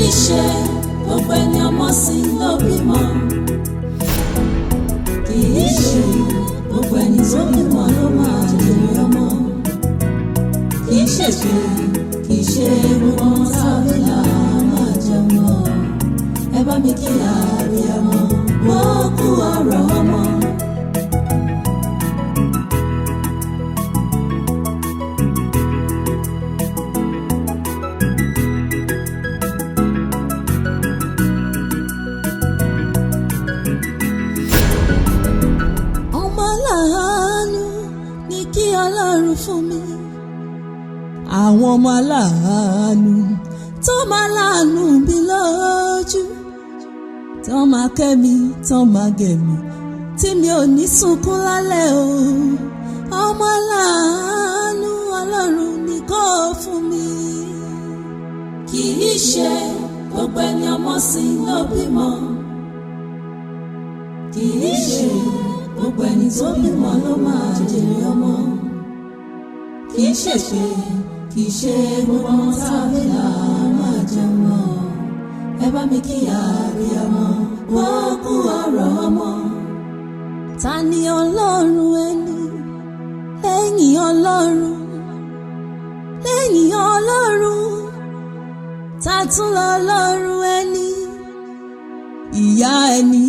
Í ṣe gbogbo ẹni ọmọ sí ló bímọ. Kì í ṣe gbogbo ẹni tó bímọ ló máa jèrè ọmọ. Kì í ṣèṣe, kì í ṣe gbogbo ọmọ tá a bí là máa jẹun mọ́. Ẹ bá mi kí àbíyamọ, wọ́n kú ọ̀rọ̀ ọmọ. Ọmọ aláàánú ní kí Ọlọ́run fún mi. Àwọn ọmọ aláàánú tó máa láàánú mi lójú, tó máa kẹ́ mi, tó máa gẹ̀ mí, tí mi ò ní sunkún lálẹ́ o. Ọmọ aláàánú Ọlọ́run ní kó fún mi. Kì í ṣe gbogbo ẹni ọmọ sí ló bímọ. Kì í ṣe gbogbo ẹni tó bímọ ló máa jèrè ọmọ. Kì í ṣèṣe, kì í ṣe gbogbo ọmọ tá a bí là máa jẹun mọ́. Ẹ bá mi kí àbíyamọ, wọ́n kú ọ̀rọ̀ ọmọ. Ta ni Ọlọ́run ẹni lẹ́yìn Ọlọ́run, lẹ́yìn Ọlọ́run, ta tún lọ Ọlọ́run ẹni? Ìyá ẹni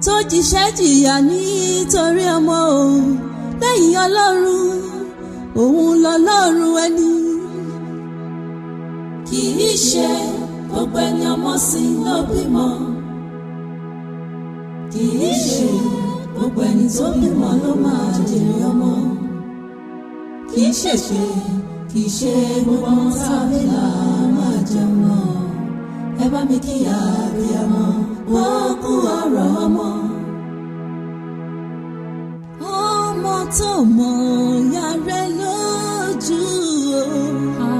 tó jíṣẹ́ jìyà nítorí ọmọ o, lẹ́yìn Ọlọ́run, òun lọ́lọ́run ẹni. Kì í ṣe gbogbo ẹni ọmọ sí ló bímọ. Kì í ṣe gbogbo ẹni tó bímọ ló máa jèrè ọmọ. Kì í ṣèṣe, kì í ṣe gbogbo ọmọ tá a bí là máa jẹun mọ́. Ẹ bá mi kí àbíyamọ, wọ́n kú ọ̀rọ̀ ọmọ. Ọmọ tó mọ ìyá rẹ̀ lójú o,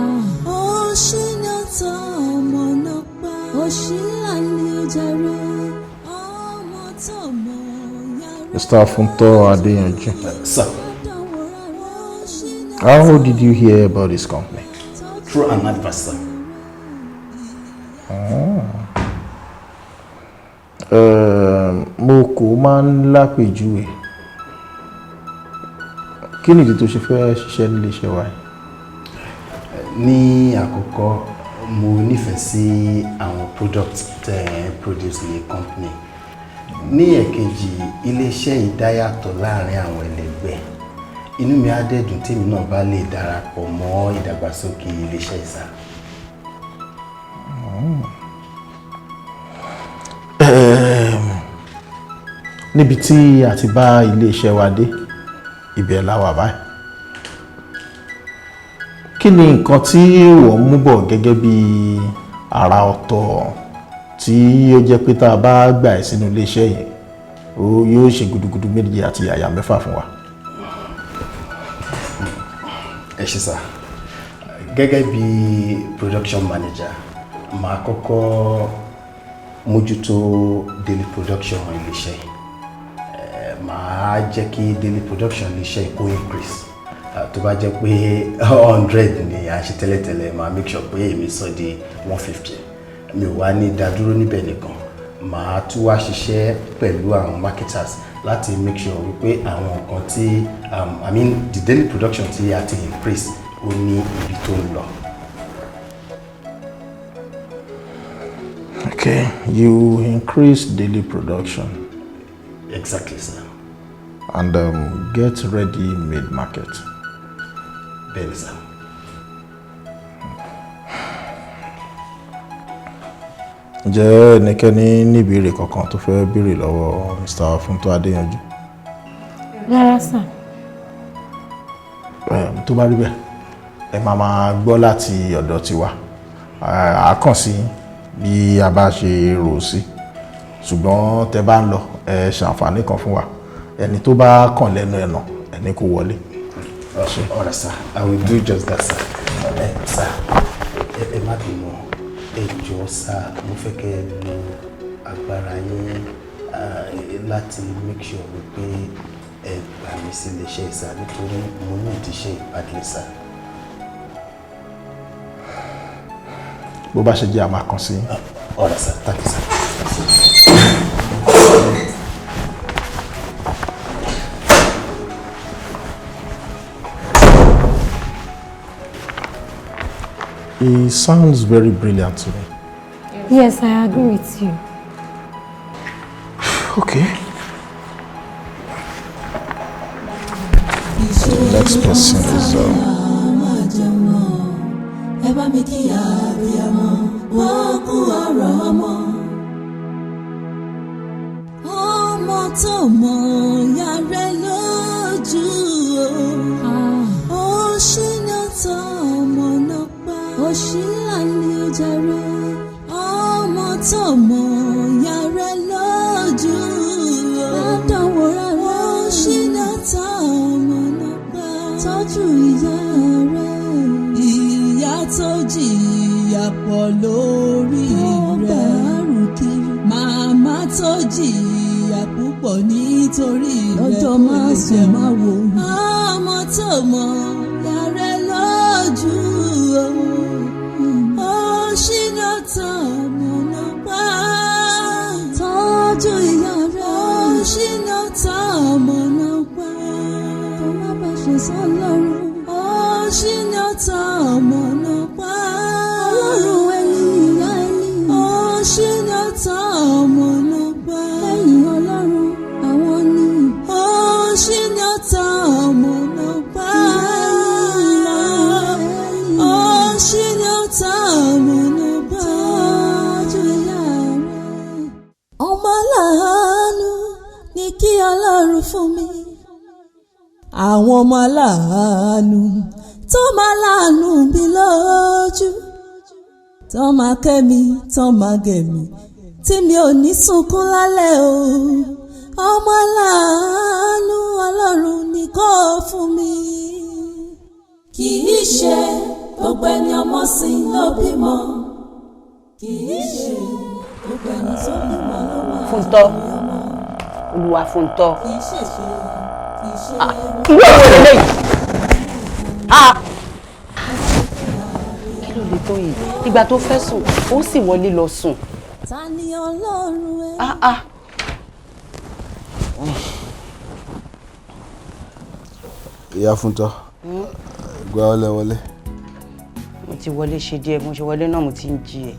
ó ṣínà tó ọmọ náà pa, ó ṣí lálẹ́ ojàre. Ọmọ tó mọ ìyá rẹ̀. Mr. Funto Adeyanju. Sir. How did you hear about this company? Through an advert, sir. Oh. Mo kò máa ń lápèjúwe. Kí nìdí tó ṣe fẹ́ ṣiṣẹ́ nílé iṣẹ́ wa yìí? Ní àkọ́kọ́, mo nífẹ̀ẹ́ sí àwọn product tẹ́ ẹ ń produce ní company. Ní ẹ̀kejì, iléeṣẹ́ yìí dá yàtọ̀ láàrin àwọn ẹlẹgbẹ́. Inú mi á dẹ̀ dùn tèmi náà bá lè darapọ̀ mọ́ ìdàgbàsókè iléeṣẹ́ yìí, sir. Níbi tí a ti bá iléeṣẹ́ wa dé, ibẹ̀ la wà báyìí. Kí ni nǹkan tí wọ́n mú bọ̀ gẹ́gẹ́ bí àrà ọ̀tọ̀ tí ó jẹ́ pé tá a bá gbà ẹ́ sínú iléeṣẹ́ yìí, ó yóò ṣe gudugudu méje àti yàyà mẹ́fà fún wa? Ẹ ṣé, sir. Gẹ́gẹ́ bí production manager, màá kọ́kọ́ mójútó daily production iléeṣẹ́ yìí. Màá jẹ́ kí daily production iléeṣẹ́ yìí kó increase. Tó bá jẹ́ pé 100 ni à ń ṣe tẹ́lẹ̀tẹ́lẹ̀, màá make sure pé èmi sọ di 150. Mi ò wá ní dádúró níbẹ̀ nìkan, màá tún wá ṣiṣẹ́ pẹ̀lú àwọn marketers láti make sure wípé àwọn nǹkan tí I mean the daily production tí a ti increase, ó ní ibi tó ń lọ. Okay, you increase daily production. Exactly, sir. And get ready-made market. Bẹ́ẹ̀ni, sir. Ǹjẹ́ ẹnikẹ́ni ní ìbéèrè kankan tó fẹ́ béèrè lọ́wọ́ Mr. Funto Adéyanjú? Rárá, sir. Tó bá rí bẹ́ẹ̀, ẹ máa máa gbọ́ láti ọ̀dọ̀ tiwa. À kàn sí bí a bá ṣe rò sí, ṣùgbọ́n tẹ bá ń lọ, ẹ ṣàǹfààní kan fún wa. Ẹni tó bá kàn lẹ́nu ẹ̀nà, ẹni kò wọlé. All right, sir. I will do just that, sir. Sir, ẹ má bínú. Ẹ jọ̀ọ́, sir, mo fẹ́ kẹ́ ẹ lo agbára yín láti make sure wípé ẹ gbà mí sí iléeṣẹ́, sir, nítorí mo ní ìdíṣẹ́ ìbádìí, sir. Bó bá ṣe jẹ́, a máa kàn sí yín. All right, sir. Thank you, sir. He sounds very brilliant to me. Yes, I agree with you. Okay. The next person is Ẹ bá mi kí àbíyamọ, wọ́n kú ọ̀rọ̀ ọmọ. Ọmọ tó mọ ìyá rẹ̀ lójú o, ó ṣínà tán ọmọ náà pa, ó ṣí lálẹ́ ó jàre. Ọmọ tó mọ ìyá rẹ̀ lójú o, ládánwò rárá, ó ṣínà tán ọmọ náà pa, tọ́jú ìyá rẹ̀. Ìyá tó jìyà pọ̀ lórí rẹ̀, màmá tó jìyà púpọ̀ nítorí rẹ̀, lọ́jọ́ máa sùn máa wò. Ọmọ tó mọ ìyá rẹ̀ lójú o, ó ṣínà tán ọmọ náà pa, tọ́jú ìyá rẹ̀, ó ṣínà tán ọmọ náà pa, tó má bá ṣe sọ́lọ́run, ó ṣínà tán ọmọ náà pa, ọlọ́run ẹni ìyá ẹni, ó ṣínà tán ọmọ náà pa, lẹ́yìn ọlọ́run àwọn ni, ó ṣínà tán ọmọ náà pa, ó ṣínà tán ọmọ náà pa, tọ́jú ìyá rẹ̀. Ọmọ aláàánú ní kí ọlọ́run fún mi, àwọn ọmọ aláàánú tó máa láàánú mi lójú, tó máa kẹ́ mi, tó máa gẹ̀ mi, tí mi ò ní sunkún lálẹ́ o. Ọmọ aláàánú ọlọ́run ní kó fún mi. Kì í ṣe gbogbo ẹni ọmọ sìn ló bímọ, kì í ṣe gbogbo ẹni tó bímọ ló máa Fúntọ́. jèrè ọmọ. Olúwa Fúntọ́. Kì í ṣèṣe, kì í ṣe. Irú èwo lélẹ́yìí? Ah! Kí ló lè tó yìí? Ìgbà tó fẹ́ sùn, ó sì wọlé lọ sùn. Ta ni ọlọ́run ẹ? Ah ah! Ìyá Fúntọ́, gba ọlẹ wọlé. Mo ti wọlé ṣe díẹ̀, mo ṣe wọlé náà, mo ti ń jí ẹ.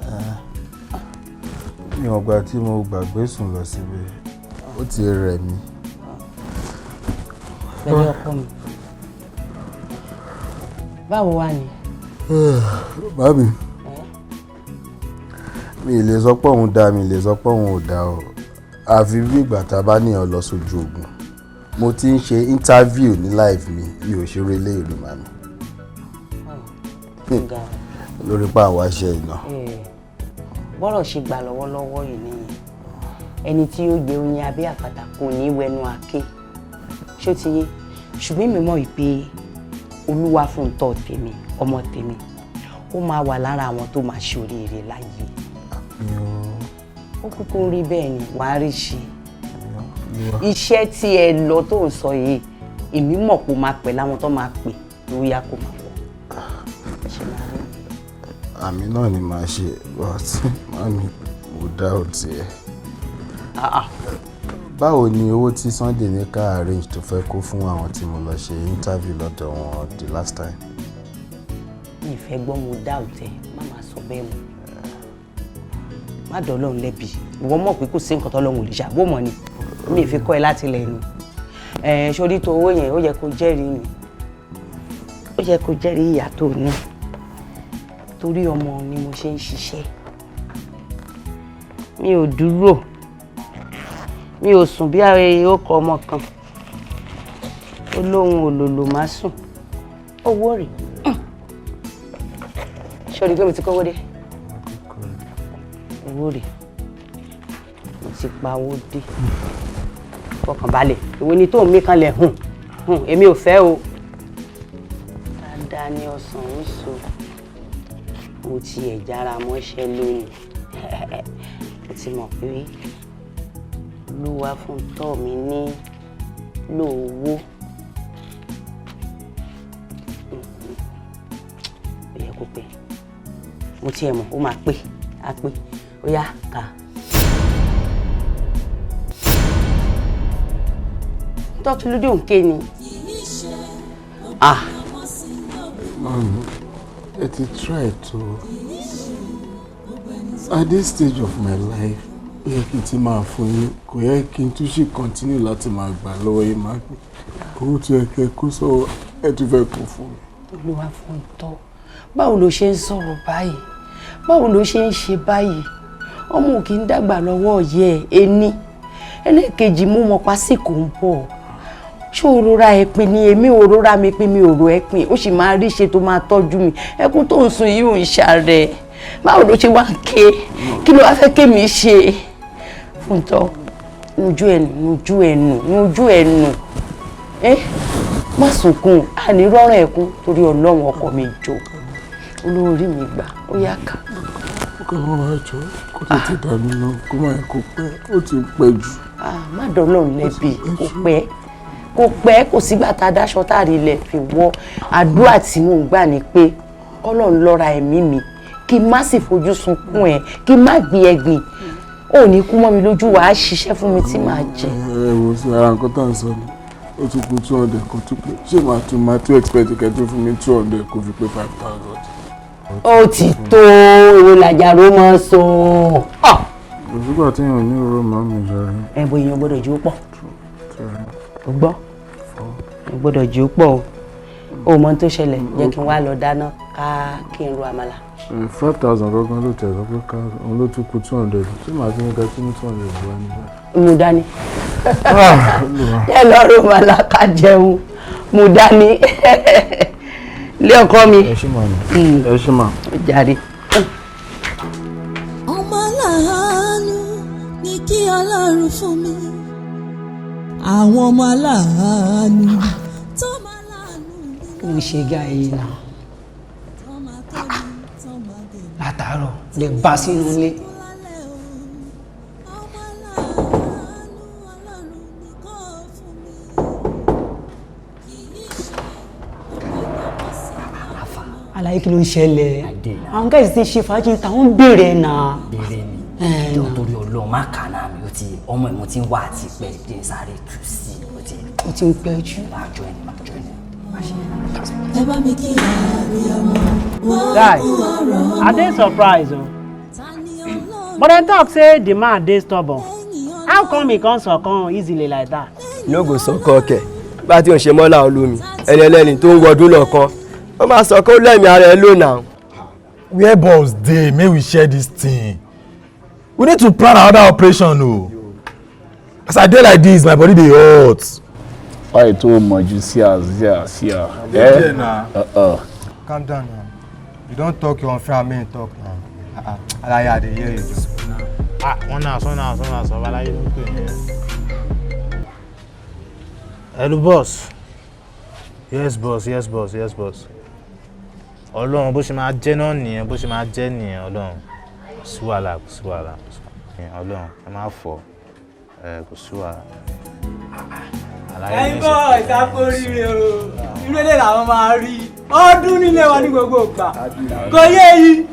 Mi ò gbà tí mo gbàgbé sùn lọ síbi, ó ti rẹ̀ mí. Pẹ̀lú ọkọ mi. Báwo wà ní? Bábí, mi ì lè sọ pé òun dáa, mi ì lè sọ pé òun ò dáa o. Àfi bí ìgbà tá a bá níyàn lọ sójú ogun. Mo ti ń ṣe interview ní life mi, mi ò ṣeré ilé ìlú màmí. Ga. Lórí pa àwọn aṣẹ iná. Bọ́rọ̀ ṣe gbà lọ́wọ́lọ́wọ́ yìí nìyẹn. Ẹni tí yóò gbé oyin abẹ́ àpáta kò ní wẹnu àké. Ṣé ó ti yé? Ṣùgbọ́n èmi mọ̀ wípé Olúwa Fúntọ́ tèmi, ọmọ tèmi, ó máa wà lára àwọn tó máa ṣe oríire láyé. Ó kúkú ń rí bẹ́ẹ̀ ni, wàá rí ṣe. Iṣẹ́ tí ẹ lọ tó ń sọ yìí, èmi mọ̀ pé ó máa pẹ̀ láwọn tó máa pè lórí kó máa wọ̀. Ṣé máa rí? Àmì náà ni màá ṣe, but màmí, mo doubt ẹ. Ah ah. Báwo ni owó tí Sunday ní ká arrange tó fẹ́ kó fún àwọn tí mo lọ ṣe interview lọ́dọ̀ wọn the last time? Mi ì fẹ́ gbọ́ mo doubt ẹ, má máa sọ bẹ́ẹ̀ mọ́. Má dọ̀ Ọlọ́run lẹ́bi. Ìwọ mọ̀ pé kò sí nǹkan tọ́lọ́run ò lè ṣe, àbó mọ̀ ni. Mi ì fi kọ́ ẹ láti ilẹ̀ ni. Ẹ̀ sórí tó owó yẹn, ó yẹ kó jẹ́rìí mi. Ó yẹ kó jẹ́rìí ìyá tó ní. Torí ọmọ ni mo ṣe ń ṣiṣẹ́. Mi ò dúró. Mi ò sùn bí ara ó kọ ọmọ kan. Ó lóhun òlòlò má sùn. Owó rè. Ṣé o rí pé mo ti kówó dé? Owó rè. Mo ti pa owó dé. Fọkàn balẹ̀. Ìwé ni tó ń mí kanlẹ̀ hùn. Hùn, èmi ò fẹ́ o. Dáadáa ni ọsàn ń so. Mo ti ẹ̀ jára mọ́ṣẹ́ lónìí. Mo ti mọ̀ pé Olúwa Fúntọ́ mi ní lò owó. Ó yẹ kó pé. Mo tiẹ̀ mọ̀, ó máa pé, á pé. Ó yá, kà á. Tọ́kì lóde òǹkè ni. Ah. Mami, ẹ ti try to. At this stage of my life, ó yẹ kí n ti máa fún yín, kò yẹ kí n tún ṣì continue láti máa gbà lọ́wọ́ yín, máa gbé. Owó tí ẹ kẹ́ kó sọ́wọ́, ẹ tún fẹ́ kó fún mi. Olúwa fún tọ́, báwo ló ṣe ń sọ̀rọ̀ báyìí? Báwo ló ṣe ń ṣe báyìí? Ọmọ ò kì í dàgbà lọ́wọ́ yẹ ẹni. Ẹlẹ́ẹ̀kejì, mú mọ pásíkò ń bọ̀. Ṣé o rora ẹ pin ni? Èmi ò rora mi pin, mi ò ro ẹ pin. Ó sì máa rí ṣe tó máa tọ́jú mi. Ẹkún tó ń sun yìí ò ń ṣàrẹ̀. Báwo ló ṣe wá ń ké? Kí ló wá fẹ́ kémi ṣe? Fúntọ́, nujú ẹnu, nujú ẹnu, nujú ẹnu. Ẹ má sunkún, àní rọrùn ẹkún torí Ọlọ́run. Ọkọ mi, jọ, olórí mi, gbà, ó yá ká. Ó kàn máa jọ kó tètè dà mí lọ, kó má yẹ kó pẹ́, ó ti pẹ́ jù. Má dọ́lọ́run lẹ́bi. Kó pẹ́, kó pẹ́, kò sígbà tá a dáṣọ tá a rí ilẹ̀ fi wọ́. Àdúrà tí mò ń gbà ni pé kọ́lọ́run lọ́ra ẹ̀mí mi, kí n má sì fojú sunkún ẹ, kí n má gbin ẹ̀gbìn. Ò ní kú mọ́ mi lójú, wàá ṣiṣẹ́ fún mi tí màá jẹ. Ẹ wo sí ara nǹkan tá à ń sọ ni, ó tún kù 200 kó tún pé. Ṣé màá tún expect kẹ́ tó fún mi 200 kó fi pé 5,000? Ó ti tó, èwo làjàrò máa sọ. Òṣùgbà tí èèyàn ní òró màá mi jọrọ. Ẹ bọ, èèyàn gbọ́dọ̀ jí ó pọ̀. O gbọ́, o gbọ́dọ̀ jí ó pọ̀. O ò mọ ohun tó ṣẹlẹ̀, jẹ́ kí n wá lọ dáná ká kí n ro àmàlà. 5,000 gangan ló tẹ̀ sọ pé ká òun ló tún kù 200. Ṣé màá tún ní ká tún ní 200 wá nígbà? Mú dání, yẹ lọ ro àmàlà ká jẹun. Mú dání ilé ọkọ mi. Ẹ ṣé màá mi, ẹ ṣé màá. Jàre. Ọmọ aláàánú ní kí Ọlọ́run fún mi, àwọn ọmọ aláàánú tó máa láàánú mi. Kí ló ń ṣe gá yìí náà? Tó máa tọ́ mi, tó máa dè mí Látàárọ̀ lè bá sínú ilé. lálẹ́ o. Ọmọ aláàánú Ọlọ́run ní kó fún mi, kì í ṣe ọmọ sí. Àlàyé, kí ló ń ṣẹlẹ̀? Àwọn guys ti ń ṣe fàájì, táwọn ń béèrè ẹ̀ náà. Béèrè mi jọ, torí Ọlọ́run, má kà náà mi. Ó ti ọmọ ẹ̀ mo ti ń wá àti pẹ́ dé, sáré tù sí i, ó ti. Ó ti ń pẹ́ jù. Máa jọ ẹni, máa jọ ẹni, má ṣe. Ẹ bá mi kí àbíyamọ wọ́n Guy, kú ọ̀rọ̀. I dey surprised o. Ta ni Ọlọ́run? But dem talk say the man dey stubborn. How come he come succumb easily like that? No go sọkọ kẹ bá tí ò ń ṣe mọ́lá olómi ẹni ẹlẹ́ni tó ń wọdún lọ́kàn, ó máa sọ kó lẹ́mìí ara ẹ lónàá. Where balls dey, make we share this thing. We need to plan another operation o. As I dey like this, my body dey hot. Why tó mọ̀jú sí à sí à sí à? Dey there na. Calm down now. You don talk your own friend, me talk now. Ah ah, alaye, I dey hear you. Ah, wọ́n náà sọ náà sọ náà sọ aláyé ló ń pè ní. Hello, boss. Yes boss, yes boss, yes boss. Ọlọ́run, bó ṣe máa jẹ́ náà nìyẹn, bó ṣe máa jẹ́ nìyẹn. Ọlọ́run, kò sí wàhálà, kò sí wàhálà. Ọlọ́run, ẹ má fọ ẹ, kò sí wàhálà. Ẹ̀yin boys, a kú oríire o. Irú eléyìí làwọn máa rí ọdún nílé wa ní gbogbo ìgbà, kò yé yìí.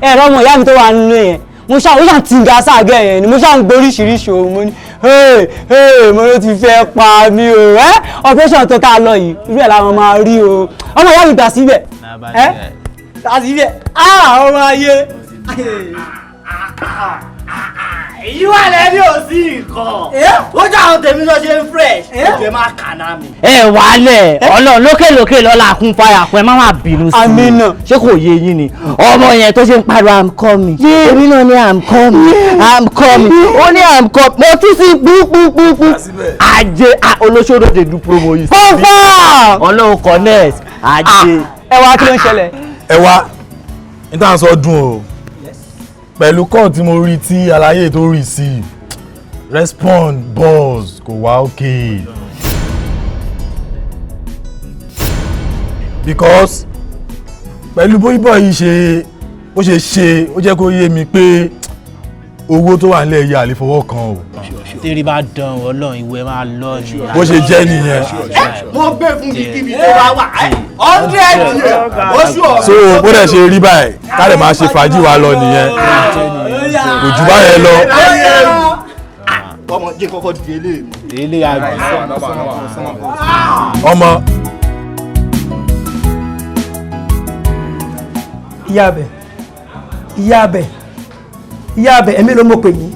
Ẹ̀rọ ọmọ ìyá mi tó wà nínú yẹn, mo ṣáà ó ṣáà ti ga sáàgẹ̀ yẹn ni mo ṣáà ń gbóríṣiríṣi ohun. Mo ní hey hey, mo ló ti fẹ́ pa mí o. Ẹ́ operation tó tá a lọ yìí, irú ẹ̀ làwọn máa rí o. Ọmọ ìyá mi gbà síbẹ̀, ẹ́ gbà síbẹ̀. Ah, ọmọ ayé. Èyí wà lẹ́ni ò sí nǹkan. Ó jẹ́ àwọn tèmi lọ ṣe ń fresh. Ẹ̀jẹ̀ máa kà náà mi. Ẹ wàálẹ̀ Ọlọ́run, lókè lókè lọ́la kún fàyà kún. Ẹ má má bínú sí i. Àmín. Ṣé kò yé yín ni ọmọ yẹn tó ṣe ń pariwo "I'm coming"? Èmi náà ní "I'm coming, I'm coming." Ó ní "I'm coming." Mo tún sí gbúgbúgbú. Ajé olóṣòro dey do promo yìí. Confirm. Ọlọ́run connect ajé. Ẹ wá, kí ló ń ṣẹlẹ̀? Ẹ wá, ní tá à ń sọ dùn o. Pẹ̀lú call tí mo rí tí aláyé tó receive respond, boss, kò wá okay, because pẹ̀lú bó bọ̀ yìí ṣe bó ṣe ṣe, ó jẹ́ kó yé mi pé owó tó wà nílẹ̀ yìí, àlè fọwọ́ kan o. Tẹ́rí bá dán Ọlọ́run ìwé máa lọ ni. Bó ṣe jẹ́ nìyẹn. Mo gbé fún mi kíbi tó bá wà 100 oṣù ọ̀rọ̀. So bó dẹ̀ ṣe rí báyìí ká lè máa ṣe fàájì wa lọ nìyẹn, kò jù báyẹn lọ. Ọmọ jẹ́ kọ́kọ́ di eléyìí. Eléyìí àgbẹ̀. Ọmọ. Ìyá abẹ, ìyá abẹ, ìyá abẹ, ẹ̀mí ló mọ̀ pè mí.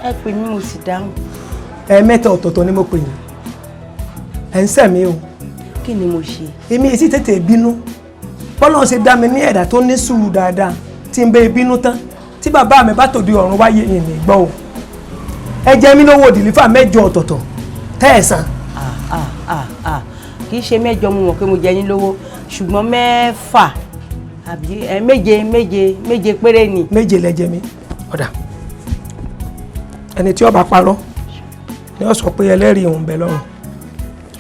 Ẹ pè mí, mo sì dáhùn. Ẹ̀ẹ̀mẹ́ta ọ̀tọ̀ọ̀tọ̀ ni mo pè yín. Ẹ̀ ń sẹ̀ mí o. Kí ni mo ṣe? Èmi èsì tètè bínú. Bọ́lá ṣe dá mi ní ẹ̀dá tó ní sùúrù dáadáa tí ń bẹ bínú tán, tí bàbá mi bá tòde ọ̀run wáyé ìní gbọ́ o. Ẹ jẹ mí lówó dìlífà 8 ọ̀tọ̀ọ̀tọ̀ tẹ́ ẹ̀ san. Kì í ṣe 8, mo mọ̀ pé mo jẹ yín lówó, ṣùgbọ́n 6 àbí 7, 7, 7 péré ni. 7 lẹ jẹ mí. Ọ̀dà, ẹni tí ó bá parọ́ ni ó sọ pé ẹlẹ́rìí òun bẹ lọ́rùn.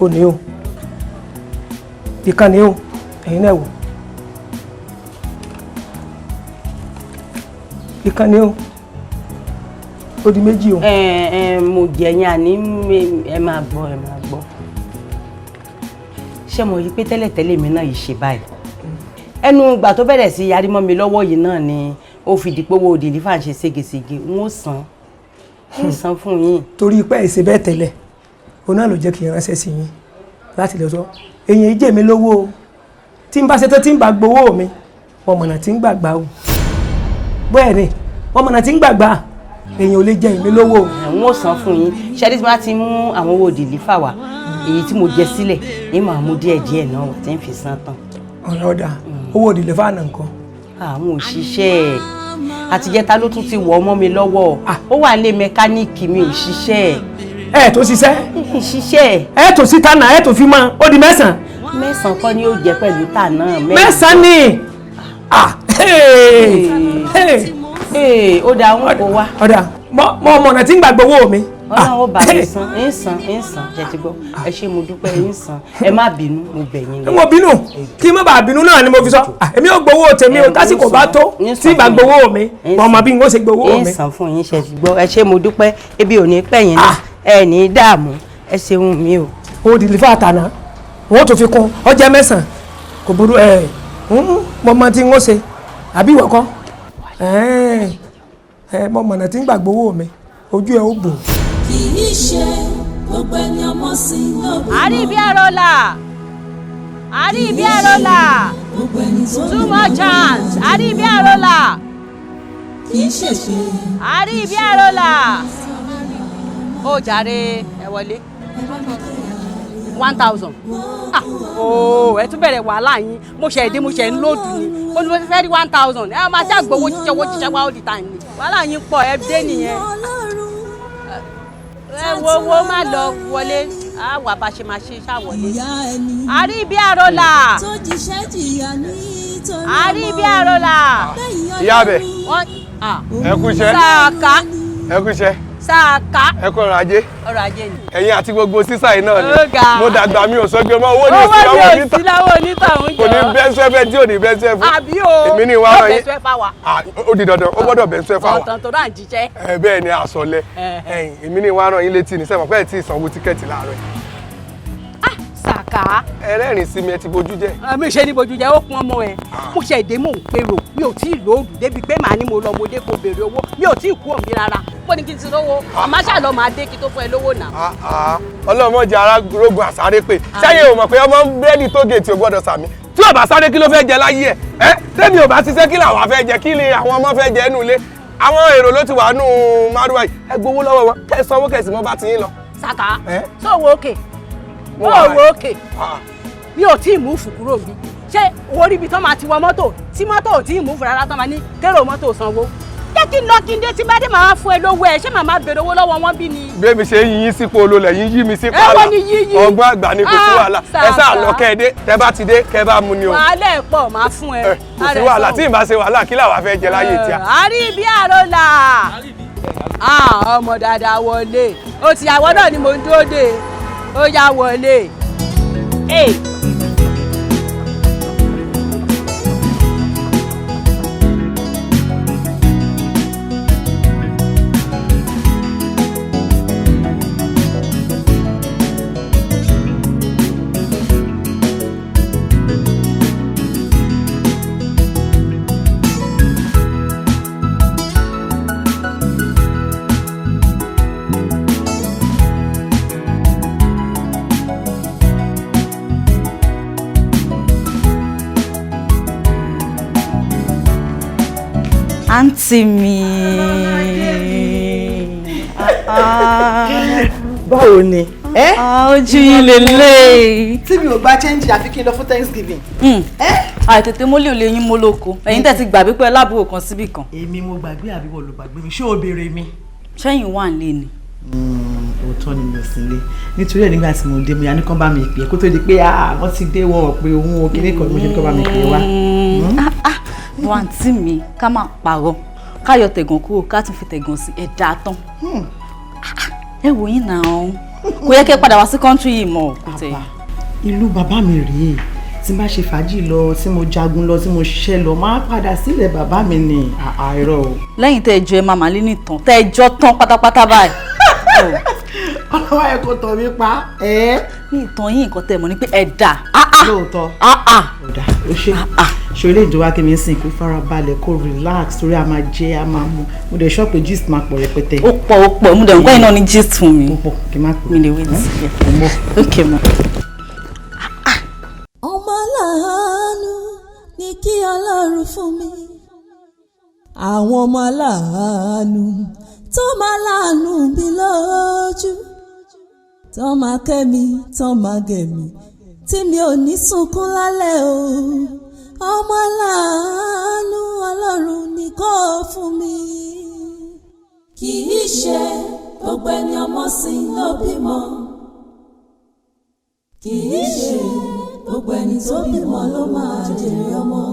Ó ní o, ìkànnì o, ẹ̀yin náà wò, ìkànnì o, ó di 2 o. Ẹ ẹ mo jẹ yín, àní ẹ máa gbọ́, ẹ máa gbọ́. Ṣé mo rí i pé tẹ́lẹ̀tẹ́lẹ̀ mi náà yìí ṣe báyìí? Ẹnu ìgbà tó bẹ̀rẹ̀ sí yarí mọ́ mi lọ́wọ́ yìí náà ni ó fi di pé owó dìlífà ń ṣe ségesège. N ó san, n san fún yín. Torí pé ẹ ṣe bẹ́ẹ̀ tẹ́lẹ̀, òun náà ló jẹ́ kí n ránṣẹ́ sí yín láti lọ sọ èyàn jẹ́ mi lówó o. Tí n bá ṣe tán tí n bá gbowó mi, wọ́n mọ̀nà tí ń gbàgbà o. Bẹ́ẹ̀ ni, wọ́n mọ̀nà tí ń gbàgbà, èyàn ò lè jẹ èmi lówó. N ó san fún yín. Ṣẹ́ni tí wọ́n ti mú àwọn owó dìlífà wá, èyí tí mo jẹ sílẹ̀ ní màá mú díẹ̀ díẹ̀ náà wà tí ń fi san tán. Ọ̀rọ̀ ọ̀dà, owó dìlífà náà nǹkan. Àwọn òṣìṣẹ́ àtijẹ́ta ló tún ti wọ̀ ọmọ mi lọ́wọ́. Ó wà lé mẹkáníìkì, mi ò ṣiṣẹ́. Ẹ tó ṣiṣẹ́. Ṣiṣẹ́. Ẹ tó síta náà, ẹ tó fi mọ́, ó di 9. 9 kọ́ ni ó jẹ́ pẹ̀lú tà náà. 9 ni. Ó dáa, wọn kò wá. Ọ̀dà, mọ ọmọ ọ̀nà tí ń gbàgbọ́ owó mi. Ọlọ́run ó bá mi san, ń san, ń san, jẹ́ ti gbọ́. Ẹ ṣé, mo dúpẹ́, ń san. Ẹ má bínú, mo bẹ̀ yín ni. N ò bínú, kí n má bàa bínú náà ni mo fi sọ. Èmi ò gbowó tèmi o, tásìkò bá tó tí ìgbà gbowó mi, mo mọ bí n ó ṣe gbowó mi. Ń san fún yín, ṣe ti gbọ́. Ẹ ṣé, mo dúpẹ́, ebi ò ní pẹ́ yín náà, ẹ ní dààmú, ẹ ṣeun mi o. Ó di lifá àtàná, wọn tó fi kún ọjọ́ 9, kò burú. Ẹ mo mọ tí n ó ṣe, àbí ìwọ kọ́? Ẹ mo mọ̀nà tí ń gbà gbowó mi, ojú ẹ ó bò. Kì í ṣe gbogbo ẹni ọmọ sí ló bímọ. Àríbi àrólà, àríbi àrólà, too much chance, àríbi àrólà. Kì í ṣèṣe. Àríbi àrólà. Ó jàre, ẹ wọlé. 1000. Ah, ooo, ẹ tún bẹ̀rẹ̀ wàhálà yín. Mo ṣe èdè, mo ṣe ń lòdù ni. Mo ní mo fẹ́ rí 1000. Ẹ máa ṣe àgbowó jíjẹ, owó jíjẹ wá all the time ni. Wàhálà yín pọ̀, ẹ dé nìyẹn. Ẹ wo wo má lọ wọlé. Á wà bá ṣe máa ṣe ṣá wọlé. Àríbi àrólà. Tó jíṣẹ́ jìyà nítorí Àríbi àrólà. Ìyá abẹ. Ẹ kú iṣẹ́. Sàká. Ẹ kú iṣẹ́. Sàká. Ẹ kú ọrọ̀ ajé. Ọrọ̀ ajé ni. Ẹ̀yin àti gbogbo sísà yìí náà ni. Ó ga. Mo dàgbà mi ò sọgbẹ́ mọ́, owó ní Owó ìsìn lọ́wọ́ ní onítàn. òsì lọ́wọ́ onítàn ń Kò ní jọ. bẹ́ sẹ́fẹ́ tí ò ní bẹ́ sẹ́fẹ́. Àbí o. Èmi ní ìwà Yóò ọ̀rọ̀ bẹ́ yín. sẹ́fà wa. Ó di dandan, ó gbọ́dọ̀ bẹ́ sẹ́fà wa. Ọ̀tàn tó rà ń jíṣẹ́. Ẹ bẹ́ẹ̀ ni àsọlẹ̀. Ẹ̀yin, èmi ní ìwà ọ̀rọ̀ yín létí ní sẹ́wọ̀n pẹ́ẹ́ tí ìsanwó tíkẹ́ẹ̀tì láàárọ̀ yìí. Sàká. Ẹ rẹ́rìn sí mi, ẹ ti bojú jẹ́. Mi ṣe ní bojú jẹ́, ó pọn ọmọ ẹ. Mo ṣe èdè mò ń pèrò, mi ò tí ì lóòdù débi pé màá ní mo lọ mo dé kó béèrè owó, mi ò tí ì kú òmí rárá. Mo ní kí n ti lówó, àmọ́ ṣáà lọ máa dé kí tó fún ẹ lówó náà. Ọlọ́mọdé ara rogun àsáré pé sẹ́yìn ò mọ̀ pé ọmọ búrẹ́dì tó gèètì ò gbọ́dọ̀ sàmì. Tí ò bá sáré kí ló fẹ́ jẹ láyé ẹ̀? Ẹ́ tẹ́mi ò bá ṣiṣẹ́ kí làwọn fẹ́ jẹ, kí ni àwọn ọmọ fẹ́ jẹ nù ilé? Àwọn èrò ló ti wà nù márùwá yìí. Ẹ gbowó lọ́wọ́ wọn, kẹ́ ẹ sanwó kẹ́ ẹ sì mọ́ bá ti yín lọ. Sàká, sọ̀wọ́ òkè, Mo wà sọ̀wọ́ òkè, mi ò tí ì múfù kúrò bí. Ṣé owó ríbi tán máa ti wọ mọ́tò tí mọ́tò ò tí ì múfù rárá tán máa ní kérò mọ́tò sanwó? Jẹ́ kí n lọ kí n dé, tí bá dé màá fún ẹ lówó ẹ, ṣé màá béèrè owó lọ́wọ́ wọn bí ni? Bí èmi ṣe ń yín sípò olólè yín yí mi sípò Ẹ àlà. wọ́n ní yíyí. Ọgbọ́n àgbà ni, kò sí wàhálà. Ẹ sáà lọ kẹ́ ẹ dé, tẹ́ bá ti dé kẹ́ ẹ bá mu ni o. Wàhálà ẹ̀ pọ̀, máa fún ẹ. Kò sí wàhálà, tí ì bá ṣe wàhálà kí làwa fẹ́ jẹ láyé tíá. Àríbi àrólà. Ọmọ dáadáa wọlé. Ó ti àwọ̀ náà ni mò ń dúró dè. Ó yá wọlé. Àǹtí mi. Báwo ni? Ojú yín lélẹ̀. Tí mi ò gba change, àfi kí n lọ fún Thanksgiving. Àìtètè mólè ò lè yín mólóko. Ẹ̀yin tẹ̀ ti gbàgbé pé lábúrò kan síbì kan. Èmi mo gbàgbé àbí wọ́n ló gbàgbé mi? Ṣé o béèrè mi? Ṣẹ́yìn wà nílé ni. Òótọ́ ni, mi ò sí nílé. Nítorí ẹ̀, nígbà tí mo dé, mo yà ní kán bá mi pè é kó tó di pé wọ́n ti dé, wọn ò pé òun ò kíní kan, mo ṣe ní kán bá mi pè é wá. Wọ́n àǹtí mi, ká má parọ́, ká yọ tẹ̀gàn kúrò, ká tún fi tẹ̀gàn sí ẹ̀dá tán. Ẹ wò yín náà, kò yẹ kẹ́ padà wá sí country yìí mọ́, kò tẹ̀. Ìlú bàbá mi rèé. Tí n bá ṣe fàájì lọ, tí mo jagun lọ, tí mo ṣiṣẹ́ lọ, máa padà sílẹ̀ bàbá mi ni àìrọ̀ o. Lẹ́yìn tẹ́ ẹ jọ ẹ máa màlẹ́ nìtàn tẹ́ ẹ jọ tán pátápátá báyìí. Ọlọ́wọ́ ẹ kò tọ̀ mí pa ẹ́. Ní ìtàn yín, nǹkan tẹ́ ẹ mọ̀ ni pé ẹ dà. Lóòótọ́ ọ̀dà ó ṣe ṣe ilé ìjọba kí mi ń sìn kó fara balẹ̀, kó relax, torí a máa jẹ, a máa mu. Mo dẹ̀ sọ pé gist máa pọ̀ rẹpẹtẹ. Ó pọ̀, ó pọ̀. Mo dẹ̀ ń gbọ́ iná ní gist fún mi. Ó pọ̀ kí n má pè. Mi lè wait. Ok ma. Ọmọ aláàánú ní kí Ọlọ́run fún mi, àwọn ọmọ aláàánú tó máa láàánú mi lójú, tó máa kẹ́ mi, tó máa gẹ̀ mi, tí mi ò ní sunkún lálẹ́ o. Ọmọ aláàánú Ọlọ́run ní kó fún mi. Kì í ṣe gbogbo ẹni ọmọ sìn ló bímọ, kì í ṣe gbogbo ẹni tó bímọ ló máa jèrè ọmọ,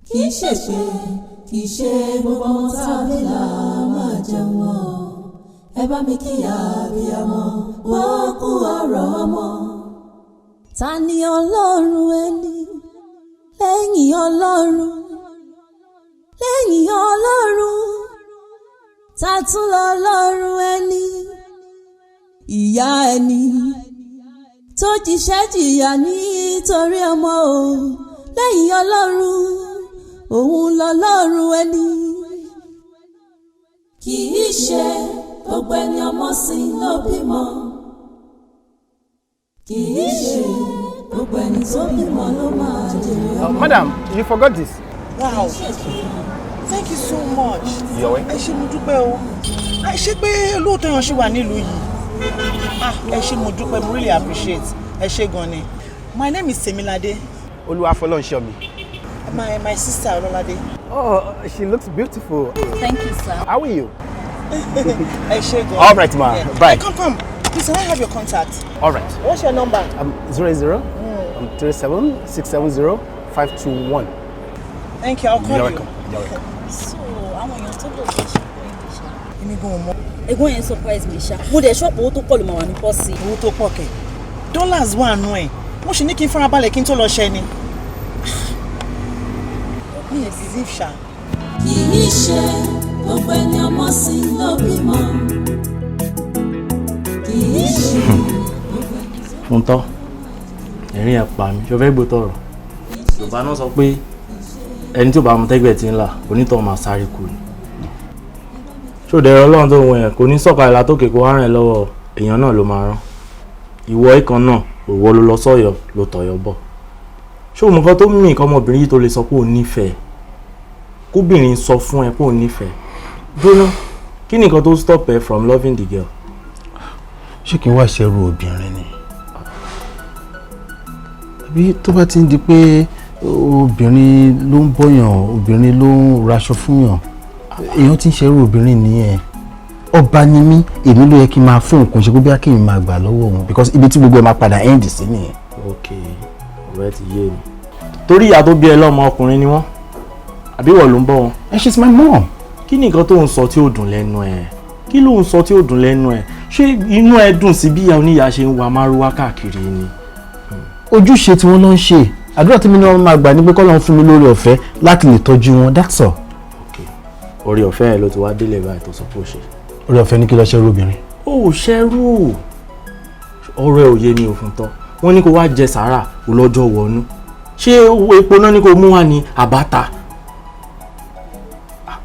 kì í ṣèṣe, kì í ṣe gbogbo ọmọ tàbí là máa jẹun wọn. Ẹ bá mi kíyà abiyamọ, wọ́n kú ọ̀rọ̀ ọmọ. Ta ni Ọlọ́run ẹni lẹ́yìn Ọlọ́run? Lẹ́yìn Ọlọ́run, ta tún lọ Ọlọ́run ẹni? Ìyá ẹni tó jíṣẹ́ jìyà nítorí ọmọ o, lẹ́yìn Ọlọ́run, òun lọ́lọ́run ẹni. Kì í ṣe gbogbo ẹni ọmọ sìn ló bímọ, kì í ṣe gbogbo ẹni tó bímọ ló máa jèrè ọmọ. Madam, you forgot this. Wow, thank you so much. You're welcome. Ẹ ṣé, mo dúpẹ́ o. Ẹ ṣé pé lóòótọ́ yẹn ṣì wà nílùú yìí. Ah, ẹ ṣé, mo dúpẹ́, mo really appreciate. Ẹ ṣé gan ni. My name is Temilade. Olúwafọlọ́nṣọ́ mi. My sister Ọlọ́ládé. Oh, she looks beautiful. Thank you, sir. How are you? Ẹ ṣé gan. All right, ma. Yeah. Bye. Come, come. Please, can I have your contact? All right. What's your number? 00 37 670 521. Thank you. I'll call You're you. welcome. You're welcome. So àwọn èèyàn tó lò tó ṣe pé ṣá. Èmi gan ò mọ̀. Ẹ̀gbọ́n yẹn surprise mi ṣá. Mo dẹ̀ ṣọ́ọ̀pù owó tó pọ̀ ló máa wà ní pọ́ọ̀sì. Owó tó pọ̀ kẹ̀. Dollars wà nù ẹ̀. Mo sì ní kí n farabalẹ̀ kí n tó lọ ṣẹ ni. Mi ò sì ṣá. Kì í ṣe gbogbo ẹni ọmọ sìn ló bímọ, kì í ṣe. Fúntọ́, ẹ̀rín ẹ̀ pa mi. Ṣo fẹ́ gbọ́ tọ̀rọ̀? Yorùbá náà sọ pé ẹni tí ò bá mọ tẹ́gbẹ̀ẹ́ ti ń là, onítọ̀ máa sáré kú ni. Ṣòdẹ̀rẹ̀ Ọlọ́run tó wọ̀ yẹn kò ní sọ̀kalẹ̀ látòkè kó wá ràn ẹ́ lọ́wọ́, èèyàn náà ló máa rán. Ìwọ ìkan náà, òwò ló lọ sọ́yọ̀ ló tọ̀yọ̀ bọ̀. Ṣé o mọ nǹkan tó mì nǹkan ọmọbìnrin yìí tó lè sọ pé òun nífẹ̀ẹ́? Kóbìnrin sọ fún ẹ pé òun nífẹ̀ẹ́. Dúró, kí ni nǹkan tó stop ẹ from loving the girl? Ṣé kí n wá ṣerú obìnrin ni? Àbí tó bá ti ń di pé obìnrin ló ń bọ́yàn, obìnrin ló ń raṣọ fúnyàn, èèyàn ti ń ṣerú obìnrin nìyẹn. Ọba ni mí, èmi ló yẹ kí n máa fún nǹkan, ṣe pé bí a kì í máa gbà lọ́wọ́ òun, because ibi tí gbogbo ẹ̀ máa padà end sí nìyẹn. Ok, ọ̀rẹ́ ti yé mi. Torí ìyá tó bí ẹ lọ́mọ, ọkùnrin ni wọ́n, àbí ìwọ ló ń bọ́ wọn? And she's my mom. Kí ni nǹkan tó ń sọ tí ó dùn lẹ́nu ẹ̀? Kí ló ń sọ tí ó dùn lẹ́nu ẹ̀? Ṣé inú ẹ dùn sí bí ìyá oníyàá ṣe ń wa márúwá káàkiri ni? Ojúṣe tí wọ́n lọ ń ṣe, àdúrà tí mi náà máa gbà ní pé k'Ọ́lọ́run fún mi lórí ọ̀fẹ́ láti lè tọ́jú wọn, that's all. Orí ọ̀fẹ́ ẹ ló ti wá délé báyìí tó sọ pé ó ṣe. Orí ọ̀fẹ́ ní kí lọ ṣerú obìnrin. Ó ṣẹ́rù, ọ̀rọ̀ ẹ ò yé mi. Òfin tán wọ́n ní kó wá jẹ sàárà olọ́jọ́ wọnú. Ṣé epo náà ní kó mú wá ní àbáta?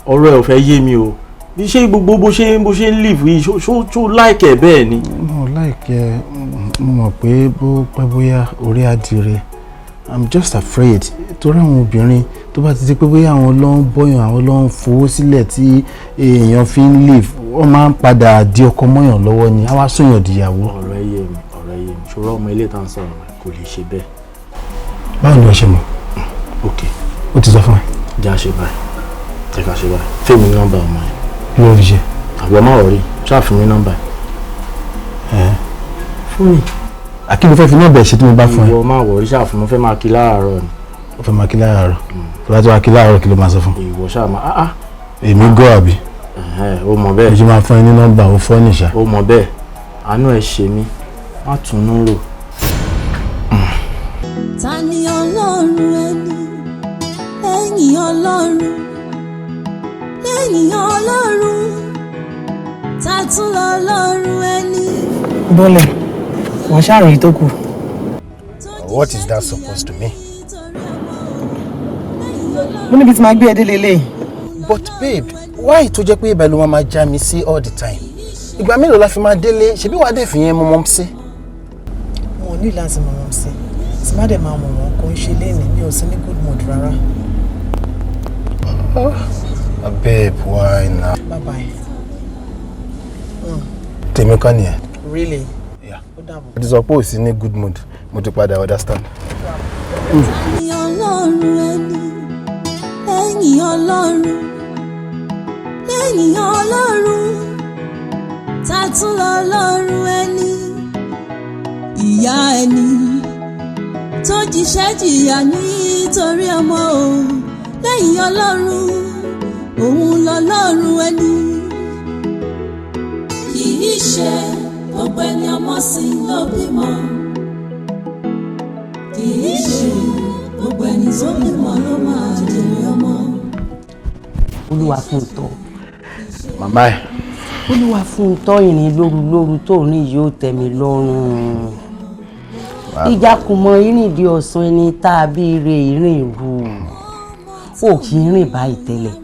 Ọ̀rọ̀ ẹ ò fẹ́ yé mi o. Bí ṣé gbogbo bó ṣe ń live yìí, ṣó like ẹ̀ bẹ́ẹ̀ ni? Mo like ẹ. Mo mọ̀ pé bó pẹ́ bóyá orí adìrẹ. I'm just afraid torí àwọn obìnrin tó Tó bá ti di pé bóyá àwọn ló ń bọ́yàn, àwọn ló ń fowó sílẹ̀ tí èèyàn fi ń live, wọ́n máa ń padà di ọkọ mọ́yàn lọ́wọ́ ni, á wá sọ̀yàn dìyàwó. Ọ̀rọ̀ ẹ yé mi, ọ̀rọ̀ ẹ yé mi. Ṣòro ọmọ ilé tá à ń sọ̀rọ̀ rẹ̀ kò lè ṣe bẹ́ẹ̀. Báwo ni wọ́n ṣe mọ̀? Ok. Ó ti sọ fún ẹ? Jẹ́ àṣẹ báyìí, jẹ́ ká ṣe báyìí. Fún mi ní nọ́mbà ọmọ yẹn. Kí ló fi ṣe? Àbọ̀ má wọrí, ṣáà fún mi nọ́mbà ẹ̀. Fún mi. Àkí ló fẹ́ fi nọ́mbà ẹ̀ ṣe tí mo bá fún ẹ? Ìwọ má worry, ṣáà fún mi, fẹ́ máa kí láàárọ̀ ni. Ó fẹ́ máa kí láàárọ̀? Tó bá tó wá kí láàárọ̀, kí ló máa sọ fún? Ìwọ ṣáà máa, ah ah. Èmi gọ́ àbí? Ó mọ̀ bẹ́ẹ̀. Mo ṣe máa fún ẹ ní nọ́mbà, ó fọ́ nìṣà. Ó mọ̀ bẹ́ẹ̀, àánú ẹ ṣe mí, má túnú rò. Ta ni Ọlọ́run ẹni lẹ́yìn Ọlọ́run, lẹ́yìn Ọlọ́run, ta tún lọ Ọlọ́run ẹni? Bọ́lẹ̀, wọ́n ṣàròyìn tó kù. What is that supposed to mean? Mo níbi tí màá gbé ẹ délé lé. But babe, why tó jẹ́ pé ibẹ̀ ló máa já mi sí all the time? Ìgbà mélòó la fi máa délé? Ṣebí wàá dẹ̀ fi yẹn mọ́ mọ́ sí? Mo ò ní láti mọ̀ wọ́n sí. Tí má dẹ̀ máa mọ̀ wọ́n, kò ń ṣe léèní, mi ò sí ní good mood rárá. Babe, why now? Bye bye. Tèmi kọ́ nìyẹn. Really? Yeah. Ó dàbọ̀. Mo ti sọ pé ò sí ní good mood, mo ti padà understand. Ta ni Ọlọ́run ẹni lẹ́yìn Ọlọ́run, lẹ́yìn Ọlọ́run, ta tún lọ Ọlọ́run ẹni? Ìyá ẹni tó jíṣẹ́ jìyà nítorí ọmọ o, lẹ́yìn Ọlọ́run, òun lọ́lọ́run ẹni. Kì í ṣe gbogbo ẹni ọmọ sí ló bímọ, kì í ṣe gbogbo ẹni tó bímọ ló máa jèrè ọmọ. Olúwa fún tọ́. Màmá ẹ̀. Olúwa fún tọ́, ìrìn lóru lóru tó rìn yóò tẹ́ mi lọ́rùn. Ìjákùmọ̀ ìrìn di ọ̀sán, ẹni tá a bí re ìrìn rù ó kì í rìn báyìí tẹ́lẹ̀.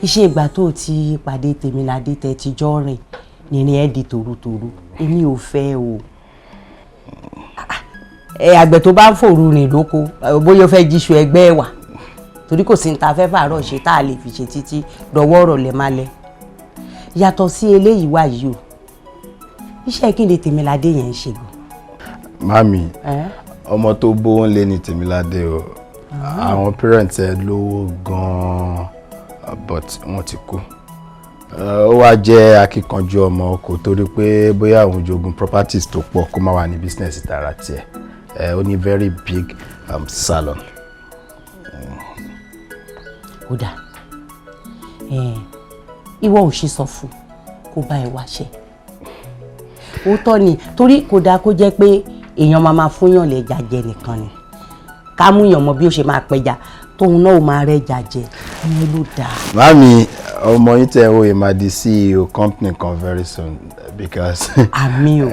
Iṣẹ́ ìgbà tó ti pàdé Tèmiládé tẹ́ ti jọ rìn nìrìn ẹ̀ di tòrutòru. Èmi ò fẹ́ o. Ẹ àgbẹ̀ tó bá ń fòru rìn lóko, bóyá ó fẹ́ jíṣu ẹgbẹ́ ẹ̀ wà, torí kò sí ní ta fẹ́ fàárọ̀ ṣe tá a lè fi ṣe títí dọwọ́ ọ̀rọ̀ lẹ̀ má lẹ̀. Yàtọ̀ sí eléyìí wà yìí o, iṣẹ́ kí ni Tèmiládé yẹn ń ṣe gan? Mami, ọmọ tó bówó ń lé ní Tèmiládé o. Àwọn parents ẹ lówó gan-an, but wọ́n ti kú. Ó wá jẹ́ akíkanjú ọmọ, kò torí pé bóyá òun jogún properties tó pọ̀ kó má wà ní business tara tiẹ̀. Ó ní very big salon. Ó dà, ìwọ ò ṣe sọ fún kó bá ẹ wáṣẹ́? Òótọ́ ni, torí kò dáa kó jẹ́ pé èèyàn máa fúnyàn lẹ́ja jẹ nìkan ni. Ká mú yàn mọ bí ó ṣe máa pẹja, tóun náà ó máa rẹ́ja jẹ, ìyẹn ló dáa. Mami, ọmọ yín tẹ̀ wò yìí máa di CEO company kan very soon because Àmín o.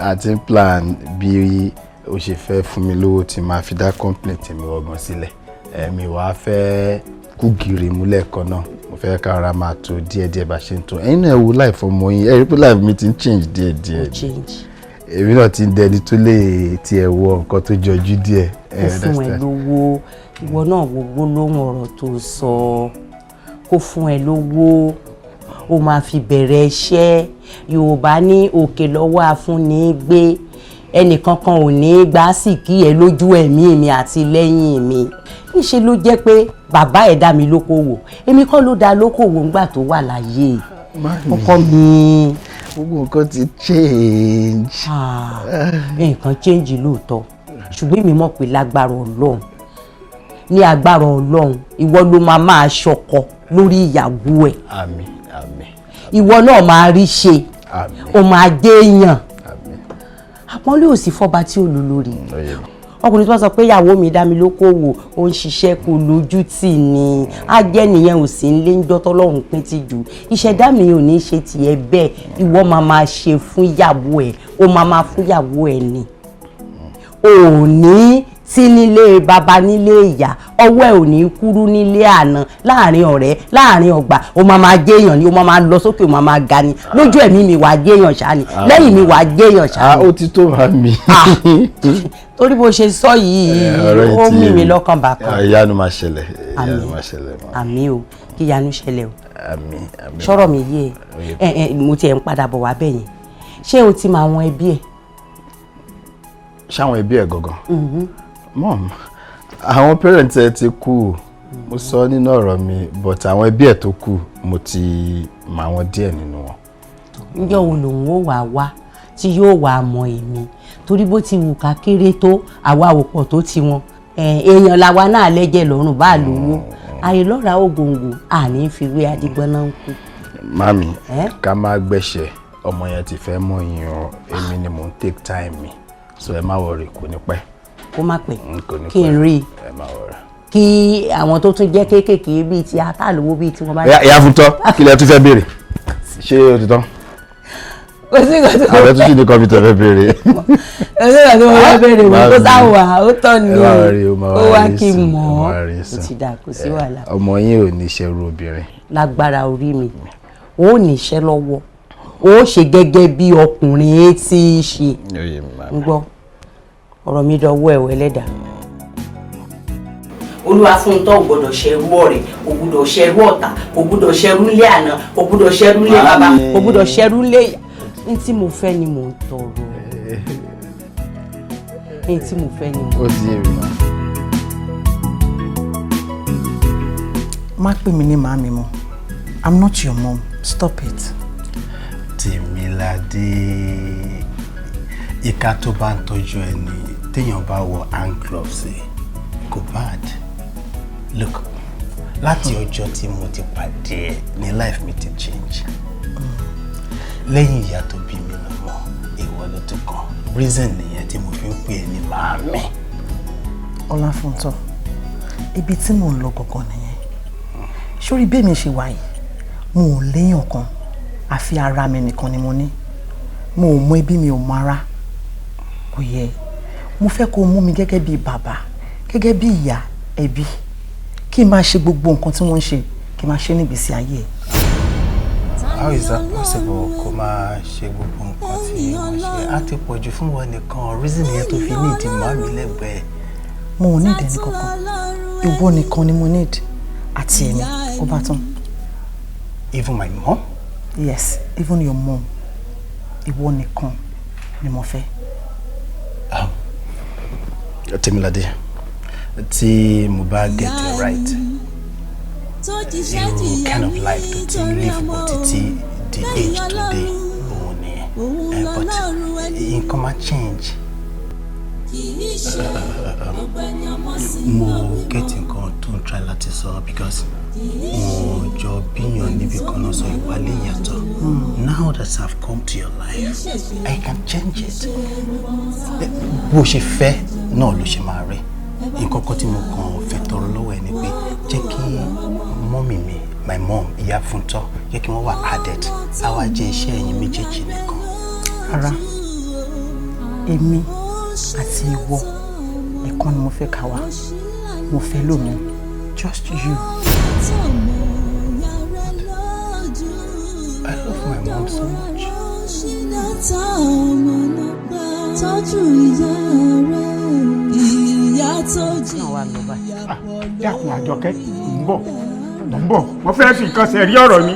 A ti ń plan bí ó ṣe fẹ́ fún mi lówó tí máa fi dá company tèmi ọgbọ̀n sílẹ̀. Ẹ̀mí wàá fẹ́ kú gìrì múlẹ̀ kan náà, mo fẹ́ kára máa tó díẹ̀díẹ̀ bá ṣe ń tó. Ẹ̀yin náà ẹ wo life ọmọ yín, ẹ rí pé life mi ti ń change díẹ̀díẹ̀. Change. Èmi náà ti ń dẹni tó lè tiẹ̀ wọ nǹkan tó jọjú díẹ̀. Kó fún ẹ lówó, ìwọ náà wo gbólóhùn ọ̀rọ̀ tó sọ, kó fún ẹ lówó, ó máa fi bẹ̀rẹ̀ iṣẹ́. Yorùbá ní òkè lọ́wọ́ afúnni gbé, ẹnìkankan ò ní gbà sí kí ẹ lójú ẹ̀mí mi àti lẹ́yìn mi. Níṣe ló jẹ́ pé bàbá ẹ̀ dá mi lókòwò, èmi kọ́ ló dá lókòwò ńgbà tó wà láyé ọkọ mi. Gbogbo nǹkan ti change. Nǹkan change lóòótọ́, ṣùgbọ́n èmi mọ̀ pé lágbára Ọlọ́run, ní agbára Ọlọ́run, ìwọ ló máa máa ṣọkọ lórí ìyàwó ẹ̀. Àmín, àmín. Ìwọ náà máa rí ṣe, ó máa dé èèyàn. Àpọ́nlé ò sí fọ́ba tí ò lò lórí ọkùnrin tó bá sọ pé ìyàwó mi dá mi lókòwò, ó ń ṣiṣẹ́, kó lójú tì ní á jẹ́ nìyẹn, ò sí nílé ń jọ́ tọ́lọ́run pín ti jù. Ìṣẹ̀dá mi ò ní ṣe tiẹ̀ bẹ́ẹ̀. Ìwọ máa máa ṣe fún ìyàwó ẹ̀, ó máa máa fún ìyàwó ẹ̀ ni, ò ní Tí nílé baba, nílé ìyá, ọwọ́ ẹ̀ ò ní kúrú nílé àná, láàrin ọ̀rẹ́, láàrin ọgbà, ó máa máa jẹ́yàn ni, ó máa máa lọ sókè, ó máa máa ga ni. Lójú ẹ̀mí mi, wàá jẹ́yàn ṣá ni. Lẹ́yìn mi, wàá jẹ́yàn ṣá ni. Ó ti tó bá mi. Torí bó ṣe sọ yìí, ó mú mi lọ́kàn bákan. Ìyanu máa ṣẹlẹ̀, ìyanu máa ṣẹlẹ̀. Àmín o, kí ìyanu ṣẹlẹ̀ o. Àmín, àmín. Sọ̀rọ̀ mi yé ẹ ẹ, mo tiẹ̀ ń padà bọ̀ wá bẹ́yẹn. Ṣé o ti mọ àwọn ẹbí ẹ? Ṣáwọn ẹbí ẹ gangan? Mom, àwọn parents ẹ ti kú, mo sọ nínú ọ̀rọ̀ mi, but àwọn ẹbí ẹ tó kù, mo ti mọ àwọn díẹ̀ nínú wọn. Ǹjẹ́ òun lòun ó wà wá tí yóò wà mọ èmi? Torí bó ti wù ká kéré tó, àwa ò pọ̀ tó tiwọn. Èèyàn làwa náà, lẹ́jẹ̀ lọ́rùn bá lówó àìlọ́ra ògòǹgò, àní fi wé adigbọ́n náà ń kú. Mami, ká má gbẹ̀ṣẹ̀, ọmọ yẹn ti fẹ́ mọ̀ yín o. Èmi ni mò ń take time mi, so ẹ má worry, kò ní pẹ́. Kó má pẹ́. Kò ní Kí n rí i. Ẹ má worry. Kí àwọn tó tún jẹ́ kéékèèké bíi ti atálówó bíi tí wọ́n bá. Ìyá Fúntọ́, kí lẹ tún fẹ́ béèrè? Ṣé o ti tán? Kò sí nǹkan tó Àbẹ tún sì ní kọ́mpútà fẹ́ béèrè? Kò sí nǹkan tó mo fẹ́ béèrè mọ́, kó sáwà ó tọ́ ni. Ẹ má worry, ó máa Ó wá rí kí n sùn, mọ̀ ó ọ́. máa rí Ó sùn. ti dà, kò sí wàhálà. Ọmọ yín ò ní ṣerú obìnrin. Lágbára orí mi, ó níṣẹ́ lọ́wọ́, ó ṣe gẹ́gẹ́ bí ọkùnrin tí í ṣe. Oyè mi máa. Ń gbọ́, ọ̀rọ̀ mi dọwọ́ ẹ̀wọ̀ ẹlẹ́dàá. Olúwa fún un tó, ò gbọ́dọ̀ ṣẹrú ọ̀rẹ́, kò gbọ́dọ̀ ṣẹrú ọ̀tá, kò gbọ́dọ̀ ṣẹrú ńlé àná, kò gbọ́dọ̀ ṣẹrú ńlé bàbá, kò gbọ́dọ̀ ṣẹrú ńlé ìyá. Ní tí mo fẹ́ ni mò ń tọrọ, ní tí mo fẹ́ ni mò ń Ó ti yé mi ma. Má pè mí ní màámi mọ́. I'm not your mom. Stop it. Tèmiládé, ìka tó bá ń tọ́jú ẹni, téèyàn bá wọ hand gloves ẹ, kò bad. Look, láti ọjọ́ tí mo ti pàdé ẹ ní life mi ti change. Lẹ́yìn ìyá tó bí mi lọ́mọ, ìwọ ló tún kàn. Reason nìyẹn tí mo fi ń pè é ní màámi. Ọláfúntọ́, ibi tí mò ń lọ gangan nìyẹn. Sórí bẹ́ẹ̀ mi ṣe wà yìí, mo ò léèyàn kan, àfi ara mi nìkan ni mo ní. Mo ò mọ ẹbí, mi ò mọ ara. Kò yẹ, mo fẹ́ kó o mú mi gẹ́gẹ́ bí bàbá, gẹ́gẹ́ bí ìyá ẹbí, kí n máa ṣe gbogbo nǹkan tí wọ́n ń ṣe, kí n máa ṣe nígbèésí ayé ẹ̀. How is that possible? Kó máa ṣe gbogbo nǹkan tí wọ́n ṣe á ti pọ̀jù fún wọn nìkan. Reason yẹn tó fi ní ìdí màmí lẹ́gbẹ̀ẹ́. Mo ò ní ìdẹ́ni kankan. Ìwọ nìkan ni mo need, àti èmi, ó bá tán. Even my mom? Yes, even your mom. Ìwọ nìkan ni mo fẹ́. Tèmiládé, tí mo bá get it right, irú kind of life tó ti live bọ̀ títí di age today òun nìyẹn. But nǹkan máa change. Mo get nǹkan tó ń try láti sọ, because mo jọ bíyàn níbi kan náà, sọ ìwálé yàtọ̀. Now that I've come to your life, I can change it. Bó ṣe fẹ́ náà ló ṣe máa rí. Nǹkan kan tí mo kàn fẹ́ tọrọ lọ́wọ́ ẹ ni pé jẹ́ kí mummy mi, my mom, ìyá Fúntọ́, jẹ́ kí wọ́n wà added, á wá jẹ́ iṣẹ́ ẹ̀yin méjèèjì nìkan. Rárá, èmi àti ìwọ nìkan ni mo fẹ́ ká wá. Mo fẹ́ lómi, just you. I love my mom so much. Tọ́jú ìyá rẹ̀, ìyá tó jìyà. Dákun Àjọkẹ́, ń bọ̀, ń bọ̀, mo fẹ́ fi nǹkan ṣe rí ọ̀rọ̀ mi.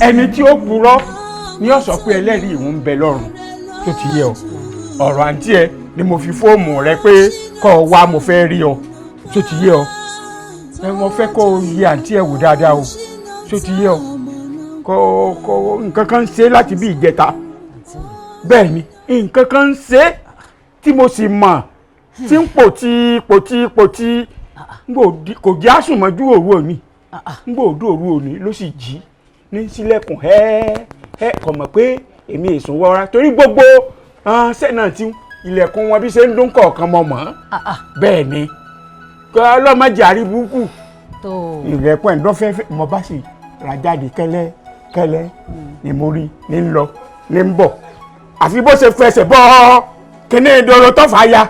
Ẹni tí ó purọ́ ní ó sọ pé ẹlẹ́rìí ìhun ń bẹ lọ́run tó ti yẹ ọ. Ọ̀rọ̀ àǹtí ẹ ni mo fi fóòmù rẹ pé kọ́ ọ wá, mo fẹ́ rí ọ, tó ti yé ọ. Ẹ mo fẹ́ kó o yẹ àǹtí ẹ wò dáadáa o, tó ti yé ọ. Kò nǹkan kan ń ṣe láti bí ìjẹta. Bẹ́ẹ̀ ni, nǹkan kan ń ṣe tí mo sì mọ̀ tí ń pò tí pò tí pò tí kò jẹ́ àsùnmọ́jú òru òní. Ń gbòdó òru òní ló sì jí ní sílẹ̀kùn ẹ́ ẹ́, kò mọ̀ pé èmi èsùn wọra, torí gbogbo sẹ́nà tí ilẹ̀kùn wọn bí ṣe ń dún kọ̀ọ̀kan mọ̀ mọ́. Bẹ́ẹ̀ ni, ọlọ́mọdé àríbùkù ilẹ̀kùn ẹ̀ ń dún fẹ́fẹ́. Mo bá sì ra jáde kẹ́lẹ́ kẹ́lẹ́ ni mo rí ní ń lọ ní ń bọ̀, àfi bó ṣe fẹsẹ̀ bọ́. Kíní ìdòrò tó fà ya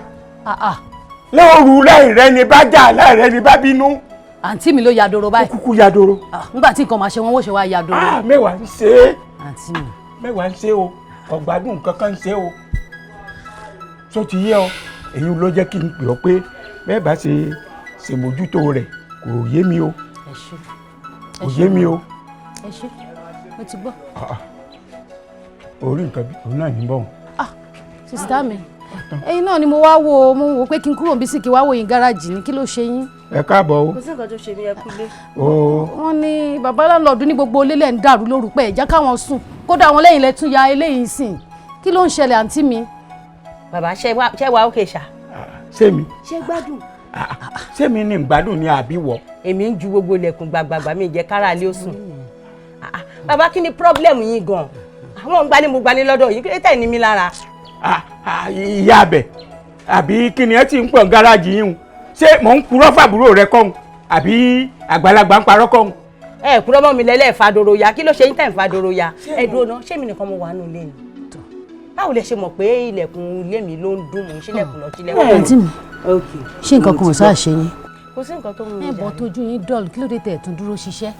lóòrù láì rẹ ni bá jà, láì rẹ ni bá bínú. Àǹtí mi ló ya doro báyìí. Kúkú ya doro. Nígbà tí nǹkan máa ṣe wọn, wọ́n ṣe wá ya doro. Mẹ́wàá ń ṣe é. Àǹtí mi. Mẹ́wàá ń ṣe o, ọ̀gbádùn kankan ń ṣe o. Tó ti yé ọ, èyí ló jẹ́ kí n pè ọ́ pé bẹ́ẹ̀ bá ṣe ṣèmójútó rẹ̀ kò yé mi o. Ẹ ṣé. Kò yé mi o. Ẹ ṣé, mo ti gbọ́. Orí nǹkan bí òun náà ní bọ̀. Sister mi, ẹ̀yin náà ni mo wá wo, mo wò pé kí n kúrò níbí sí kí wá wò yín gáràjì ní, kí ló ṣe yín? Ẹ káàbọ̀ o. Kò sí nǹkan tó ṣe mí, ẹ kúlé. O. Wọ́n ní bàbá láńlọ́ọ̀dù ní gbogbo ilé ń dàrú lóru pé ẹ̀já káwọn sùn, kódà àwọn lẹ́yìn lẹ tún ya eléyìí sìn. Kí ló ń ṣẹlẹ̀, àǹtí mi? Bàbá, ṣe wà ókè ṣá. Ṣé mi? Ṣé gbádùn? Ṣé mi ní gbádùn ni àbí wọ? Èmi ń ju gbogbo ilẹ̀kùn gbàgbàgbà, mi jẹ́ kára lé ó sùn. Bàbá, kí ni problem yín gan? Àwọn ń gbalé, mo gbalé lọ́dọ̀ yìí, kí ló tẹ̀ ní mi lára? Ìyá abẹ, àbí kí ni ẹ ti ń pọ̀ gáràjì yín o? Ṣé mò ń purọ́ fàbúrò rẹ kọ́hún, àbí àgbàlagbà ń parọ́ kọ́hún? Ẹ kúrọ́ mọ́ mi lẹ́lẹ́ fàdòrò ya, kí ló ṣe yín tẹ̀ ń fàdòrò ya? Ẹ dúró ná, ṣé mi nìkan mo wà nù lé ni? Báwo lẹ ṣe mọ̀ pé ilẹ̀kùn ilé mi ló ń dún, mò ń ṣílẹ̀kùn lọ sílẹ̀kùn? Àǹtí mi, ṣé nǹkan kan ò sáà ṣe yín? Kò sí nǹkan tó mú mi Ẹ bọ́ jáde. tójú yín dọ́ọ̀lù, kí ló dé tẹ̀ tún dúró ṣiṣẹ́?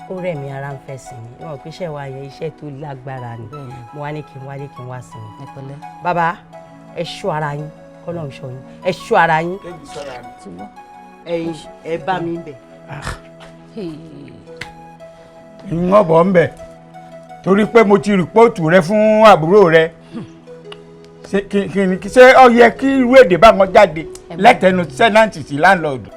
Ó rẹ̀ mí, ara ń fẹ́ sí mi. Wọn kò iṣẹ́ wa yẹn, iṣẹ́ tó lágbára ni. Mo wá ní kí n wálé, kí n wá sí mi. Ẹ pẹ̀lẹ́. Bàbá, ẹ ṣọ́ ara yín, kọ́lọ́run ṣọ́ yín, ẹ ṣọ́ ara yín. Ẹ̀yin ẹ bá mi bẹ̀. Ń bọ̀ ń bẹ̀ torí pé mo ti rìpọ́ọ̀tù rẹ fún àbúrò rẹ. Ṣé ó yẹ kí irú èdè bá wọn jáde lẹ́tẹ̀ẹ́nu sẹ́nàntì sí láńlọ́ọ̀dù?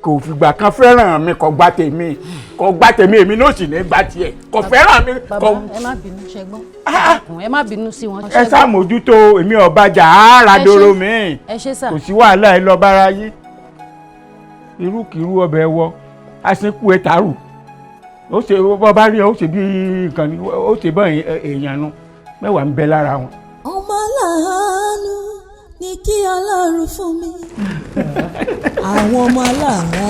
Kò fìgbà kan fẹ́ràn mi, kò gbà tèmi, kò gbà tèmi, èmi náà sì ní gbà tiẹ̀, kò fẹ́ràn mi. Bàbá, ẹ má bínú, ṣe gbọ́, ẹ má bínú sí wọn. Ẹ ṣàmójútó, èmi ọ̀bàjà àárà doro mi. Ẹ ṣé sà. Kò sí wàhálà, ẹ lọ bára yín. Irúkìrú ọbẹ̀ wọ àsìkò ẹ tààrù, ó ṣe bọ́ bá rí ọ, ó ṣe bí nǹkan ni ó ṣe bọ́ èèyàn nu, mẹ́wàá ń bẹ lára wọn. Ọmọ aláàánú ni kí Ọlọ́run fún mi. Àwọn ọmọ aláàánú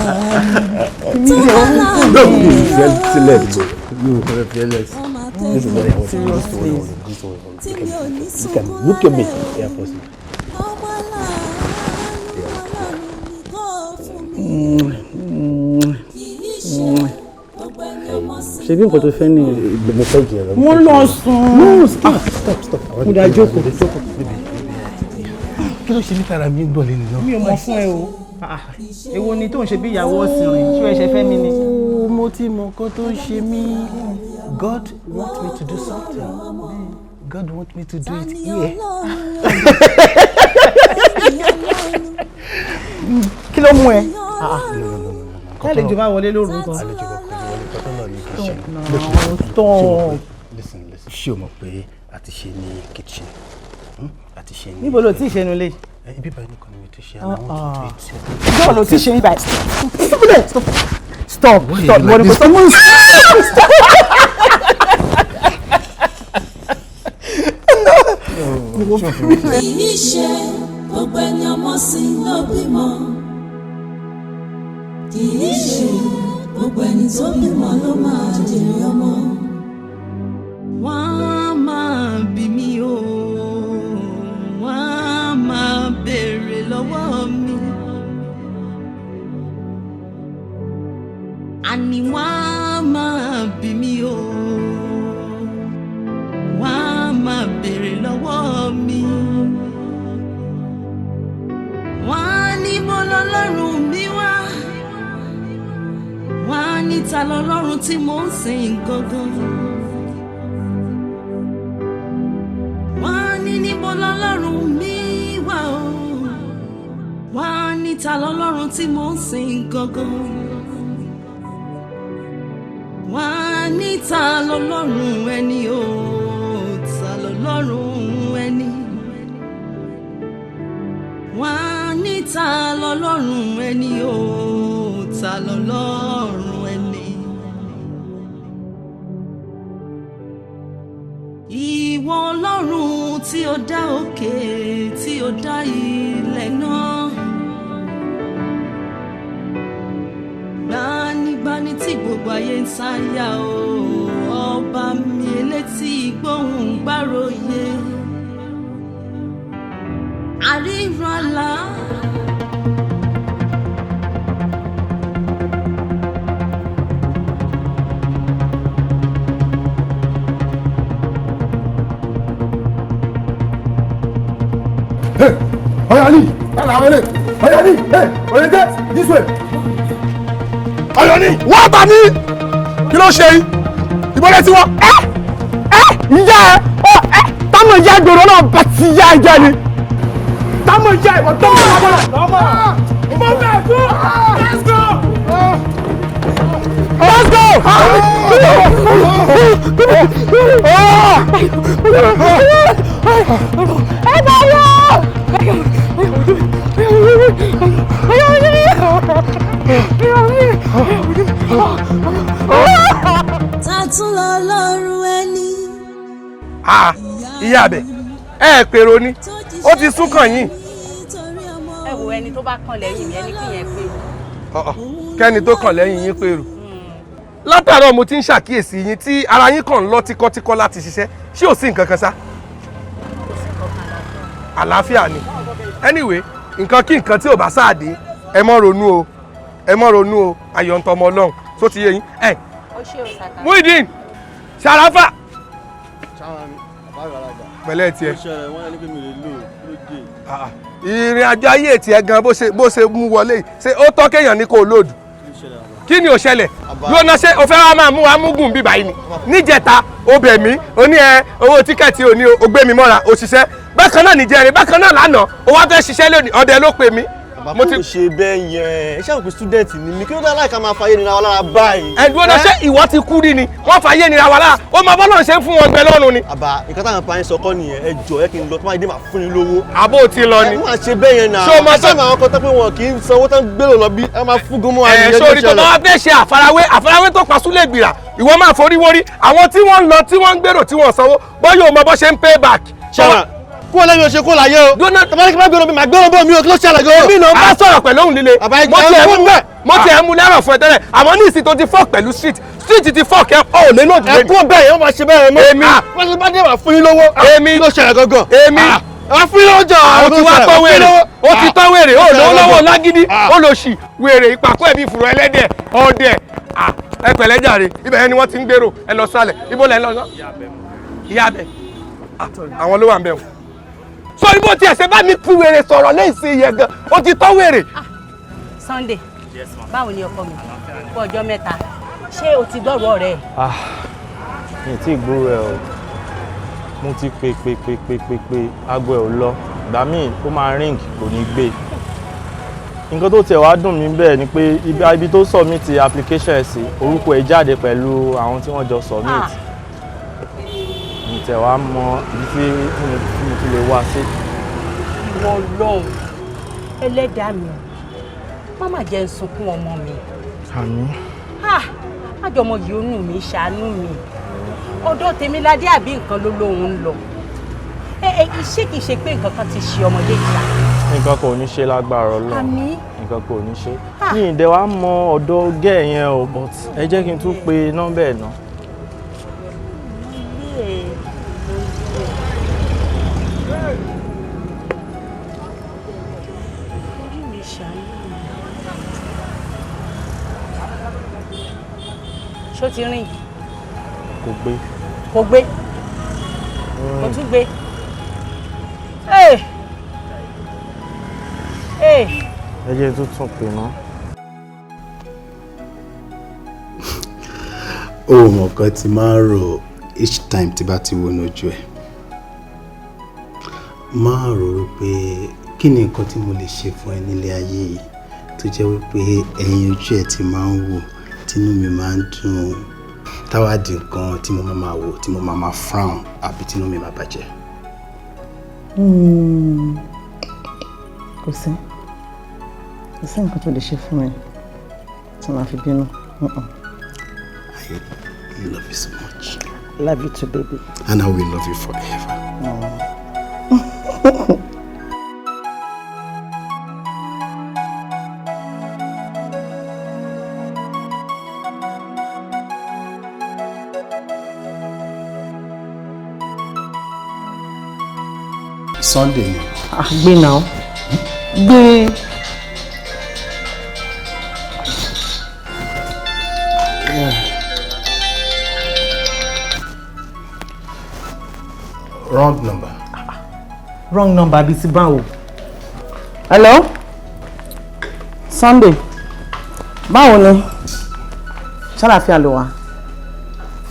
tó bá láàánú tí mi ò ní sunkún. Look at me. Yeah, first. Ọmọ aláàánú Ọlọ́run ni kò fún mi. Kì í ṣe gbogbo ẹni ọmọ sí. Ṣebí nǹkan tó fẹ́ nìyẹn. Mo fẹ́ jẹ lọ. Wọ́n lọ sùn. No, stop, stop, stop. Mo dá jókòó, jókòó. Kí ló ṣe mí tára mi ń gbọ̀n lẹ́nu náà? Mi ò mọ̀ fún ẹ o. Èwo ni tó ń ṣe bí ìyàwó ọ̀sìn rìn? Ṣé ẹ ṣe fẹ́ mi ni? Mo ti mọ nǹkan tó ń ṣe mí. God want me to do something. God want me to do it here. Kí ló mú ẹ? No, no, no, no, no. Tálejò bá wọlé lóru nǹkan. Àlejò kan kò ní wọlé, kọ́tọ́ náà ní kí n ṣe. Stop. Listen, listen. Ṣé o mọ̀ pé a ti ṣe ní kitchen? A ti ṣe ní. Níbo ló ti ṣe nulẹ̀? Ibi báyìí nìkan ni mi ti ṣe, and I want to do it. Ìjọba ló ti ṣe ní báyìí. Stop. Stop. Why Stop. you like Wọ́n ní this? kò stop. Kì í ṣe gbogbo ẹni ọmọ sí ló bímọ. Kì í ṣe gbogbo ẹni tó bímọ ló máa jèrè ọmọ. Wọ́n á máa bí mi o, wọ́n á máa béèrè lọ́wọ́ mi. Àní wọ́n á máa bí mi o, wọ́n á máa béèrè lọ́wọ́ mi. Wọ́n á ní mo lọ́lọ́run mi wá, wọ́n á ní ta lọ́lọ́run tí mò ń sìn gangan. Wọ́n á ní níbo lọ́lọ́run mi wà o, wọ́n á ní ta lọ́lọ́run tí mò ń sìn gangan. Wọ́n á ní ta lọ́lọ́run ẹni o, ta lọ́lọ́run ẹni. Wọ́n á ní ta lọ́lọ́run ẹni o, ta lọ́lọ́run ẹni. Ìwọ Ọlọ́run tí ó dá òkè, tí ó dá ilẹ̀ náà. Gbanigbani tí gbogbo ayé ń sáyà o, ọba mi elétí gbóhùn gbáròyé. Àríranlá. Ọ̀yọ́ni, Ọ̀yọ́ni, Ọ̀yọ́ni, this way. Ọ̀yọ́ni, wá bá mi. Kí ló ṣe yìí? Ìbọ̀lẹ̀ tí wọ́n. Ẹ ìyá ẹ ọ ẹ táwọn ìyá gbèrò náà bá ti yá ẹ jẹ ni. Táwọn ìyá ìwọ tó ń bọ̀ lọ́mọ. Mo fẹ́ kú. Let's go. Let's go. Ẹ bá yọ. Tàtún lọ lọ́rùn ẹni. Ah, ìyá abẹ ẹ pèrò ni ó ti sún kàn yín. Ẹ wo ẹni tó bá kàn lẹ́yìn mi, ẹni kí yẹn pèrò. Kẹ́ni tó kàn lẹ́yìn yín pèrò. Látàárọ̀ mo ti ń ṣàkíyèsí yín tí ara yín kàn ń lọ tíkọ́tíkọ́ láti ṣiṣẹ́, ṣé ò sí nǹkan kan ṣá? Àlàáfíà ni. Anyway, nǹkan kí nǹkan tí ò bá sáàdé, ẹ mọ́ ronú o, ẹ mọ́ ronú o, ayọ̀ ń tọmọ Ọlọ́run tó ti yé yín. Ẹ Muideen Sharafa pẹ̀lẹ́ tiẹ̀. Ìrìn àjò ayé tiẹ̀ gan bó ṣe mú wọlé ṣé ó tọ́ kéèyàn ní kó lòdù? Kí ni ó ṣẹlẹ̀? Lónà ṣé o fẹ́ wá máa mú wa múgùn bíbá yìí ni? Níjẹta o bẹ̀ mí, o ní ẹ owó tíkẹ́ẹ̀tì o ní o gbé mi mọ́ra, o ṣiṣẹ́. Bákan náà níjẹrin, bákan náà lánàá, o wá fẹ́ ṣiṣẹ́ lónìí, ọdẹ ló pè mí. Mo ti ṣe bẹ́ẹ̀ yẹn, ẹ ṣáà pé student ni mi, kí ló dé aláìka máa fàyè nira wa lára báyìí. Ẹ̀dùn ọ̀nà ṣé ìwọ ti kú rí ni, wọ́n fàyè nira wa lára, ó máa bọ́lọ̀ ṣe ń fún wọn gbẹ lọ́rùn ni. Àbá nǹkan táwọn pa yín sọ kọ́ nìyẹn, ẹ jọ ẹ kí n lọ tó máa dé máa fún yín lówó. Àbó ti lọ ni. Ẹ máa ṣe bẹ́ẹ̀ yẹn náà. Ṣé o máa sọ àwọn kan tó pé wọn kì í sanwó tán gbèrò lọ bí ẹ máa fún gómọ àyè. Ẹ sórí tó bá wá fẹ́ ṣe àfarawé, àfarawé tó pa súlẹ̀ gbìrà, ìwọ máa forí wórí, àwọn tí wọ́n ń lọ tí wọ́n ń gbèrò tí wọ́n sanwó, bọ́yọ̀ mọ bó ṣe ń pay back. Ṣé kó lẹ́yìn oṣù kó láyé o. Tọ́mọ́lẹ́ kí n bá gbèrò mi, màá gbèrò bọ̀ mi o, kí ló ṣẹlẹ̀ gan-an. Èmi náà bá sọ̀rọ̀ pẹ̀lú òun líle. Mo ti ẹ̀ mú lẹ́rọ̀ fún ẹ tẹ́lẹ̀, àmọ́ ní ìsìn tó ti fọ́ọ̀k pẹ̀lú street, street ti fọ́ọ̀k ẹ ọ̀ lé lòdì lẹ́nu. Ẹ kú bẹ́ẹ̀ yẹn, wọ́n máa ṣe bẹ́ẹ̀ mọ́. Èmi. Wọ́n ti bá dé wà fún yín lówó. Èmi. Kí ló ṣẹlẹ̀ gangan? Èmi. Wà fún yín lówó jọ. Ó ti wá tọ́ wèrè, ó ti tọ́ wèrè, ó lówó lọ́wọ́ lágídí, ó lọ sí wèrè ìpàkọ́ ẹ̀bí ìfùrọ̀ ẹlẹ́dẹ̀ ọdẹ. Ẹ pẹ̀lẹ́ jàre, ibẹ̀ yẹn ni wọ́n ti ń gbèrò, ẹ lọ sálẹ̀, ibo lẹ lọ sọ. Ìyá abẹ. Àwọn ló wà ń bẹ̀ wọ́n. Sọ ibo tí ẹsẹ̀ bá mi fi wèrè sọ̀rọ̀ léèsì yẹn gan, ó ti tọ́ wèrè. Sunday, báwo ni ọkọ mi? Kú ọjọ́ mẹ́ta, ṣé o ti gbọ́rọ̀ ọ̀rẹ́ ẹ̀? Ah, mi ò tí ì gbúrò ẹ o. Mo ti pè pè pè pè pè pè, aago ẹ̀ ò lọ. Ìgbà míì ó máa ring kò ní gbé. Nǹkan tó tiẹ̀ wá dùn mí bẹ́ẹ̀ ni pé ibi tó submit application ẹ̀ sí, orúkọ ẹ̀ jáde pẹ̀lú àwọn tí wọ́n jọ submit. Mi tẹ̀ wá mọ ibi tí mo ti lè wá sí. Ìwọ Ọlọ́run, ẹlẹ́dàá mi, má má jẹ́ n sunkún ọmọ mi. Àmín. Àjọmọ yìí ó nù mí, ṣàánú mi. Ọ̀dọ̀ Tèmiládé àbí nǹkan ló lóun ń lọ. Ṣé kìí ṣe pé nǹkan kan ti ṣe ọmọdé ìṣá? Nǹkan kò ní ṣe lágbára Ọlọ́run. Àmín. Nǹkan kò ní ṣe. Mi ì dẹ̀ wá mọ ọ̀dọ̀ gẹ́ẹ̀ yẹn o, but ẹ jẹ́ kí n tún pe nọ́mbà ẹ̀ náà. Ṣó ti rìn? Kò gbé. Kò gbé. Kò tún gbé. Ẹ jẹ́ tún tún pè ná. Ó mọ̀ kan tí máa ń rò each time tí bá ti wọnú ojú ẹ̀. Máa rò wípé kí ni nǹkan tí mo lè ṣe fún ẹ nílé ayé yìí tó jẹ́ wípé ẹ̀yìn ojú ẹ̀ ti máa ń wò, tínú mi máa ń dùn, táwa di nǹkan tí mo máa máa wò, tí mo máa máa frown àbí tínú mi máa bàjẹ́. Kò sí nǹkan tó lè ṣe fún mi tí màá fi bínú. I love you so much. Love you too, baby. And I will love you forever. Oh. Sunday ni. Gbé náà. Gbé. Wrong number. Wrong number bíi ti báwo. Hello? Sunday. Báwo ni? Ṣàlàáfíà ló wà.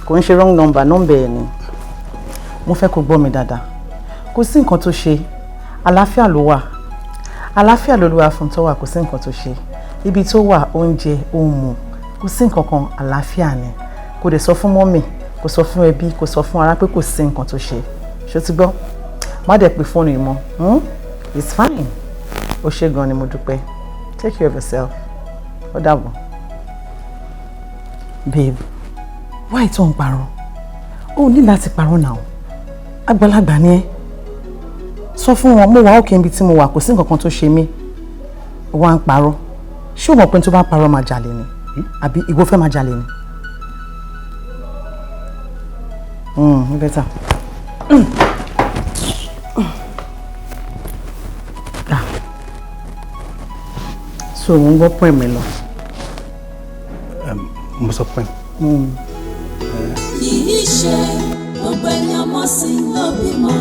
Kò ń ṣe wrong number, nọ́mbà ẹ̀ ni. Mo fẹ́ kó gbọ́ mi dáadáa. Kò sí nǹkan tó ṣe. Àlàáfíà ló wà. Àlàáfíà lolúwa fún tó wà, kò sí nǹkan tó ṣe. Ibi tó wà, oúnjẹ, ó ń mu. Kò sí nǹkan kan, àlàáfíà ni. Kò dẹ̀ sọ fún mọ́mì, kò sọ fún ẹbí, kò sọ fún ará pé kò sí nǹkan tó ṣe. Ṣó ti gbọ́? Má dẹ̀ pé fóònù yìí mọ́. Hmm? It's fine. Ó ṣé gan ni, mo dúpẹ́. Take care of yourself. Ó dàbọ̀. Babe, why tó ń parọ́? O ní láti parọ́ náà. Àgbàlagbà ni ẹ́. Sọ fún wọn, mo wà òkè níbi tí mo wà, kò sí nǹkan kan tó ṣe mí. Wá ń parọ́. Ṣé o mọ̀ pé tó bá parọ́ máa jalè ni? Àbí ìwọ fẹ́ máa jalè ni? Better. So mo ń gbọ́ poem mi lọ. Mo sọ poem. Kì í ṣe gbogbo ẹni ọmọ sí ló bímọ.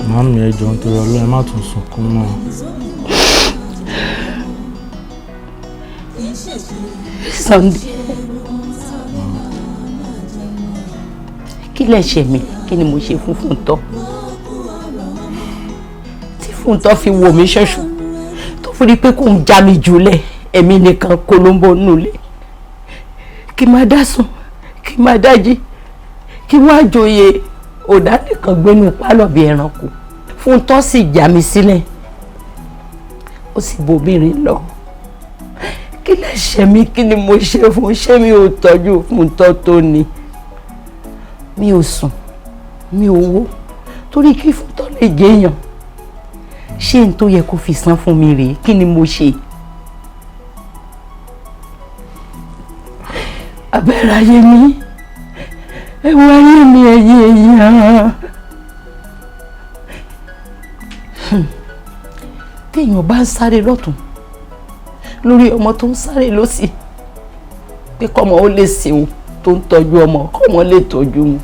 Màámi, ẹ jọ̀ọ́, nítorí Ọlọ́run, ẹ má tún sunkún mọ́. Sunday, kí lẹ ṣe mí? Kí ni mo ṣe fún Fúntọ́ tí Fúntọ́ fi wò mí ṣoṣo, tó fi rí pé kò ń já mi jùlẹ̀, èmi nìkan kolombo nulẹ̀, kí má dá sùn, kí má dájí, kí wọ́n àjòyè ọ̀dà nìkan gbénu pálọ̀ bí ẹranko? Fúntọ́ sì já mi sílẹ̀, ó sì bòbìnrin lọ. Kí lẹ ṣe mí? Kí ni mo ṣe fún? Ṣé mi ò tọ́jú Fúntọ́ tó ni? Mi ò sùn, mi ò wó, torí kí Fúntọ́ lè jẹyàn. Ṣé n tó yẹ kó fi san fún mi rèé? Kí ni mo ṣe? Abẹ́rẹ́ ayé mi, ẹ wo ayé mi, ẹ̀yìn èèyàn. Téèyàn bá ń sáré lọ́tún lórí ọmọ, tó ń sáré lọ́sì, pé kọ́mọ ó lè sìn, tó ń tọ́jú ọmọ, kọ́mọ lè tọ́jú wọn,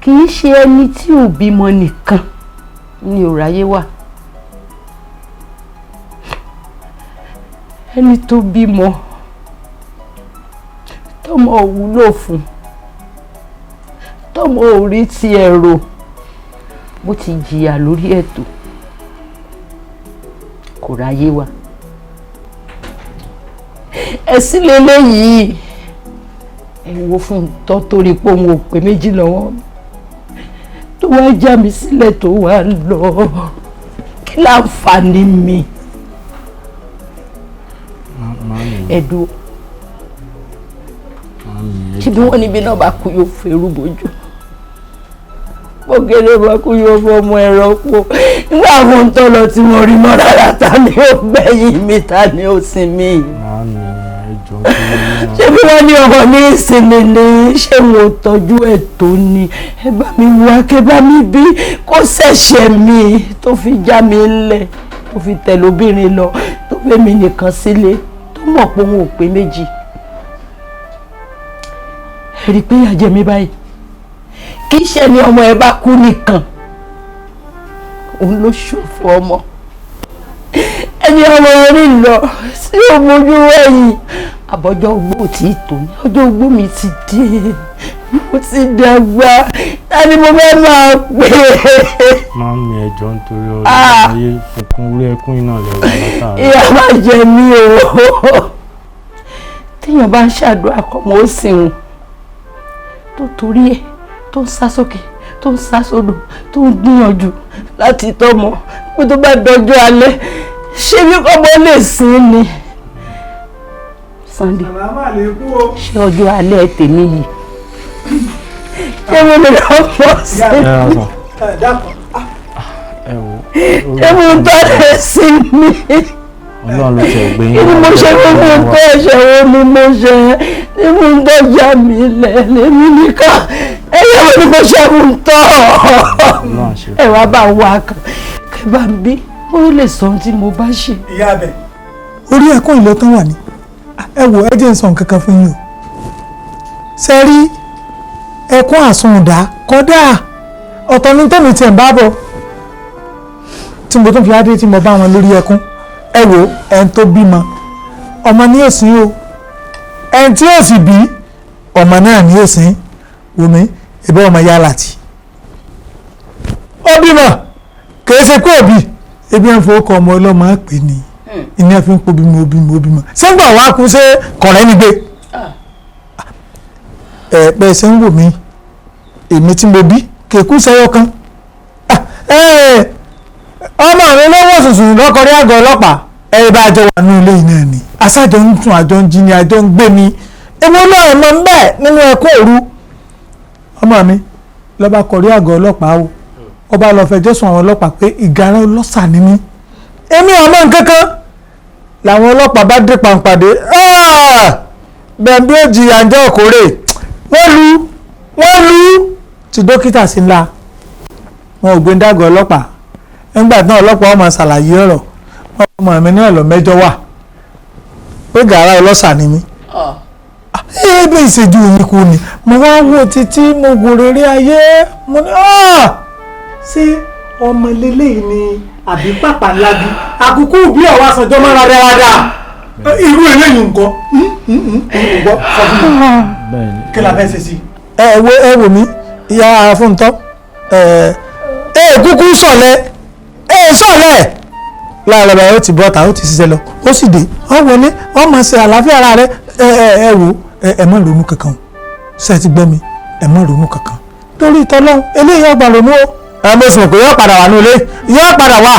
kì í ṣe ẹni tí ò bímọ nìkan ni ò ráyé wà. Ẹni tó bímọ tọmọ ò wúlò fún, tọmọ ò rí tiẹ̀ rò, bó ti jìyà lórí ẹ̀tọ́, kò ráyé wà. Ẹ̀sìn lélẹ́yìí, ẹ wo fún tọ́, torí pé òun ò pé méjì lọ́wọ́ mi, tó wá já mi sílẹ̀, tó wá lọ, kí láǹfààní mi? Ẹ̀dùn ṣé bí wọ́n níbi náà bá kú yóò fẹ́rù bójú, bọ́gẹ́lẹ́ bá kú yóò fọmọ ẹ̀rọ pọ̀. Nígbà àwọn tó lọ tí mo rí mọ́ rárá, ta ni ó gbẹ̀yìn mi? Ta ni ó sinmi? Ṣé bí wọ́n ní ọmọ ní ìsinmi ni? Ṣé mo tọ́jú ẹ̀ tó ni? Ẹ bá mi wá, kẹ bá mi bí kó ṣẹ̀ṣẹ̀ mi tó fi já mi lẹ̀, tó fi tẹ̀lé obìnrin lọ, tó fẹ́ mi nìkan sílé, tó mọ̀ pé òun ò pé méjì. Ẹ rí i pé ìyà jẹ mí báyìí. Kì í ṣe ni ọmọ ẹ bá kú nìkan òun ló ṣòfò ọmọ. Ẹni ọmọ orí lọ sí òmojú ẹ̀yìn, àbọ̀jọ́ ogbó tí ì tó ní ọjọ́ ogbó mi ti dé, mo ti dàgbà, tani mo fẹ́ máa pè é? Màámi, ẹ jọ̀ọ́, nítorí Ọlọ́run, ayé sunkún orí ẹkún iná lẹ́wọ̀ látàárọ̀. Ìyá máa jẹ mí o. Téèyàn bá ń ṣàdúrà kọ́mọ ó sìn wọn, tó torí ẹ̀ tó ń sá sókè, tó ń sá sódò, tó ń gbìyànjú láti tọ́mọ, pé tó bá dọjọ́ alẹ́, ṣé bí kọ́mọ lè sìn ni? Sunday, ṣé ọjọ́ alẹ́ tèmi yìí, ṣé mo lè lọ pọ̀ sí Ẹ rà sàn. I? Ẹ wò. Ṣé mo tọ́ lè sí mi? Ọlọ́run ló tẹ̀ gbé yín. Kí ni mo ṣe fún mi tó? Ẹ̀ṣẹ̀ wo ni mo ṣe ní mo ń dọ́jà mi lẹ̀ lèmi nìkan? Ẹ Ìyàwó ni mo ṣe ń tọ́. Ẹ wá bá wa kan kẹ bá ń bí ó lè sọ ohun tí mo bá ṣe. Ìyá abẹ. Orí ẹ̀kọ́ ìlọ tán wà ní. Ẹ wò, ẹ jẹ́ n sọ nǹkan kan fún yín o. Ṣe rí ẹkún àsundà kódà ọ̀tọ̀ ní tèmi tiẹ̀ ń bá bọ̀ tí mo tún fi adé tí mo bá wọn lórí ẹkún. Ẹ wò, ẹn tó bímọ ọmọ ní òsín o, ẹn tí ò sì bí ọmọ náà ní òsín. Wùmí ìbẹ́ ọmọ yàrá tì ó bímọ, kìí ṣe pé òbí ebi ń fowó kọ ọmọ ọlọ́mọ pè ní ìní ẹ fi ń po bímọ bímọ bímọ sẹ́ńgbà wàá kú ṣé kọ̀rẹ́ ni gbé. Ẹ bẹ́ẹ̀ ṣe ń wò mí, èmi tí mo bí kèkú sẹ́yọ kan. Ọmọ mi lọ́wọ́ sùsùn lọ́kọ̀rí àgọ́ ọlọ́pàá. Ẹ bá àjọ wà ní ilé yìí náà ni aṣáájọ ń tún àjọ ń jí ni àjọ ń gbé ni èmi náà mọ̀ ń bẹ̀ nínú ẹkún òru. Ọmọ mi lọ́ba kọ̀rí àgọ́ ọlọ́pàá o, ọba lọ fẹjọ́ sùn àwọn ọlọ́pàá pé ìgárá ọlọ́ṣà ni mí, èmi ọmọ nǹkankan. Làwọn ọlọ́pàá bá dé pàǹpàdé bẹ́ẹ̀ bí ó jìyà ń jẹ́ òkórè. Wọ́n lu ti dókítà sí ńlá wọn ò gbé ń dàgọ̀ ọlọ́pàá. Nígbà tí ọlọ́pàá ọmọ ṣàlàyé ọ̀rọ̀, ọmọ mi ní ọ̀lọ́ mẹ́jọ wà pé gàrá ọlọ́ṣà ni mí. Ebe ìṣèjú yìí kú ni mo wá wò títí mo wò rere ayé, mo ní ṣé ọmọ lélẹ́yìí ni àbí pàpà ńlá bí àkókò bí ọ̀wá sanjọ́ mọ́ra dáadáa irú eléyìí nǹkan nǹkan sọ fún mi kí la fẹ́ ṣe sí. Ẹ wo mi ìyá Fúntọ́, ẹ kúkú sọ̀lẹ̀, ẹ sọ̀lẹ̀ láàárọ̀ báyìí ó ti bọ́ta, ó ti ṣiṣẹ́ lọ, ó sì dé, ó wọlé, ó máa ṣe àlàáfíà ara rẹ. Ẹ wò, ẹ má ronú kankan, ṣe ti gbọ́ mi, ẹ má ronú kankan torí ìtọ́lọ́hún eléyìí ọgbà ronú o. Ẹ mo sì mọ̀ pé yóò padà wà ní ilé, yóò padà wà,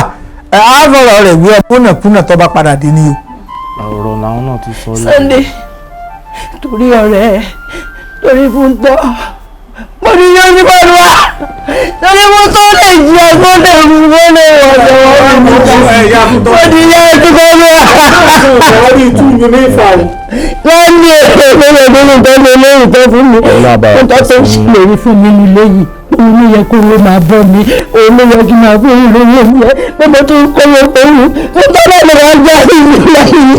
ẹ á fọ̀rọ̀ rẹ̀ wí ọkùnàkùnà tó bá padà dé ní o. Ọ̀rọ̀ làwọn náà ti sọ. Sunday, torí ọ̀rẹ́, torí Fúntọ́, mo ní yóò ní pẹ̀lú wa, torí mo tó lè jí ọgbọ́n lè mú mo lè wọ̀ lọ́wọ́ mo ní yóò ní pẹ̀lú wa. Wọ́n ní ètò ìpínlẹ̀ ìpínlẹ̀ tó lè lóyún tó fún mi, Fúntọ́ tó ń ṣèlérí fún mi nílé yìí, òun ló yẹ kó ló máa bọ́ mi, òun ló yẹ kí máa fún mi lórí ẹ̀mí ẹ̀, gbogbo tó ń kọ́ ló pé mi, Fúntọ́ náà lè wá já ìlú lẹ́yìn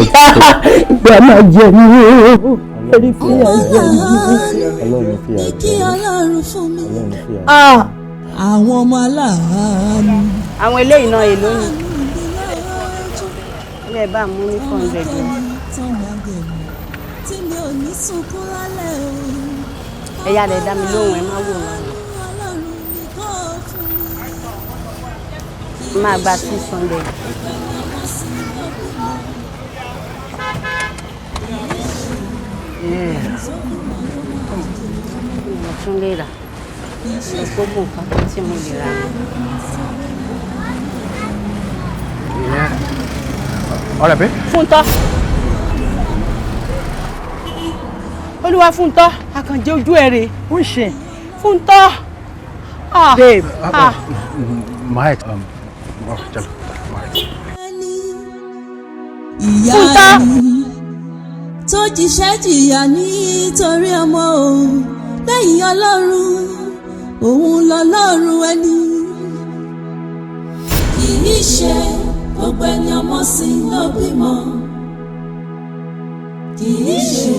ìgbà máa jẹ mí o. Ní kí Ọlọ́run fún mi àwọn ọmọ aláàánú. Àwọn eléyìí náà èlò ni ilé bá mú ní 400. Tí mi ò ní sunkún lálẹ́ o. Ẹ yá rẹ̀ dá mi lóhùn, ẹ má wò wọ́n. Máa gba 600. Mo tún lè rà gbogbo nǹkan tí mo lè rà. Ọ̀rẹ́ mi. Fúntọ́, Olúwa Fúntọ́, àkànjẹ ojú ẹ̀ rè ń ṣe Fúntọ́. Babe. Mike, Ìyá ẹni tó jíṣẹ́ jìyà nítorí ọmọ o, lẹ́yìn Ọlọ́run òun lọ́lọ́run ẹni. Kì í ṣe gbogbo ẹni ọmọ sí ló bímọ, kì í ṣe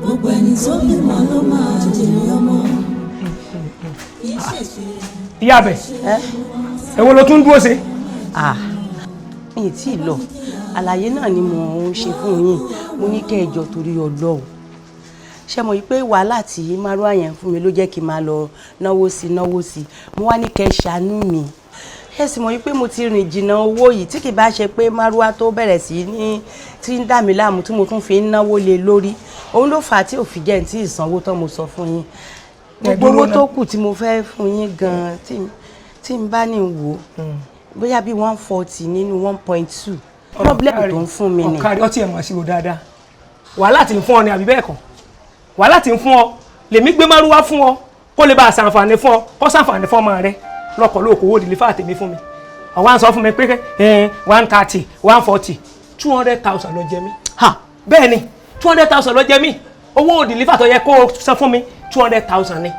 gbogbo ẹni tó bímọ ló máa jèrè ọmọ. Ìyá abẹ, èwo ló tún dúró ṣe. Mi ì tí ì lọ, àlàyé náà ni mò ń ṣe fún yín. Mo ní kẹ́ ẹ jọ torí Ọlọ́run, ṣé mo rí pé wàhálà tí márùá yẹn fún mi ló jẹ́ kí n máa lọ náwó sí mo wá ní kẹ́ ẹ ṣàánú mi. Ẹ sì mọ̀ wípé mo ti rìn jìnnà owó yìí, tí kì bá ṣe pé márùá tó bẹ̀rẹ̀ sí ní tí ń dà mí láàmú tí mo tún fi ń náwó lé lórí, òun ló fà á tí ò fi jẹ́ ní tí ìsanwó tán mo sọ fún yín. Gbogbo owó tó kù tí mo fẹ́ fún yín gan-an tí n bá ní wò bóyá bíi 140 nínú 1.2 problem tó ń fún mi ni. Ọ̀kárí ọtí ẹ̀ mọ̀ sí o dáadáa, wàhálà tí ń fún ọ ni àbí bẹ́ẹ̀ kọ́, wàhálà tí ń fún ọ lèmi gbé márúwá fún ọ kó lè bá a ṣàǹfààní fún ọ, kó ṣàǹfààní fún ọmọ rẹ lọkọ̀ lóòkó owó ìdílé fáàtì mi fún mi. Ọ̀wá ń sọ fún mi pé 130 140 200,000 ló jẹ mí. Bẹ́ẹ̀ ni 200,000 ló jẹ mí, owó ìdílé fàtọ̀ yẹ kó o san fún mi 200,000 ni.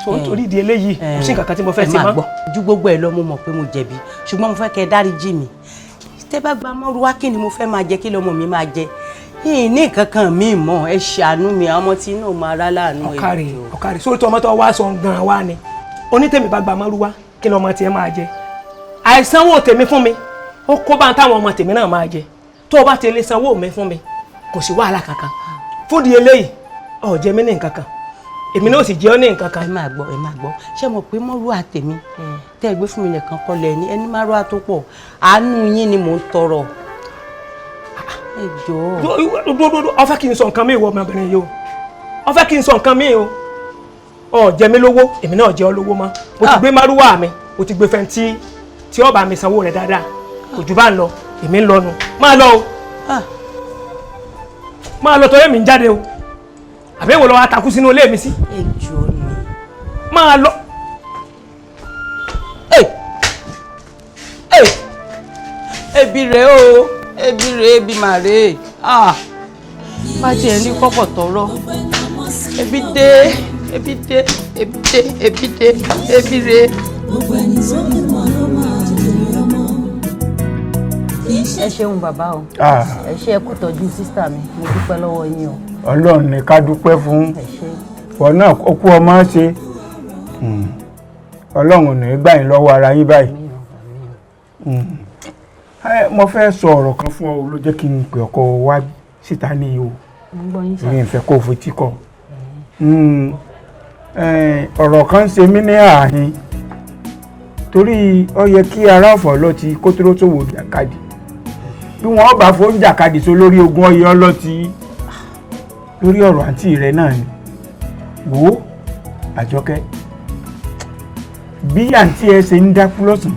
So nítorí ìdí eléyìí, kò sí nǹkan kan tí mo fẹ́ Ẹ ṣe máa mọ́. gbọ́, ju gbogbo ẹ lọ, mo mọ̀ pé mo jẹ̀bi, ṣùgbọ́n mo fẹ́ kẹ́ ẹ dáríjì mi. Tẹ́ bá gba mọ́rúwá, kí ni mo fẹ́ máa jẹ? Kí lọmọ mi máa jẹ? Yìí ní nǹkan kan mi mọ̀, ẹ ṣàánú mi, àwọn ọmọ tí inú máa rá láàánú ẹ. Ọ̀kàrẹ̀, ọ̀kàrẹ̀, sórí tí ọmọ tó wá sọ gan-an wá ni onítẹ̀mí bá gba mọ́rúwá, kí lọmọ tiẹ̀ máa jẹ? Àìsanwó tèmi fún mi, ó kó bá ń táwọn ọmọ tèmi náà máa jẹ. Tó o bá ti lè sanwó mi fún mi, kò sí wàhálà kankan. Fúdi eléyìí, ò jẹ mí ní nǹkan kan, èmi náà sì jẹ ọ́ ní nǹkan kan. Ẹ máa gbọ́, ẹ máa gbọ́, ṣé mo pé mọ́rúwá tèmi tẹ́ ẹ gbé fún mi nìkan kọ́ lẹ ní ẹni márúwá tó pọ̀? Àánú yín ni mò ń tọrọ, ẹ jọ̀ọ́. Dúdúdú, ó fẹ́ kí n sọ nǹkan mi, ìwọ ọmọbìnrin yìí o, ó fẹ́ kí n sọ nǹkan mi o. Ó jẹ mí lówó, èmi náà jẹ ọ́ lówó mọ́. Mo ti gbé márúwá mi, mo ti gbé fẹ́ntì tí ó bá mi sanwó rẹ̀ dáadáa. Kò jù bá ń lọ, èmi ń lọnu. Máa lọ o, máa lọ, torí èmi ń jáde o. Àbí èwo lọ wá takú sínú ilé mi sí? Ẹ jọ̀ọ́ ni. Máa lọ. Ebi rèé o, ebi rèé, ebi mà rèé. Ah, bá tiẹ̀ ní kọ́kọ̀ tọrọ, ebi dé, ebi dé, ebi dé, ebi dé, ebi rèé. Gbogbo ẹni tó bímọ ló máa jèrè ọmọ. Ẹ ṣeun bàbá o. Ah. Ẹ ṣe, ẹ kú tọ́jú sister mi, mo dúpẹ́ lọ́wọ́ yín o. Ọlọ́run ní ká dúpẹ́ fún. Ẹ ṣé. Wọn náà ó kú ọmọ ṣe. Ọlọ́run ò ní gbà yín lọ́wọ́ ara yín báyìí. Mo fẹ́ sọ ọ̀rọ̀ kan fún ọ ló jẹ́ kí n pè ọkọ wá síta ní o. Mo ń gbọ́ yín sà. Mi ò fẹ́ kó o fetí kọ. Ọ̀rọ̀ kan ń ṣe mí ní ààhin, torí ó yẹ kí ará ọ̀fọ̀ lọ ti kó tó tó wò jàkadì, bí wọ́n bá fóun jàkadì so lórí ogun ọyẹ ọlọ́tí lórí ọ̀rọ̀ àǹtí rẹ̀ náà ni. Wò ó, Àjọkẹ́, bí àǹtí ẹ ṣe ń dákú lọ́sàn-án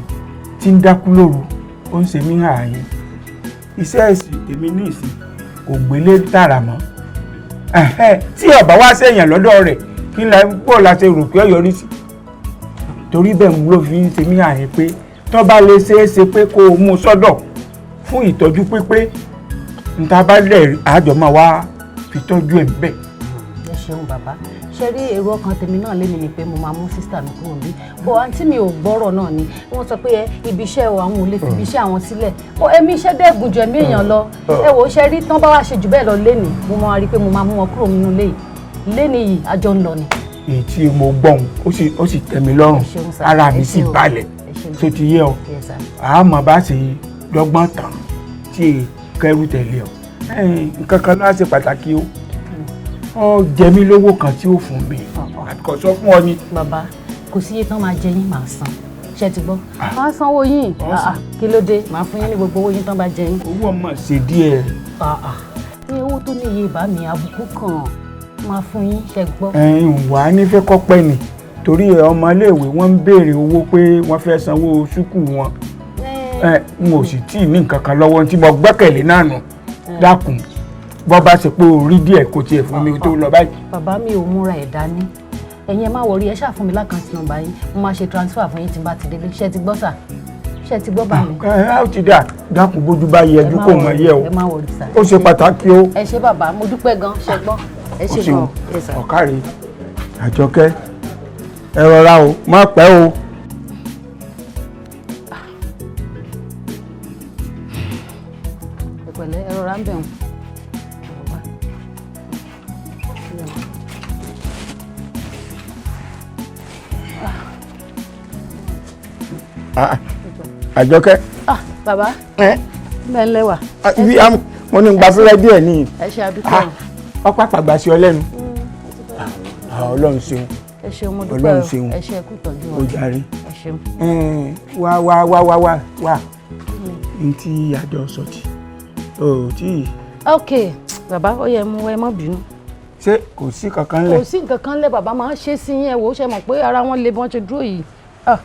tí ń dákú lóru, ó ń ṣe mí ààyè. Iṣẹ́ ẹ̀sìn tèmi ní ìsìn kò gbélé tààrà mọ́. Ẹ̀hẹ́, tí ọ̀bá wá sẹ̀yàn lọ́dọ̀ rẹ̀, kí la pọ̀ la ṣe rò pé ó yọrí sí? Torí bẹ́ẹ̀ ló fi ń ṣe mí ààyè pé tó bá lè ṣeé ṣe pé kó o mú un sọ́dọ̀ fún ìtọ́jú pípé, níta bá lẹ̀ àjọ máa wá fi tọ́jú ẹ̀ bẹ́ẹ̀. Ẹ ṣeun bàbá. Ṣe rí, èrò ọkàn tèmi náà lémi ni pé mo máa mú sister mi kúrò níbí bó. Àǹtí mi ò gbọ́rọ̀ náà ni. Wọ́n sọ pé ẹ ibi iṣẹ́ o, àwọn ò lè fi ibi iṣẹ́ àwọn sílẹ̀ o. Ẹ̀mí iṣẹ́ dẹ́gùn ju ẹ̀mí èèyàn lọ. Ẹ wò ó, ṣe rí, tán bá wá ṣe jù bẹ́ẹ̀ lọ lénìí, mo máa rí i pé mo máa mú wọn kúrò nínú ilé yìí lénìí yìí. Àjọ ń lọ ni. Èyí tí mo gbọ́n, ó sì tẹ́ mi lọ́rùn. Ẹ ṣeun sir. Ara mi Ẹ sì ṣé o. balẹ̀. Ẹ ṣeun. Tó ti yé ọ? Yes, sir. Àmọ́ bá ṣe dọ́gbọ́n tán tí è kẹrù tẹ̀lé ọ. Nǹkan kan náà ṣe pàtàkì o. Ọ jẹ mí lówó kan tí ó fún mi, àbí kò sọ fún ọ ni? Bàbá, kò sí iye tán máa jẹ yín, màá san. Ṣé ti gbọ́? Màá sanwó yín. Ah, ah, kí ló dé? Màá fún yín ní gbogbo owó yín tán bá jẹ yín. Owó ọmọ ṣe díẹ̀. Ah, ah. Ní owó tó ní iye ìbá mi àbùkù kan, máa fún yín, ṣe gbọ́. Ẹ̀yin wà á nífẹ̀ẹ́ kọ́pẹ́ ni, torí ọmọ iléèwé wọ́n ń béèrè owó pé wọ́n fẹ́ sanwó sùkúù wọn. Ẹ n ò sì tí ì ní nǹkan kan lọ́wọ́ tí mo gbẹ́kẹ̀lé náà nù. Dákun, bọ́ bá ṣe pé o rí díẹ̀ kó tiẹ̀ fún mi tó lọ báyìí. Bàbá, mi ò múra ẹ̀ dání. Ẹ̀yin ẹ má worry, ẹ ṣáà fún mi l'account number yín, mo máa ṣe transfer fún yín tí n bá ti délé. Ṣé ti gbọ́ sà? Ṣé ti gbọ́ bá mi? Ẹ ó ti dà. Dákun, bójú bá yẹjú kò mọ̀ yẹ o. Ẹ má worry sà. Ó ṣe pàtàkì o. Ẹ ṣé bàbá, mo dúpẹ́ gan. Ṣe gbọ́? Ẹ Ó ṣé ṣeun. gan. Yes, sir. Ọ̀kàrí Àjọkẹ́, ẹ rọra o, má pẹ́ o. Ẹ pẹ̀lẹ́, ẹ rọra ń bẹ̀ wọ́n. Ah, Àjọkẹ́. Ah, bàbá. Ẹ bẹ́ẹ̀ lẹ́wà. Ibi mo ní gba fúnra díẹ̀ ní. Ẹ ṣe, àdúpẹ́ o. Ọ̀pá pàgbà sí ọ lẹ́nu. Ah, Ọlọ́run ṣeun. Ẹ ṣeun, mo dúpẹ́ Ọlọ́run o. ṣeun. Ẹ ṣe, ẹ kú ìtọ́jú Ó wa. jàre. Ẹ ṣeun. Ẹn, wá wá wá wá wá wá, n tí àjọ sọ tí o tí. Ok bàbá, ó yẹ mú, ẹ má bínú. Ṣé kò sí kankan Kò lẹ̀? sí nǹkan kan lẹ̀ bàbá, máa ń ṣe sí yín. Ẹ wò ó, ṣe mọ̀ pé ara wọn le bọ́n ṣe dúró yìí. Ah,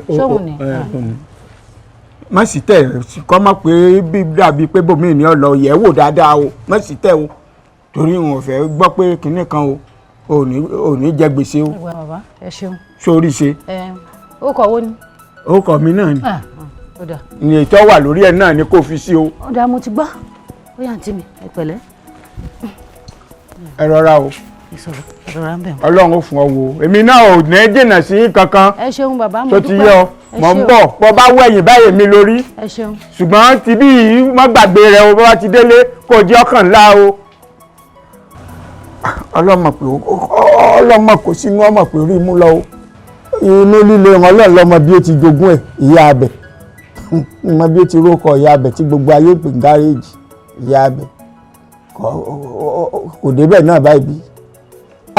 Ṣóhun ni? Má sì tẹ̀ kọ́ mọ̀ pé bí dàbí pé bòmíì ní ọ̀lọ́ yẹ̀ wò dáadáa o. Má sì tẹ̀ o, torí n ò fẹ́ gbọ́ pé kinní kan o, ò ní jẹ gbèsè o. Ẹ wá bàbá, ẹ ṣeun. Sórí ṣe. Ẹ ó kọ̀ wo ni? Orúkọ mi náà ni. Ah, ó dà. Ní ètò wà lórí ẹ̀ náà ni kò fi sí o. Ó dà, mo ti gbọ́. Ó yá, àǹtí mi, ẹ pẹ̀lẹ́. Ẹ rọra o. Ìṣòro ìrora ń bẹ̀ wọ́n. Ọlọ́run ó fún ọ wo, èmi náà ò ní jìnnà sí kankan. Ẹ ṣeun bàbá, mo Tó ti dúpẹ́. yọ. Ẹ Mọ̀ ń ṣé o. bọ̀, bọ́ bá wẹ̀yìn báyìí mi lórí. Ẹ ṣeun. Ṣùgbọ́n ti bí yìí, má gbàgbé rẹ o, bá wá ti délé kó o jẹ́ ọkàn ńlá o. Ọlọ́mọ pé ọlọ́mọ kò sínú ọmọ pé rí mú lọ o, inú líle wọn. Ọlọ́run lọ́mọ bí ó ti jogún ẹ̀, ìyá abẹ mọ bí ó ti rókọ ìyá abẹ tí gbogbo ayé pè ní gáréèjì ìyá abẹ. Kò débẹ̀ náà báyìí bí.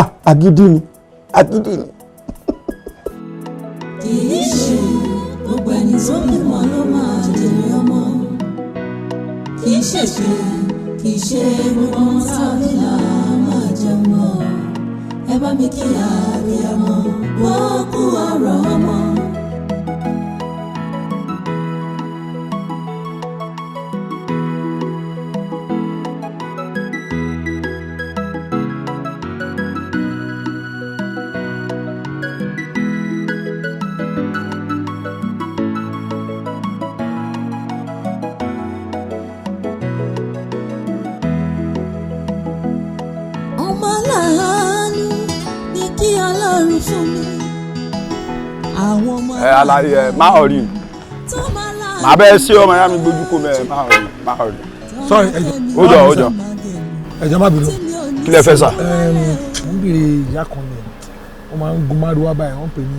Ah, agídí ni, agídí ni. Kì í ṣe gbogbo ẹni tó bímọ ló máa jèrè ọmọ. Kì í ṣèṣe, kì í ṣe gbogbo ọmọ tá a bí là máa jẹun mọ́. Ẹ bá mi kí àbíyamọ, wọ́n kú ọ̀rọ̀ ọmọ. Ọmọ aláàánú ní kí Ọlọ́run fún mi. Àwọn ọmọ Ẹ alaye, ẹ má rí, màá bẹ́ẹ̀ sí ọmọ ya mi gbójú kó mẹ́, má rí, má rí. Sorry, ẹ jọ̀ọ́. Ó jọ, ó jọ. Ẹ jọ̀ọ́, má bínú. Kí lẹ fẹ́ sà? Mo ń béèrè ìyá kan ni, wọ́n máa ń gun márúwá báyìí, wọ́n ń pè ní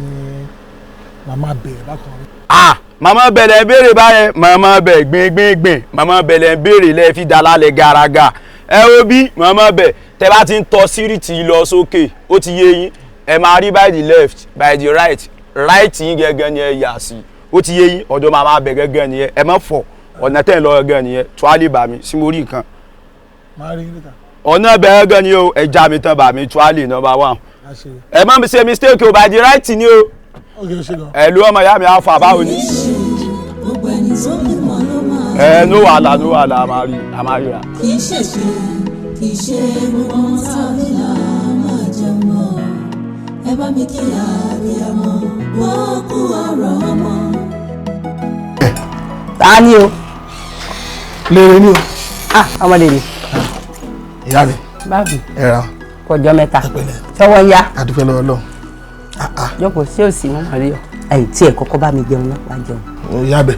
màmá bẹ̀rẹ̀ bákan. Ah, màmá bẹ̀lẹ̀ ń béèrè báyẹn, màmá bẹ̀ gbìngbìngbìn, màmá bẹ̀lẹ̀ ń béèrè lẹ́ẹ̀ fi dala lẹ̀ gàràgà. Ẹ wo bí màmá bẹ̀ tẹ bá ti ń tọ síríìtì lọ sókè, ó ti yé yín, ẹ máa rí by the left, by the right, right yín gẹ́gẹ́ ni ẹ yà sí, ó ti yé yín, ọ̀dọ̀ màmá bẹ̀ gẹ́gẹ́ ni ẹ má fọ̀ ọ̀nà tẹ̀ ń lọ gẹ́gẹ́ ni ẹ tó á lè bà mí sí mo rí nǹkan. Máa rí níta. Ọ̀nà bẹ̀ gẹ́gẹ́ ni o, ẹ já mi tán bà mí tó á lè number one. Àṣẹ. Ẹ má ṣe mistake o, by the right ni o. Ok, o ṣe gan. Ẹ ló ọmọ ìyá mi á fà, báwo ni? Gbogbo ẹni tó bímọ ló máa. Ẹ no wàhálà, no wàhálà, a máa rí, a máa ríra. Kì í ṣèṣe, kì í ṣe gbogbo ọmọ tá a bí là máa jẹun mọ́. Ẹ bá mi kí àbíyamọ, wọ́n kú ọ̀rọ̀ ọmọ. Ta ni o? Lèrè ni o. Ah, ọmọ lèrè. Ìyá mi. Báàbí. Ẹ ra. Kọjọ mẹ́ta. Sọ́wọ́ ń yá. A dúpẹ́ lọ́wọ́ Ọlọ́run. Jókòó sí òsì mọ́ màrí ọ. Ẹ̀yìn tí ẹ̀ kọ́kọ́ bá mi jẹun náà, wá jẹun. Ìyá bẹ̀,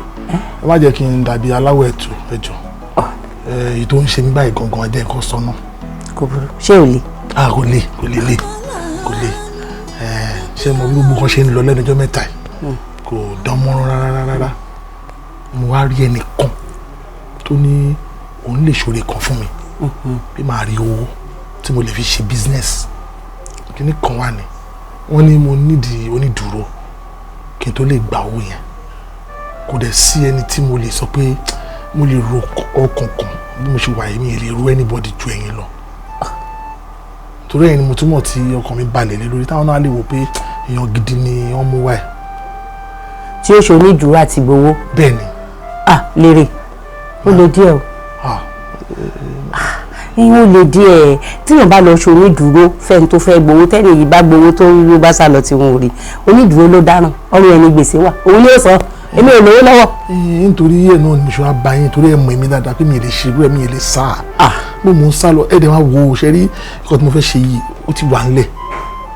ẹ má jẹ́ kí n dàbí aláwọ̀ ẹ̀tù, ẹ jọ̀ọ́. Èyí tó ń ṣe mí báyìí gangan, ẹ jẹ́ nǹkan sọ náà. Kò burú, ṣé ò le? Ah, kò le, kò le le, kò le. Ṣé mo bí gbogbo kan ṣe ń lọ lẹ́nu ọjọ́ mẹ́ta yìí kò dán mọ́rán rárá rárá. Mo wá rí ẹnìkan tó ní òun lè ṣoore kan fún mi bí màá rí owó tí mo lè fi ṣe business. Kíní kan wà ní wọ́n ní mo nídìí onídùúró kí n tó lè gba owó yẹn. Kò dẹ̀ sí ẹni tí mo lè sọ pé mo lè ro ọkàn kan bí mo ṣe wà yìí, mi lè ro anybody ju ẹ̀yin lọ, torí ẹ̀yin ni mo túmọ̀ tí ọkàn mi balẹ̀ lé lórí, táwọn náà lè wò pé èèyàn gidi ni wọ́n mú wá ẹ̀. Tí ó ṣe onídùúró àti gbowó. Bẹ́ẹ̀ni. Ah, lèrè, ó le díẹ̀ o. Ìyẹn ó le díẹ̀. Tí yóò bá lọ ṣe onídùúró fẹ́ni tó fẹ́ gbowó, tẹ́lẹ̀ yìí bá gbowó tó ń bá sá lọ tí wọn ò rí, onídùúró ló dáràn, ọrùn ẹni gbèsè wà, òun ni ó sọ, èmi ò lówó lọ́wọ́. Nítorí ẹ̀ náà ni mo ṣe wá bá yín, torí ẹ̀ mọ̀ èmi dáadáa pé mi ì lè ṣe irú ẹ̀, mi ì lè sá mo mò ń sá lọ. Ẹ̀ dẹ̀ wá wo, ṣe rí nǹkan tí mo fẹ́ ṣe yìí, ó ti wà ńlẹ̀,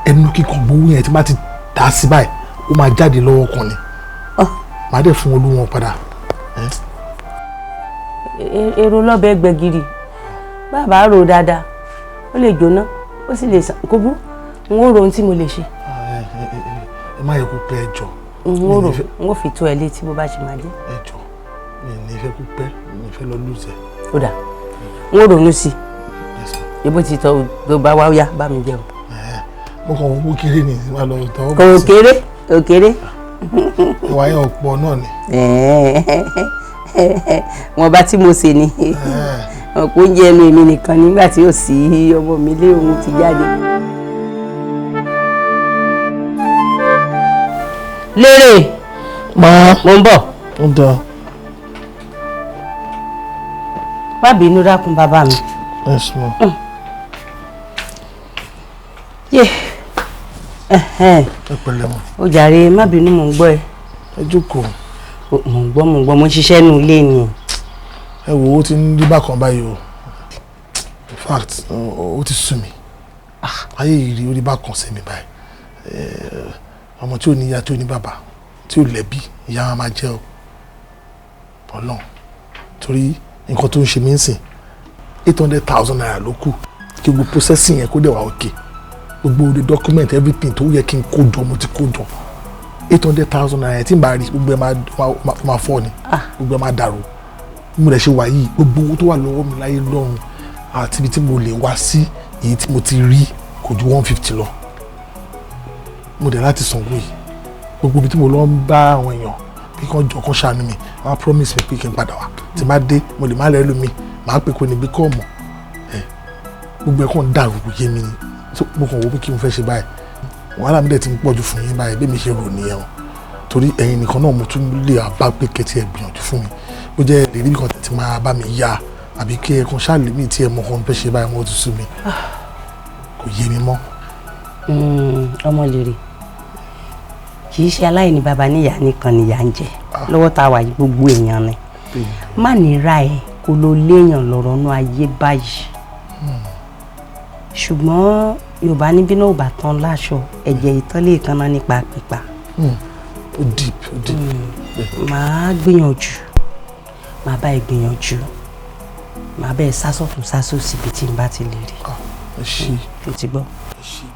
ẹnu kíkan gbowó yẹn tí bá ti dà á sí báyìí, ó máa jáde lọ́wọ́ kan ni, màá dẹ̀ fún olú wọn padà. Èrò lọ́bẹ̀ gbẹ̀gìrì, bàbá rò dáadáa, ó lè jóná, ó sì lè sàn. Kó bú, n ó ro ohun tí mo lè ṣe. Ẹ má yẹ kó pẹ́, ẹ jọ̀ọ́. N ó rò, n ó fi tó ẹ létí bó bá ṣe máa dé. Ẹ jọ̀ọ́, mi ò ní fẹ́ kó pẹ́, mi ò fẹ́ lọ lùzẹ̀. Ó dà, n ó ronú sí i. Ibo ti tọ́ tó bá wá yá bá mi jẹun. Mo kàn wọ́n kéré ni wà lọ tọ́. Kò kéré, kò kéré. Ìwà yẹn ọ̀pọ̀ náà ni. Wọn bá tí mo ṣe ni ọ̀pọ̀ oúnjẹ ẹnu èmi nìkan nígbà tí ò sí ọmọ mi lé, òun ti jáde. Lérè. Máa. Mo ń bọ̀. Ó dáa. Má bínú, dákun bàbá mi. Yes, ma. Yé. Ẹ pẹ̀lẹ́ mọ́. Ó jàre, má bínú, mò ń gbọ́ ẹ. Ẹ jókòó. Mò ń gbọ́, mò ń gbọ́, mo ń ṣiṣẹ́ nù ilé ni. Ẹ wo, ó ti ń rí bákan báyìí o. In fact, ó ti sú mi. Ayé yìí rí orí bá kàn sí mi báyìí. Ọmọ tí ò ní ìyá, tí ò ní bàbá, tí ò lẹ́bí, ìyá wa máa jẹ́ ọ Ọlọ́run. Torí nǹkan tó ń ṣe mí ń sìn, ₦800,000 ló kù kí gbogbo processing yẹn kó dẹ̀ wá òkè. Gbogbo the document, everything tó yẹ kí n kó jọ, mo ti kó jọ. ₦800,000 tí n bá rí, gbogbo ẹ̀ máa fọ́ ni, gbogbo ẹ̀ máa dàrú. Mo rẹ̀ ṣe wà yìí, gbogbo owó tó wà lọ́wọ́ mi láyé lọ́run àti ibi tí mo lè wá sí, èyí tí mo ti rí kò ju 150 lọ. Mo dẹ̀ láti sanwó yìí. Gbogbo ibi tí mo lọ ń bá àwọn èèyàn bí kàn jọ kàn ṣàánú mi, wọ́n á promise mi pé kí n padà wá. Tí n bá dé, mo lè má rẹ́ lómi, màá pè kó ní bí kò mọ̀ ẹ̀. Gbogbo ẹ̀ kàn ń dàrú, kò yé mi ni. So mo kàn wò pé kí n fẹ́ ṣe báyìí. Wàhálà mi dẹ̀ ti ń pọ̀jù fún yín báyìí bí mi ṣe rò nìyẹn o, torí ẹ̀yin nìkan náà mo tún lè bá pé kẹ́tì ẹ̀ gbìyànjú fún mi. Bó jẹ́ ìrírí kan tẹ̀ tí máa bá mi yá, àbí kí ẹ kan ṣáà lè mí tí ẹ mọ̀ kan fẹ́ ṣe báyìí, mo ti sú mi, kò yé mi mọ́. Ọmọ lèrè kì í ṣe aláìní baba níyà nìkan níyà ń jẹ lọ́wọ́ tá a wà yìí, gbogbo èèyàn ni. Má nira ẹ kó ló léèyàn lọ́rọ̀ nú ayé báyìí. Ṣùgbọ́n Yorùbá ní bí náà ò bá tán láṣọ, ẹ̀jẹ̀ ìtàn lè kan náà nípa pípa. Ó deep, ó deep. Màá gbìyànjú, màá bá ẹ gbìyànjú, màá bá ẹ sásọ̀tún sásòsì bí tí n bá ti lè rí. Ẹ ṣé. O ti gbọ́,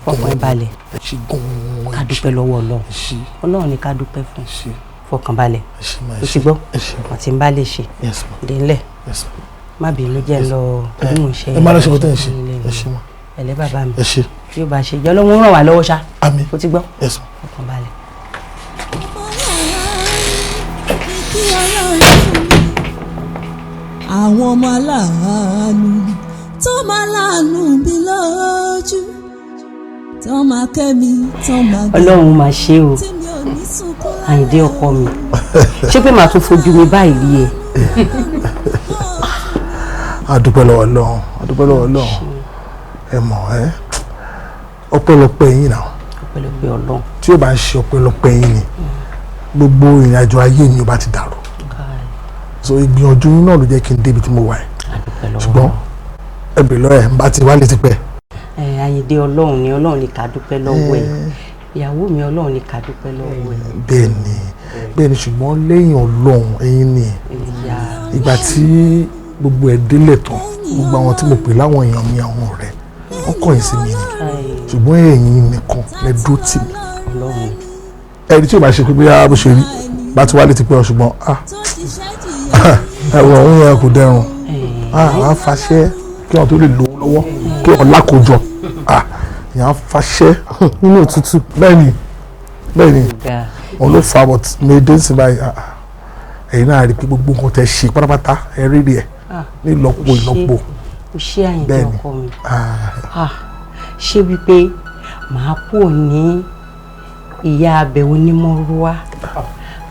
fọkàn ẹ balẹ̀. Ẹ ṣé gan-an. Ká dúpẹ́ lọ́wọ́ Ọlọ́run. Ọlọ́run ni ká dúpẹ́ fún. Fọkàn balẹ̀. O ti gbọ́, wọ́n ti ń bá lè ṣe délẹ̀. Má bínú, jẹ́ lọ bí mò ń ṣe. Ẹ má lọ ṣe kó tẹ̀ ń ṣe. Ẹ ṣé ma. Ẹ̀lẹ́ bàbá mi. Ẹ ṣé. Bí ó bá ṣe jẹ́, Ọlọ́run ràn wá lọ́wọ́ ṣá. Àmín. O ti gbọ́. Yes ma. Fọkàn balẹ̀. Kí Ọlọ́run fún mi àwọn ọmọ aláàánú tó máa láàánú mi lójú, tó máa kẹ́ mi, tó máa gbé Ọlọ́run máa ṣe o. tí mi ò ní sunkún. Àyìndé ọkọ mi, ṣé pé màá tún fojú mi báyìí rí ẹ? A dúpẹ́ lọ́wọ́ Ọlọ́run, a dúpẹ́ lọ́wọ́ Ọlọ́run. Ẹ mọ̀ ẹ́, ọpẹ́lọpẹ́ yín náà. Ọpẹ́lọpẹ́ Ọlọ́run. Tí ó bá ń ṣe ọpẹ́lọpẹ́ yín ni, gbogbo ìrìn àjò ayé mi ò bá ti dàrú. So ìgbìyànjú yín náà ló jẹ́ kí n débi tí mo wà yìí. Ṣùgbọ́n ẹ bèrè lọ́wọ́ ẹ̀ ń bá ti wálé tipẹ́. Ẹ Àyìndé, Ọlọ́run ni, Ọlọ́run ni ká dúpẹ́ lọ́wọ́ ẹ̀. Ìyàwó mi, Ọlọ́run ni ká dúpẹ́ lọ́wọ́ ẹ̀. Bẹ́ẹ̀ni, bẹ́ẹ̀ni, ṣùgbọ́n lẹ́yìn Ọlọ́run, ẹ̀yin ni. Ìgbà tí gbogbo ẹ̀ délẹ̀ tán, gbogbo àwọn tí mo pè láwọn èèyàn mi, àwọn ọ̀rẹ́, wọ́n kọ̀yìn sí mi ni. Ṣùgbọ́n ẹ̀yin nìkan lẹ dúró tì mí. Ọlọ́run. Ẹni tí ò bá ṣe pé bóyá bó ṣe rí bá ti wálé tipẹ́ ọ, ṣùgbọ́n ẹ̀wọ̀n òun yẹn kò dẹrùn. À ń faṣẹ́ kí wọ́n tó lè lówó lọ́wọ́, kí wọ́n lákòjọ, ìyẹn á faṣẹ́ nínú òtútù. Bẹ́ẹ̀ni, bẹ́ẹ̀ni, òun ló fa. But mi dé sí báyìí, ẹ̀yin náà rí i pé gbogbo nǹkan tẹ́ ṣe pátápátá, ẹ rí rí ẹ̀ ní ìlọ́po ìlọ́po. O ṣé Àyìndé ọkọ mi. Ṣé wípé màá kúrò ní ìyá abẹ onímọ̀rúwá,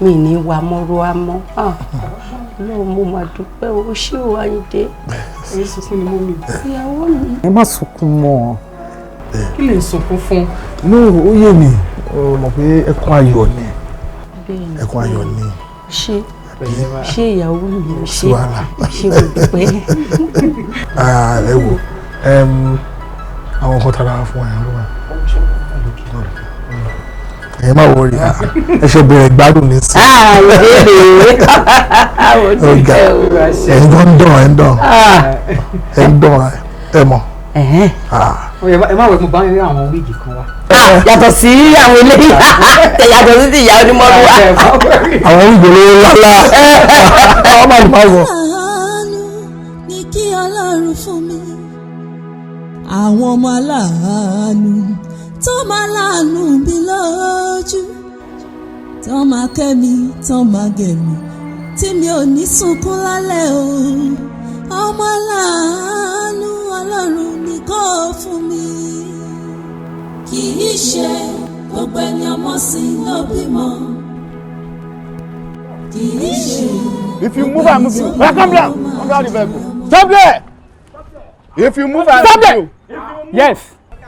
mi ní wa mọ́rúwá mọ́? Ọlọ́run, mo máa dúpẹ́ o. Ṣé o, Àyìndé. Ẹ sunkún ni mọ́ mi. Ìyàwó mi. Ẹ má sunkún mọ́. Kí lè ń sunkún fún? No, ó yé mi. Ó mọ̀ pé ẹkún ayọ̀ ni, ẹkún ayọ̀ ni. Ṣé ṣé ìyàwó mi, ò ṣe ṣé, mo dúpẹ́. Ẹ wò, àwọn nǹkan tara fún ẹ ló wà. Ẹ má worry, ẹ ṣe bẹ̀rẹ̀ gbádùn ní sí. Ọ̀gá ẹ̀ ń dán, ẹ̀ ń dán, ẹ̀ ń dán, ẹ mọ̀. Ẹ má wẹ̀, mo bá rí àwọn wíìgì kan wá. Yàtọ̀ sí àwọn eléyìí, yàtọ̀ sí ti ìyá onímọ̀lúwa. Àwọn wíìgì olówó ńláńlá, àwọn máa ń bá wọ. Àánú ni kí Ọlọ́run fún mi àwọn ọmọ aláàánú tó máa láàánú mi lójú, tó máa kẹ́ mi, tó máa gẹ̀ mí, tí mi ò ní sunkún lálẹ́ o. Ọmọ aláàánú, Ọlọ́run ni kó fún mi. Kì í ṣe gbogbo ẹni ọmọ sí ló bímọ. Kì í ṣe. If you move, I move you. Well, come down. Come down the vehicle. Stop there. If you move, I Stop move there. you. Yes.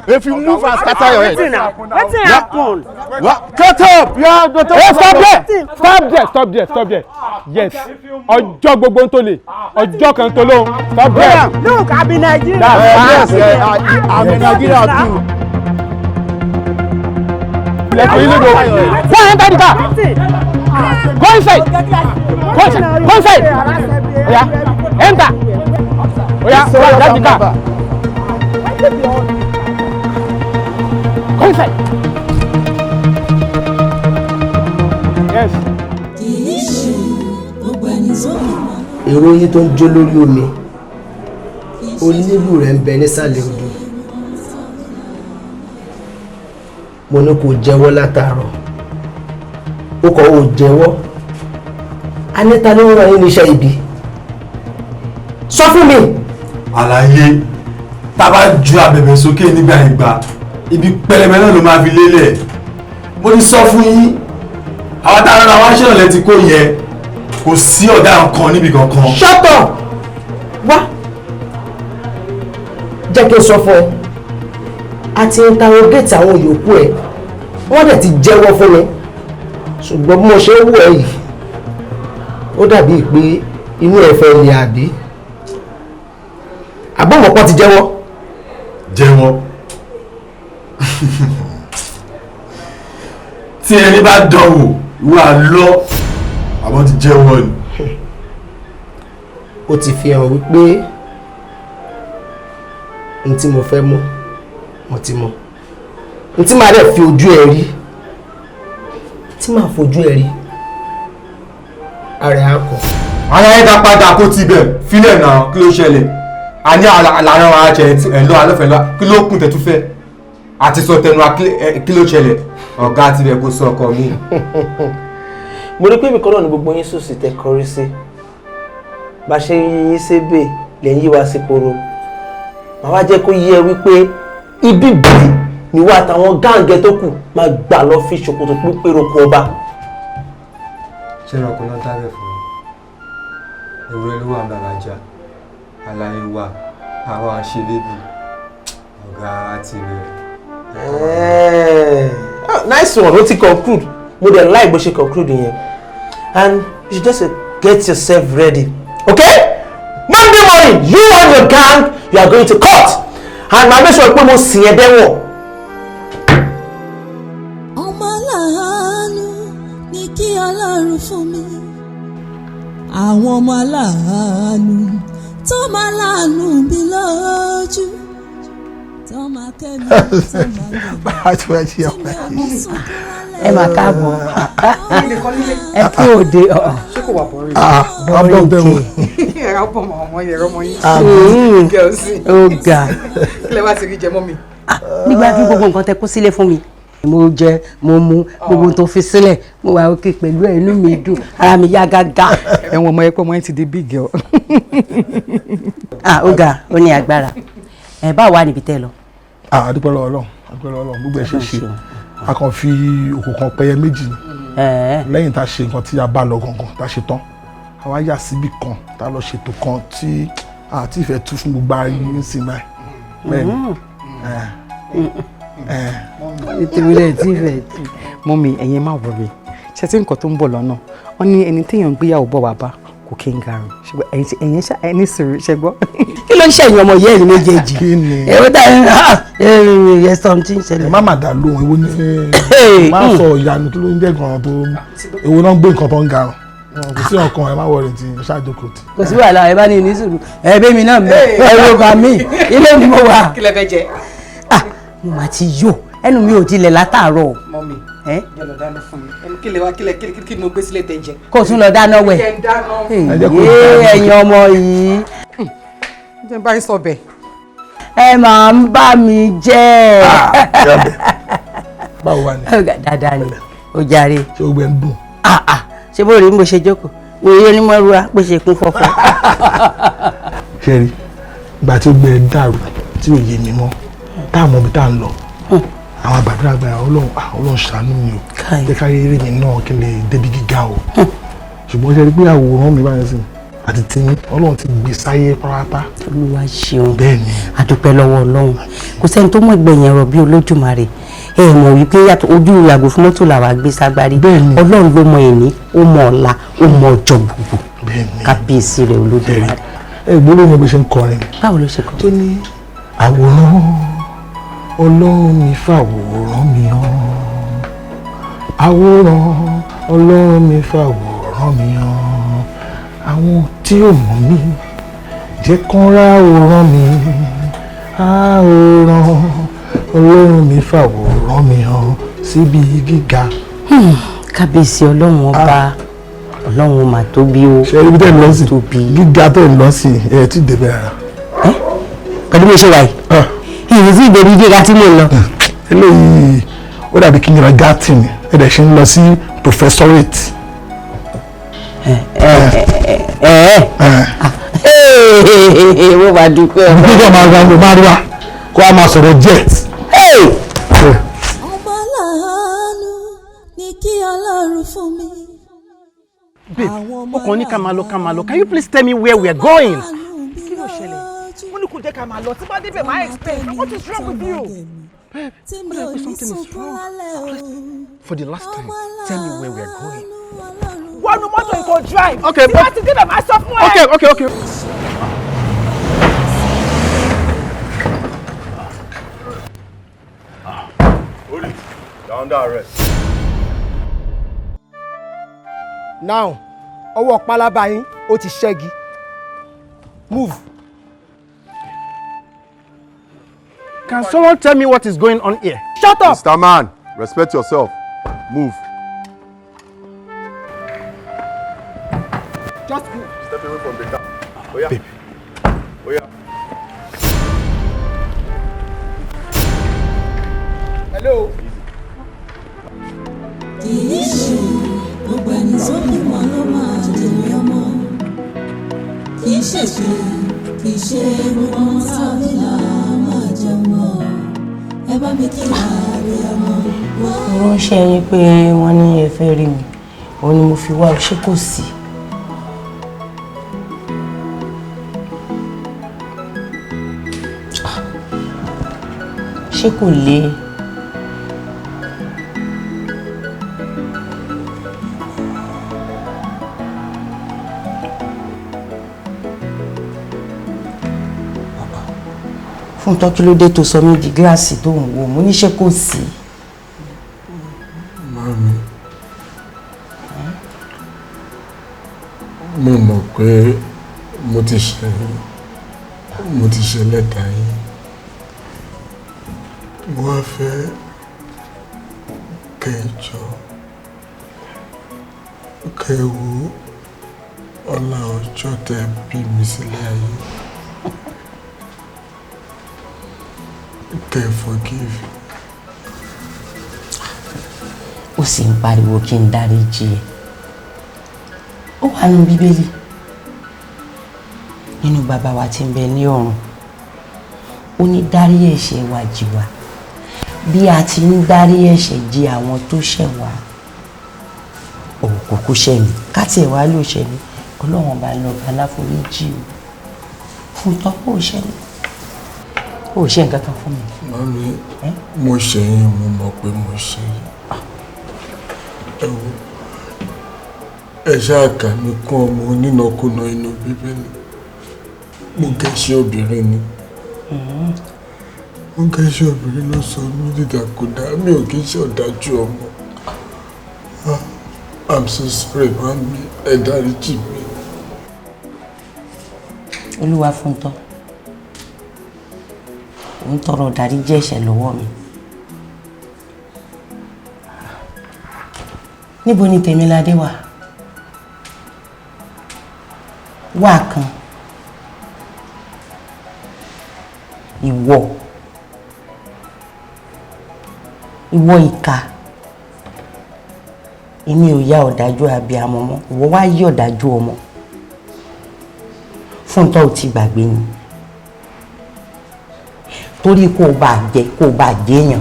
If you move and scatter your head. Wetin happen? What? Shut up! You are the Hey, stop there! Stop there! Stop there! Stop there! Yes. Ọjọ́ gbogbo ń tó lè. Ọjọ́ kan tó lóhun. Stop there. Look, I'm in Nigeria. Yes, I'm in Nigeria too. Ilẹ̀kùn yín lógo. Go and enter the car. Go inside. Go inside. Go inside. Oya, enter. Oya, go and drive the car. Go inside. Yes. Kì í ṣe gbogbo ẹni tó bímọ. Èrò yín tó ń jó lórí omi, onílù rẹ̀ ń bẹ nísàlẹ̀ odò. Mo ní kó jẹ́wọ́ látàárọ̀, ó kọ̀ ó jẹ́wọ́. Anẹ́ta ló ń ràn yín níṣẹ́ ibi? Sọ fún mi. Àlàyé, tá a bá ju abẹ̀bẹ̀ sókè nígbà ìgbà, ibi pẹlẹbẹ náà ló máa fi lélẹ̀. Mo ti sọ fún yín, àwọn tá a rọra wá ṣẹlẹ̀ ti kó yẹn, kò sí ọ̀daràn kan níbi kankan. Shut up! Wá, jẹ́ kí n sọ fún ẹ, a ti interrogate àwọn yòókù ẹ, wọ́n dẹ̀ ti jẹ́wọ́ fún mi. Ṣùgbọ́n bí mo ṣe ń wò ẹ́ yìí, ó dàbí pé inú ẹ fẹ́ le, àbí àbọ̀mọ̀pọ̀ ti jẹ́wọ́. Jẹ́wọ́? Tí ẹni bá dánwò wà lọ, àwọn ti jẹ́wọ́ ni. Ó ti fi hàn wípé n tí mo fẹ́ mú, mo ti mú. N tí màá dẹ̀ fi ojú ẹ rí, tí màá fojú ẹ rí, ara ẹ̀ á kọ̀. Ara ẹ̀ dá padà kó tibẹ̀ fílẹ̀ náà. Kí ló ṣẹlẹ̀? A ní àlànà ara ẹ̀ lọ alọ́fẹ́ lọ, kí ló kùn tẹ̀tú fẹ́ àti sọ tẹnu? Kí ló ṣẹlẹ̀? Ọ̀gá tibẹ̀ kó sọ ọkọ mi. Mo rí pé ibì kan náà ni gbogbo yín sòsì tẹ kọrí sí. Bá ṣe ń yí yín sébè lè ń yí wa sí poro. Màá wá jẹ́ kó yé ẹ wípé ibi bìí ni wà àtàwọn gáǹgẹ tó kù máa gbà lọ fi ṣòkòtò pípé roko ọba. Ṣé ẹranko náà dábẹ́ fún mi? Ewúrẹ́ ló wà bàbá jà, àlàyé wa àwọn àṣebébì ọ̀gá àti rẹ̀. Nice one, ó ti conclude. Mo dẹ̀ like bó ṣe conclude yẹn, and you should just get yourself ready, okay? Monday morning, you and your gang, you are going to court, and màá make sure pé mo sìn ẹ́ dẹ́wọ̀n. Ọmọ aláàánú ni kí Ọlọ́run fún mi. Àwọn ọmọ aláàánú tó máa láàánú mi lójú, tó máa kẹ́ mi, tó máa gẹ̀ mí. Ẹ máa káàbọ̀, ẹ kú òde. Ṣé kò wà bọ́rí? Bọ́rí kè. Ẹ̀rọ bọ̀ mọ̀ ọmọ yẹn, ẹ̀rọ ọmọ yín. Mm. Ó ga. Kí lẹ wá ti rí jẹ mọ́ mi? Nígbà tí gbogbo nǹkan tẹ kó sílẹ̀ fún mi, mo jẹ, mo mu gbogbo ohun tó fi sílẹ̀. Mo wà òkè pẹ̀lú ẹ̀, inú mi dùn, ara mi yá gágá. Ẹ̀wọ̀n ọmọ yẹn pé ọmọ yẹn ti di big girl. Ah, ó ga, ó ní agbára. Ẹ bá wà níbi tẹ́ lọ. Ah, a dúpẹ́ lọ́wọ́ Ọlọ́run, a dúpẹ́ lọ́wọ́ Ọlọ́run, gbogbo ẹ̀ ṣe é ṣe. A kàn fi òkú kan pẹyẹ méjì ni. Lẹ́yìn tá a ṣe nǹkan tí a bá lọ gangan, tá a ṣe tán, a wá yà síbì kan tá a lọ ṣètò kan tí a ti fẹ́ tú fún gbogbo ayé ń sìn báyìí. Bẹ́ẹ̀ni. Ètò ìrẹ̀ tí ìfẹ́ tú. Mọ́mi, ẹ̀yin má wọrí. Ṣé tí nǹkan tó ń bọ̀ lọ́nà? Wọ́n ní ẹni téèyàn ń gbéyàwó bọ̀ wá bá kò kí n garun. Ṣùgbọ́n ẹ̀yin ṣá ẹni sùúrù, ṣe gbọ́. Kí ló ń ṣẹ̀yìn ọmọ ìyá ẹ̀yin méjèèjì? Kí ni? Èrò dá ẹ sọ ohun tí ń ṣẹlẹ̀. Ẹ má má dà lóhùn, èwo ni má sọ ìyanu, kí ló ń jẹ́ gan-an tó èwo náà ń gbé nǹkan tó ń garun? Kò sí ọkàn, ẹ má wọrí ti ṣáàjókòó ti. Kò sí wàhálà, ẹ bá ní ní sùúrù. Ẹ bẹ́ mi náà mẹ́ ẹ wo bà mí, ilé mi mo wà. Kí lẹ fẹ́ jẹ? Mo máa ti yó, ẹnu mi ò tilẹ̀ látàárọ̀. Mọ́mi, jẹ́ lọ dáná fún mi. Ẹnu kí lè wá kílẹ̀ kí ni mo gbé sílẹ̀ tẹ́ jẹ? Kó o tún lọ dáná wẹ̀. Jẹ́ ń dáná. Ee, ẹ̀yin ọmọ yìí. Jẹ́ ń bá yín sọ bẹ̀. Ẹ máa ń bá mi jẹ́. Báwo wà ní? Dáadáa ni, ó jàre. Ṣé o gbẹ ń dùn? Ṣé bó rí bí mo ṣe jókòó? Mo rí onímọ̀rúwa bó ṣe kún fọ́fọ́. Ṣé rí ìgbà tí ó gbẹ dàrú tí ò yé mi mọ́, tá a mọ ibi tá a ń lọ, àwọn àgbàdo àgbà, Ọlọ́run, Ọlọ́run ṣàánú mi o, jẹ́ ká eré mi náà kí n lè débi gíga o. Ṣùgbọ́n ṣe rí pé àwòrán mi báyìí sí Àti tí Ọlọ́run ti gbé sáyé pátá. Olúwa ṣeun. Bẹ́ẹ̀ni. A dúpẹ́ lọ́wọ́ Ọlọ́run. Kò sẹ́ni tó mọ̀ ìgbẹ̀yìn ẹ̀rọ bí Olódùmarè. Ẹ mọ̀ wípé yàtọ̀ ojú ìyàgò fún mọ́tò làwa gbé ságbárí. Ọlọ́run ló mọ ẹ̀ní, ó mọ ọ̀la, ó mọ ọjọ́ gbogbo. Kábíyèsí rẹ̀ Olódùmarè. Ẹ gbọ́dọ̀ mọ bí ṣe ń kọrin. Báwo ló ṣe kọ? Tó ní àwòrán Ọlọ́run mi fàwòrán mi hàn. Àwòrán Ọlọ́run mi fàwòrán mi hàn. Àwọn tí ò mọ̀ mí jẹ́ kán ráwòrán mi. Àwòrán Ọlọ́run mi fàwòrán mi hàn síbi gíga. Kábíyèsí Ọlọ́run ọba, Ọlọ́run mà tóbi o. Ṣé ibi tẹ́ ń lọ sí gíga tẹ́ ń lọ sí ẹ̀ tí débẹ̀ rárá. Pẹ̀lú bí o ṣe wà yìí, ìrísí ìdèbí gíga tí mò ń lọ. Eléyìí ó dàbí kí n yàrá gátì ni ẹ dẹ̀ ṣe ń lọ sí professorate. Mo máa dúpẹ́ ọ. Gbígbà máa ra ló máa wá kó a máa sọ̀rọ̀ jet. Ọmọ aláàánú ni kí Ọlọ́run fún mi. Babe, ó kàn ní ká máa lọ, ká máa lọ. Can you please tell me where we are going? Kí ló ṣẹlẹ̀? Mo ní kò jẹ́ ká máa lọ. Tí bá débẹ̀ máa explain. What is wrong with you? Babe, tí mi ò ní sunkún lálẹ́ o. For the last time, tell me where we are going. Wọnú mọ́tò yìí kò drive. Okay, tí bá ti débẹ̀ máa sọ fún ẹ. Okay. Hold it. You're under arrest. Now, ọwọ́ pálábá yín ó ti ṣẹ́gi. Move. Can someone tell me what is going on here? Shut up! Mr. Man, respect yourself. Move. Just move. Step away from the car. Oh yeah. Babe. Oh yeah. Hello. Kì í ṣe gbogbo ẹni tó bímọ ló máa jèrè ọmọ. Kì í ṣèṣe, kì í ṣe gbogbo ọmọ tá a bí là máa jẹun mọ́. Ẹ bá mi kí àárẹ̀ ọmọ. Mo ránṣẹ́ yín pé wọ́n ní ẹ fẹ́ rí mi, òun ni mo fi wá, ṣé kò sí? Ṣé kò le? Fún tọ́ kí ló dé tó sọ mí di gíláàsì tó ń wò, mo ní ṣé kò sí? Mami, mo mọ̀ pé mo ti ṣe yín, mo ti ṣe lẹ́tà yín. Mo wá fẹ́ kẹ́ ẹ jọ̀ọ́, kẹ́ ẹ wo ọlá ọjọ́ tẹ́ bí mi sílé ayé. Kẹ́ ẹ forgive. Ó sì ń pariwo kí n dáríjì ẹ. Ó wà nínú Bíbélì, nínú bàbá wa tí ń bẹ ní ọ̀run. Ó ní dárí ẹ̀ṣẹ̀ wa jì wá bí a ti ń dárí ẹ̀ṣẹ̀ jì àwọn tó ṣẹ̀ wá. Òkùnkùn ṣẹ̀ mí, ká tiẹ̀ wá ló ṣẹ̀ mí, Ọlọ́run ọba lọ́ba aláforíjì o. Fún tọ́pọ̀ ò ṣẹ̀ mí, ó ṣe nǹkan kan fún mi. Mami, mo ṣẹ̀ yín, mo mọ̀ pé mo ṣẹ̀ yín. Ẹ wo, ẹ ṣáà kà mí kún ọmọ onínàkúnà inú Bíbélì. Mo kẹ́ṣẹ́ obìnrin ni. Mo kẹ́ṣẹ́ obìnrin ló sọ mí dídàkudà, mi ò kí ń ṣe ọ̀dájú ọmọ. I'm so sorry, mami, ẹ dáríjì mi. Olúwa fún tọ́, ò ń tọrọ ìdáríjì ẹ̀ṣẹ̀ lọ́wọ́ mi. Níbo ni Tèmiládé wà? Wà kan. Ìwọ. Ìwọ ìkà. Èmi ò yá ọ̀dájú abiyamọ mọ́, ìwọ wá yí ọ̀dájú ọmọ. Fúntọ́ ò ti gbàgbé ni. Torí kó o bá jẹ, kó o bá jẹyàn.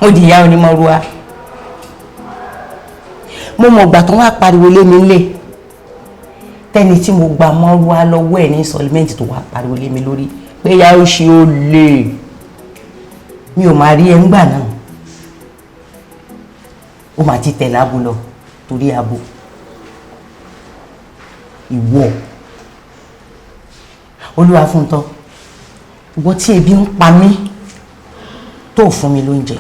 Mo di ìyá onímọ̀rúwa. Mo mọ̀ ìgbà tán wá pariwo lé mi lé. Tẹ́ni tí mo gba mọ́rúwá lọ́wọ́ ẹ̀ ní installment tó wá pariwo lé mi lórí pé ya ó ṣe ó lè, mi ò máa rí ẹ ńgbà náà. Ó máa ti tẹ̀lé abo lọ torí abo. Ìwọ Olúwafúntọ́, ìwọ tí ebi ń pa mí tó fún mi lóúnjẹ,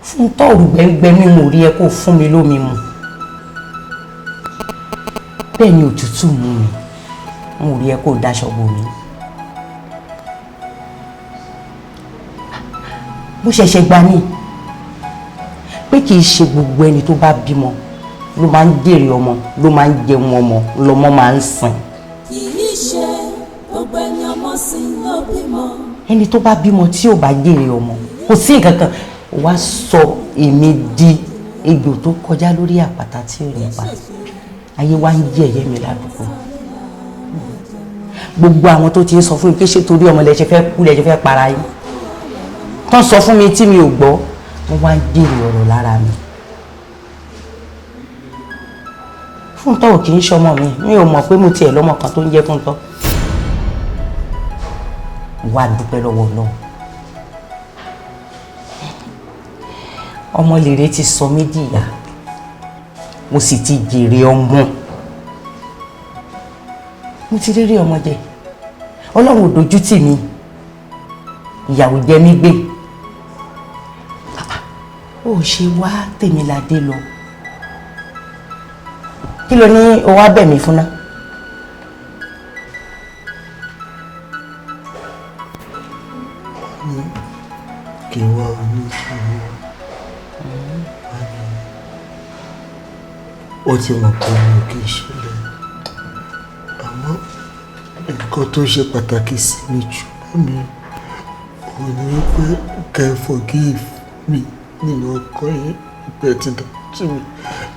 Fúntọ́ òrùgbẹ́ngbẹ́ mi mo rí ẹ kó fún mi lómi mu, bẹ́ẹ̀ ni òtútù mú mi, mo rí ẹ kó daṣọ bò mí. Mo ṣẹ̀ṣẹ̀ gbà ní pé kì í ṣe gbogbo ẹni tó bá bímọ ló máa ń jèrè ọmọ, ló máa ń jẹun ọmọ, lọmọ máa ń sìn. Kì í ṣe gbogbo ẹni ọmọ sìn ló bímọ. Ẹni tó bá bímọ tí ò bá jèrè ọmọ, kò sí nǹkan kan. Wá sọ èmi di egbò tó kọjá lórí àpáta tí ò nípa. Ayé wa ń yẹ̀yẹ́ mi ládùúgbò. Gbogbo àwọn tó ti ń sọ fún mi pé ṣé torí ọmọ lẹ ṣe fẹ́ kú, lẹ ṣe fẹ́ para yín, tán sọ fún mi tí mi ò gbọ́, wọ́n wá ń jèrè ọ̀rọ̀ lára mi. Fúntọ́ ò kì í ṣọmọ mi, mi ò mọ̀ pé mo tiẹ̀ lọ́mọ kan tó ń jẹ́ Fúntọ́. Wá dúpẹ́ lọ́wọ́ Ọlọ́run. Ọmọ lèrè ti sọ mí dìyà, mo sì ti jèrè ọmọ. Mo ti rírí ọmọ jẹ. Ọlọ́run ò dojú tì mí, ìyàwó jẹ mí gbé. Ó ṣe wá Tèmiládé lọ. Kí ló ní o wá bẹ̀ mí fún náà? Kí n wá oníṣòwò. Ó ti mọ̀ pé mi ò kì í ṣẹlẹ̀. Àmọ́ nǹkan tó ṣe pàtàkì sí mi jù mi ò ní wípé kẹ́ ẹ forgive mi nínú ọkọ yín pé ẹ ti dáríjì mi.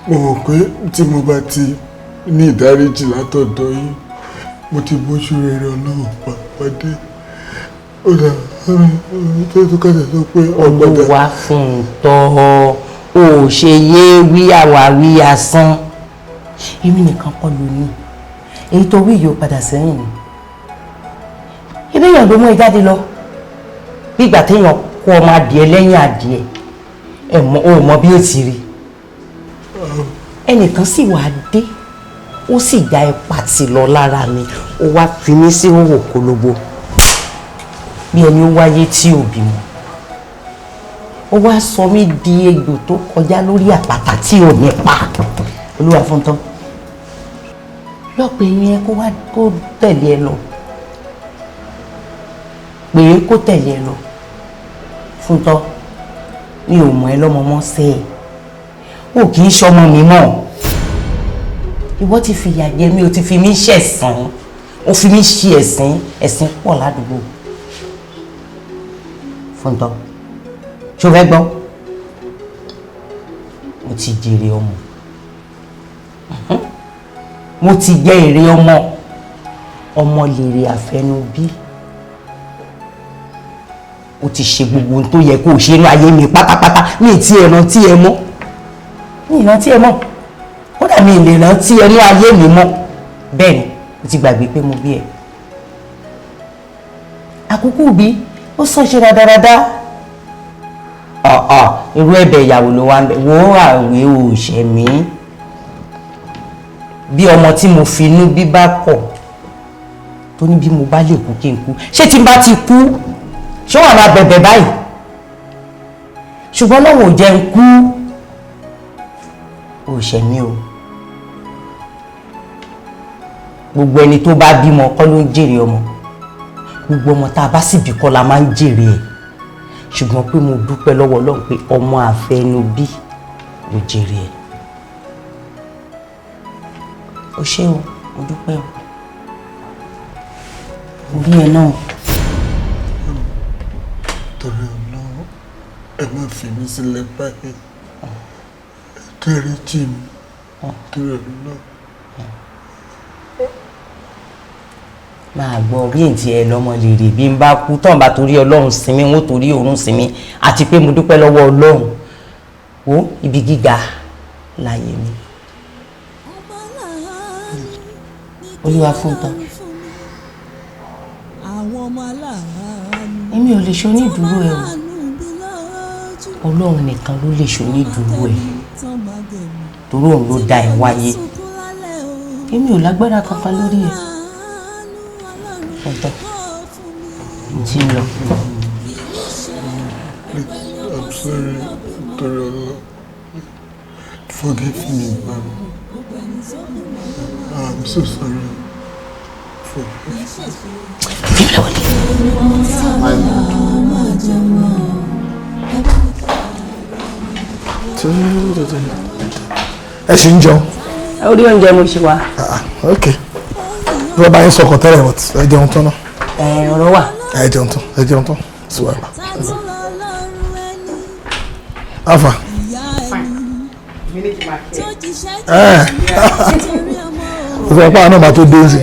Mo mọ̀ pé tí mo bá ti ní ìdáríjì látọ̀dọ̀ yín, mo ti bójú rere Ọlọ́run pàdé. Ó dà tó tó kàtà sọ pé ọgbọ́dà. Olúwafúntọ́, ò ṣe yé wí àwáwí asán. Èmi nìkan kọ́ ló ní èyí tó wí yìí, ó padà sẹ́yìn ni. Ebi èèyàn ló mú ẹ jáde lọ bí ìgbà téèyàn kó ọmọ adìẹ lẹ́yìn adìẹ, ẹ mọ ò mọ bí ó ti rí. Ẹnìkan sì wá dé, ó sì já ẹ pàtì lọ lára mi, ó wá fi mí sí òwò kólóbó bí ẹni ó wáyé tí ò bímọ. Ó wá sọ mí di egbò tó kọjá lórí àpáta tí ò ní pa. Olúwafúntọ́, lọ́pọ̀ eyín ẹ kó wá kó tẹ̀lé ẹ lọ, pé kó tẹ̀lé ẹ lọ. Fúntọ́, mi ò mọ̀ ẹ́ lọ́mọ mọ́ sẹ́ ẹ̀, o kì í ṣọmọ mi mọ́. Ìwọ ti fìyà jẹ mí, o ti fi mí ṣẹ̀sín, o fi mí ṣe ẹ̀sín, ẹ̀sín pọ̀ ládùúgbò. Fúntọ́, ṣó fẹ́ gbọ́? Mo ti jèrè ọmọ, mo ti jẹ èrè ọmọ. Ọmọ lèrè àfẹnubí. O ti ṣe gbogbo ohun tó yẹ kó o ṣe inú ayé mi pátápátá. Mi ì tí ẹ rántí ẹ mọ́, mi ì rántí ẹ mọ́, kódà mi ì lè rántí ẹ ní ayé mi mọ́. Bẹ́ẹ̀ ni o ti gbàgbé pé mo bí ẹ. Àkókò bí ó sọ ṣe rádaràda. Ọ̀ọ̀ irú ẹ̀bẹ̀ ìyàwó ló wá ń bẹ̀ wò àwẹ̀ òṣè mi. Bí ọmọ tí mo fi inú bí bá kọ̀ tó ní bí mo bá lè kú kí n kú, ṣé tí n bá ti kú ṣé wàá máa bẹ̀bẹ̀ báyìí? Ṣùgbọ́n Ọlọ́run ò jẹ́ n kú, òṣè mi o. Gbogbo ẹni tó bá bímọ kọ́ ló ń jèrè ọmọ, gbogbo ọmọ tá a bá sì bí kọ́ la máa ń jèrè ẹ̀. Ṣùgbọ́n pé mo dúpẹ́ lọ́wọ́ Ọlọ́run pé ọmọ àfẹnubí ló jèrè ẹ̀. O ṣé o, mo dúpẹ́ o, orí ẹ náà. Torí Ọlọ́run, ẹ má fi mí sílẹ̀ báyìí, ẹ dáríjì mi, torí Ọlọ́run. Máa gbọ́ bí èntì ẹ lọ́mọ lèrè, bí n bá kú tán bá torí Ọlọ́run sinmi, wọ́n torí òun sinmi. Àti pé mo dúpẹ́ lọ́wọ́ Ọlọ́run, wo ibi gíga láyé mi. Olúwa fún tán. Èmi ò lè ṣe onídùúró ẹ o. Ọlọ́run nìkan ló lè ṣe onídùúró ẹ, torí òun ló dá ẹ wáyé. Èmi ò lágbára kankan lórí ẹ. Ọ̀tọ̀ tí ń lọ. Please, I'm sorry, Toriola. Forgive me, ma'am. I'm so sorry. Forgive me. Ẹ ṣì ń jẹun. Orí oúnjẹ mo ṣe wá. Ok, bí wọ́n bá yín sọkàn tẹ́lẹ̀, but ẹ jẹun tán náà. Ẹ ọ̀rọ̀ wà. Ẹ jẹun tán, ẹ jẹun tán, sí wàhálà. Afa. Ẹ o sọ pé àwọn náà máa tó dé sí.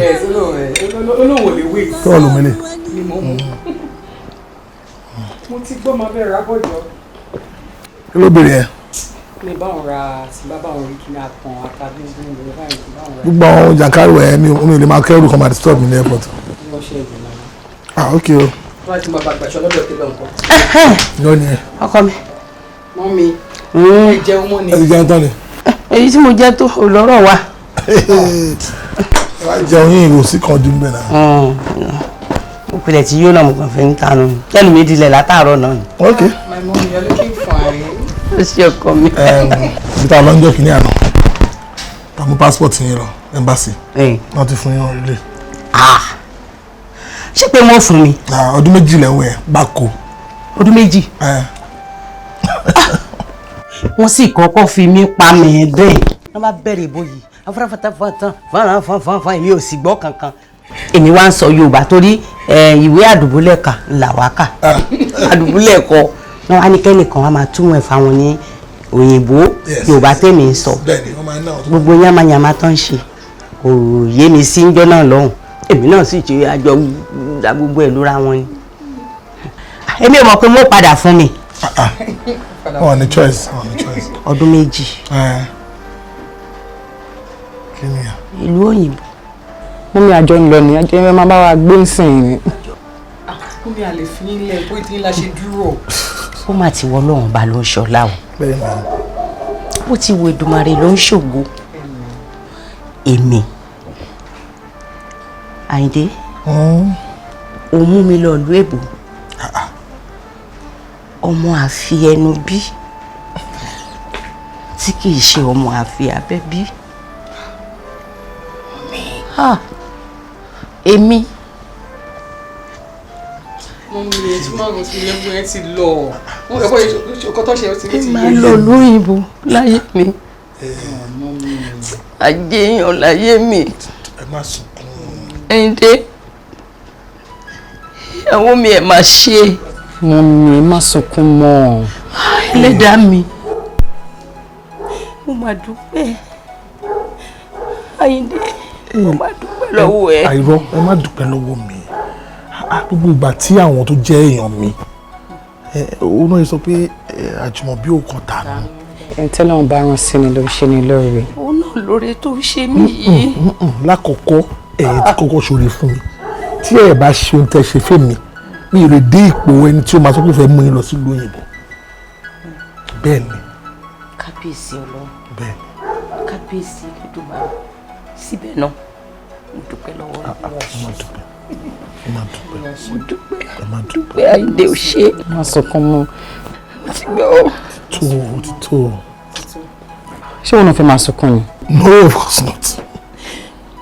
Olóhùn ò lè wait. Tó wà lómìnir. Ni mo mú. Mo ti gbọ́, máa bẹ̀rẹ̀ abọ́jọ́. Kí ló béèrè yẹn? Mi bá wọn ra tí bá wọn rí kí ní apọ̀n àtàbí ní báyìí tí bá wọn ra. Gbogbo àwọn jàǹkárò ẹ, mi ò lè máa kẹ́rù kan máa disturb mi ní airport. Ní wọ́n ṣe ẹ̀jẹ̀ náà. Ah, ok o. Wọ́n á ti máa bá gbàṣọ lọ́dọ̀ tẹ́lẹ̀ nǹkan. Yọ ni ẹ. Ọkọ mi. Mọ́mi, ẹ jẹun mọ́ ni. Ẹ ti jẹun tán ni. Èyí tí mo jẹ tó lọ́rọ̀ wa. Ẹ wá jẹun yín, ìrò sí kan dùn bẹ́ẹ̀ náà. Mo pilẹ̀ tí yóò náà, mo kàn fi ń tanu tẹ́lu mi dilẹ̀ látàárọ̀ náà ni. Ok. My mom, you're looking fine. Ó ṣe, ọkọ mi. Ibi tá a lọ ń jọ kìíní àná, tá a mú passport yín lọ embassy, wọ́n ti fún yín orílẹ̀. Ṣé pé wọ́n fún mi? Ọdún 2 lẹ́wọ̀n ẹ̀ gbáko. Ọdún 2? Wọ́n sì kọ́kọ́ fi mí pa mí bẹ́ẹ̀. Wọ́n bá bẹ̀rẹ̀ ìbò yìí afárafátafátán fánfánfánfán, èmi ò sì gbọ́ kankan. Èmi wá ń sọ Yorùbá torí ìwé àdùbúlẹ̀ kà là wá kà, àdùbúlẹ̀ kọ. Wọ́n wá ní kẹ́nìkan wá máa túmọ̀ ẹ̀ fáwọn ní òyìnbó Yorùbá tèmi ń sọ. Bẹ́ẹ̀ni, wọ́n máa ń ná ọ̀tún. Gbogbo yamayama tó ń ṣe kò yé mi sí ńjọ́ náà lọ́hùn. Èmi náà sì ṣe àjọ dá gbogbo ẹ̀ lóra wọn ni. Èmi ò mọ̀ pé wọ́n padà fún mi. Wọn ní choice, wọn ní choice. Ọdún 2. Kí ni à? Ìlú òyìnbó. Mummy, àjọ ń lọ ní àjọ yẹn, máa bá wa gbé nsìn ni. Mummy, a lè fi yín lẹ̀ bó ti ń la ṣe dúró. Ó mà ti wọ Ọlọ́run ba ló ń ṣọlá o. Ó ti wo Èdùmàrè ló ń ṣògo. Èmi Àyìndé, ó mú mi lọ ìlú èbó, ọmọ àfi ẹnu bí tí kì í ṣe ọmọ àfi abẹ́ bí. Èmi. Mummy, ẹ tún máa rántí lẹ́gbọ̀n ẹ ti lọ. Wọ́n ẹ̀kọ́ ọkọ̀ tó ṣe ó ti rí ti Ẹ máa lọ lóyìnbó láyé mi, àjẹyàn láyé mi. Ẹ má sunkún. Àyìndé, ìyàwó mi, ẹ̀ máa ṣe. Mummy, ẹ má sunkún mọ́. Ẹlẹ́dàá mi, mo máa dúpẹ́. Àyìndé, mo máa dúpẹ́ lọ́wọ́ ẹ. Àìrọ́, ẹ má dúpẹ́ lọ́wọ́ mi. Gbogbo ìgbà tí àwọn tó jẹ́ èèyàn mi, òun náà sọ pé Àjùmọ̀bí ò kàn dànù. Ẹni tẹ́lẹ̀ bá rán sí ni ló ń ṣe ni lóore. Òun náà lóore tó ń ṣe mí yìí. Lákọ̀ọ́kọ́, ẹ̀yin tí kọ́kọ́ ṣoore fún mi, tí ẹ bá ṣe ohun tẹ́ ṣe fún mi, mi ò lè dé ipò ẹni tí ó máa sọ pé ó fẹ́ mú yín lọ sílùú òyìnbó. Bẹ́ẹ̀ ni. Kábíyèsí Ọlọ́run. Bẹ́ẹ̀ ni. Kábíyèsí Elédùmarè. Síbẹ̀ náà, mo dúpẹ́ lọ́wọ́ rẹ̀. Ẹ má dúpẹ́, ẹ má dúpẹ́. Mo dúpẹ́. Ẹ má dúpẹ́. Pé Àyìndé ò ṣe. Má sunkún mọ́. Mo ti gbọ́. Tó o ti tó o. Ṣé wọn náà fẹ́ máa sunkún ni? No, of course not.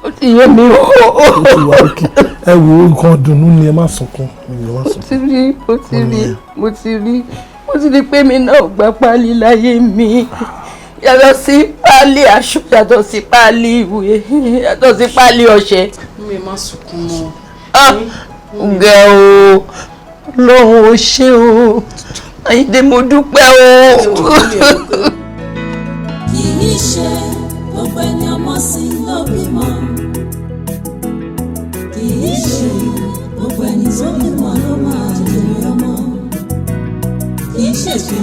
Ó ti yé mi o. Ó ti wà ókè. Ẹ wo, nǹkan dùnú ni, ẹ má sunkún. Ẹ má Mo sunkún. ti rí, mo ti rí, mo ti rí, mo ti rí pé mi náà gba páálí láyé mi, yàtọ̀ sí páálí aṣọ, yàtọ̀ sí páálí ìwé, yàtọ̀ sí páálí ọṣẹ. Mummy, ẹ má sunkún mọ́. Ǹgẹ̀ o, Ọlọ́run ò ṣe o. Àyìndé, mo dúpẹ́ o. Kì í ṣe gbogbo ẹni ọmọ sí ló bímọ, kì í ṣe gbogbo ẹni tó bímọ ló máa jèrè ọmọ, kì í ṣèṣe,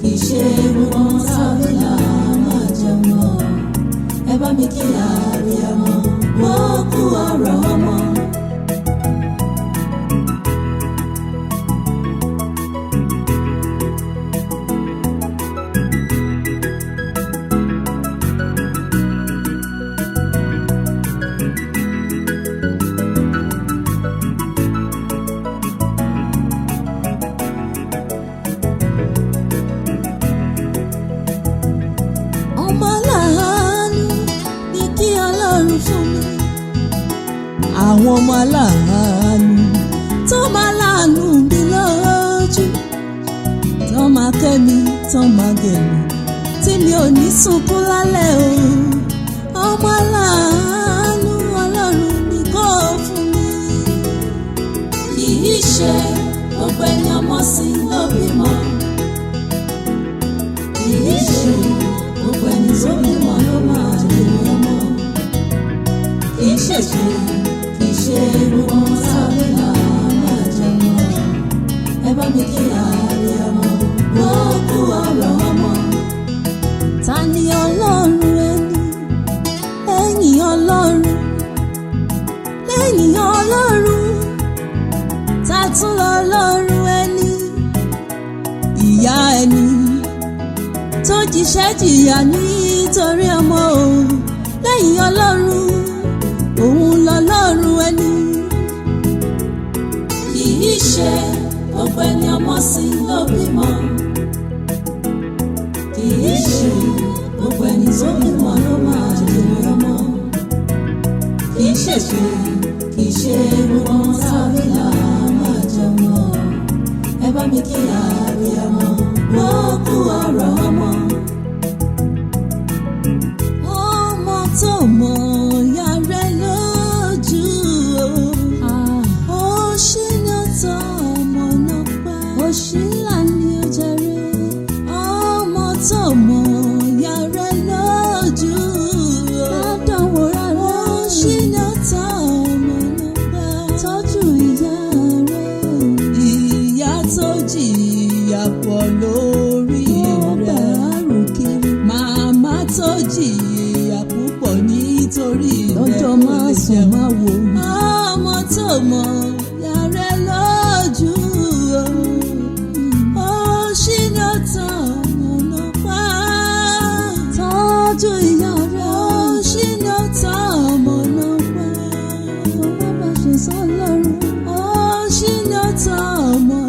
kì í ṣe gbogbo ọmọ táwọn là máa jẹun mọ́. Ẹ bá mi kí àríyá mọ́ wọ́n kú. Àwọn ọmọ aláàánú tó máa láàánú mi lójú, tó máa kẹ́ mi, tó máa gẹ̀ mi, tí mi ò ní sunkún lálẹ́ o. Ọmọ aláàánú Ọlọ́run ni kò fún mi. Kì í ṣe gbogbo ẹni ọmọ sí ló bímọ. Kì í ṣe gbogbo ẹni tó bímọ ló máa jèrè ọmọ. Kì í ṣèṣe, kì í ṣe gbogbo ọmọ sáré là máa jẹun. Ẹ bá mi kí àárẹ̀ ọmọ, wọ́n kú ọ̀rọ̀ ọmọ. Ta ni Ọlọ́run ẹni lẹ́yìn Ọlọ́run, lẹ́yìn Ọlọ́run, ta tún lọ lọ́run ẹni? Ìyá ẹni tó jíṣẹ́ jìyà nítorí ọmọ o, lẹ́yìn Ọlọ́run, òun lọ́lọ́run ẹni. Kì í ṣe gbogbo ẹni ọmọ sí ló bímọ. Kì í ṣe gbogbo ẹni tó bímọ ló máa jèrè ọmọ. Kì í ṣèṣe, kì í ṣe gbogbo ọmọ sáré là máa jẹun mọ́. Ẹ bá mi kí àárẹ̀ ọmọ, wọ́n kú ọ̀rọ̀ ọmọ. Ọmọ tó mọ̀ ya rẹ̀ lójú o. Ó ṣínà tán ọmọ náà pa. Ó ṣílà ní ó jẹrẹ. Ọmọ tó mọ̀ ya rẹ̀ lójú o. Ládánwò rárá. Ó ṣínà tán ọmọ náà pa. Tọ́jú ìyá rẹ̀. Ìyá tó jìyà pọ̀ lórí rẹ̀. Màmá tó jìyà púpọ̀ nítorí rẹ̀. Lọ́jọ́ máa sùn máa wò. Ọmọ tó mọ̀ yàrá lójú o. Ó ṣínà tán ọ̀nà pa. Tọ́jú ìyá rẹ̀. Ó ṣínà tán ọmọ pa. Ọmọ bá ṣe sọ lọ́rùn. Ó ṣínà tán ọmọ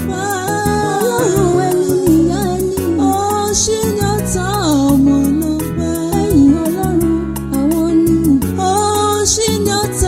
pa. Ọlọ́run ẹni nìyá ẹni. Ó ṣínà tán ọmọ pa. Ẹ̀yìn Ọlọ́run àwọn ni. Ó ṣínà tán.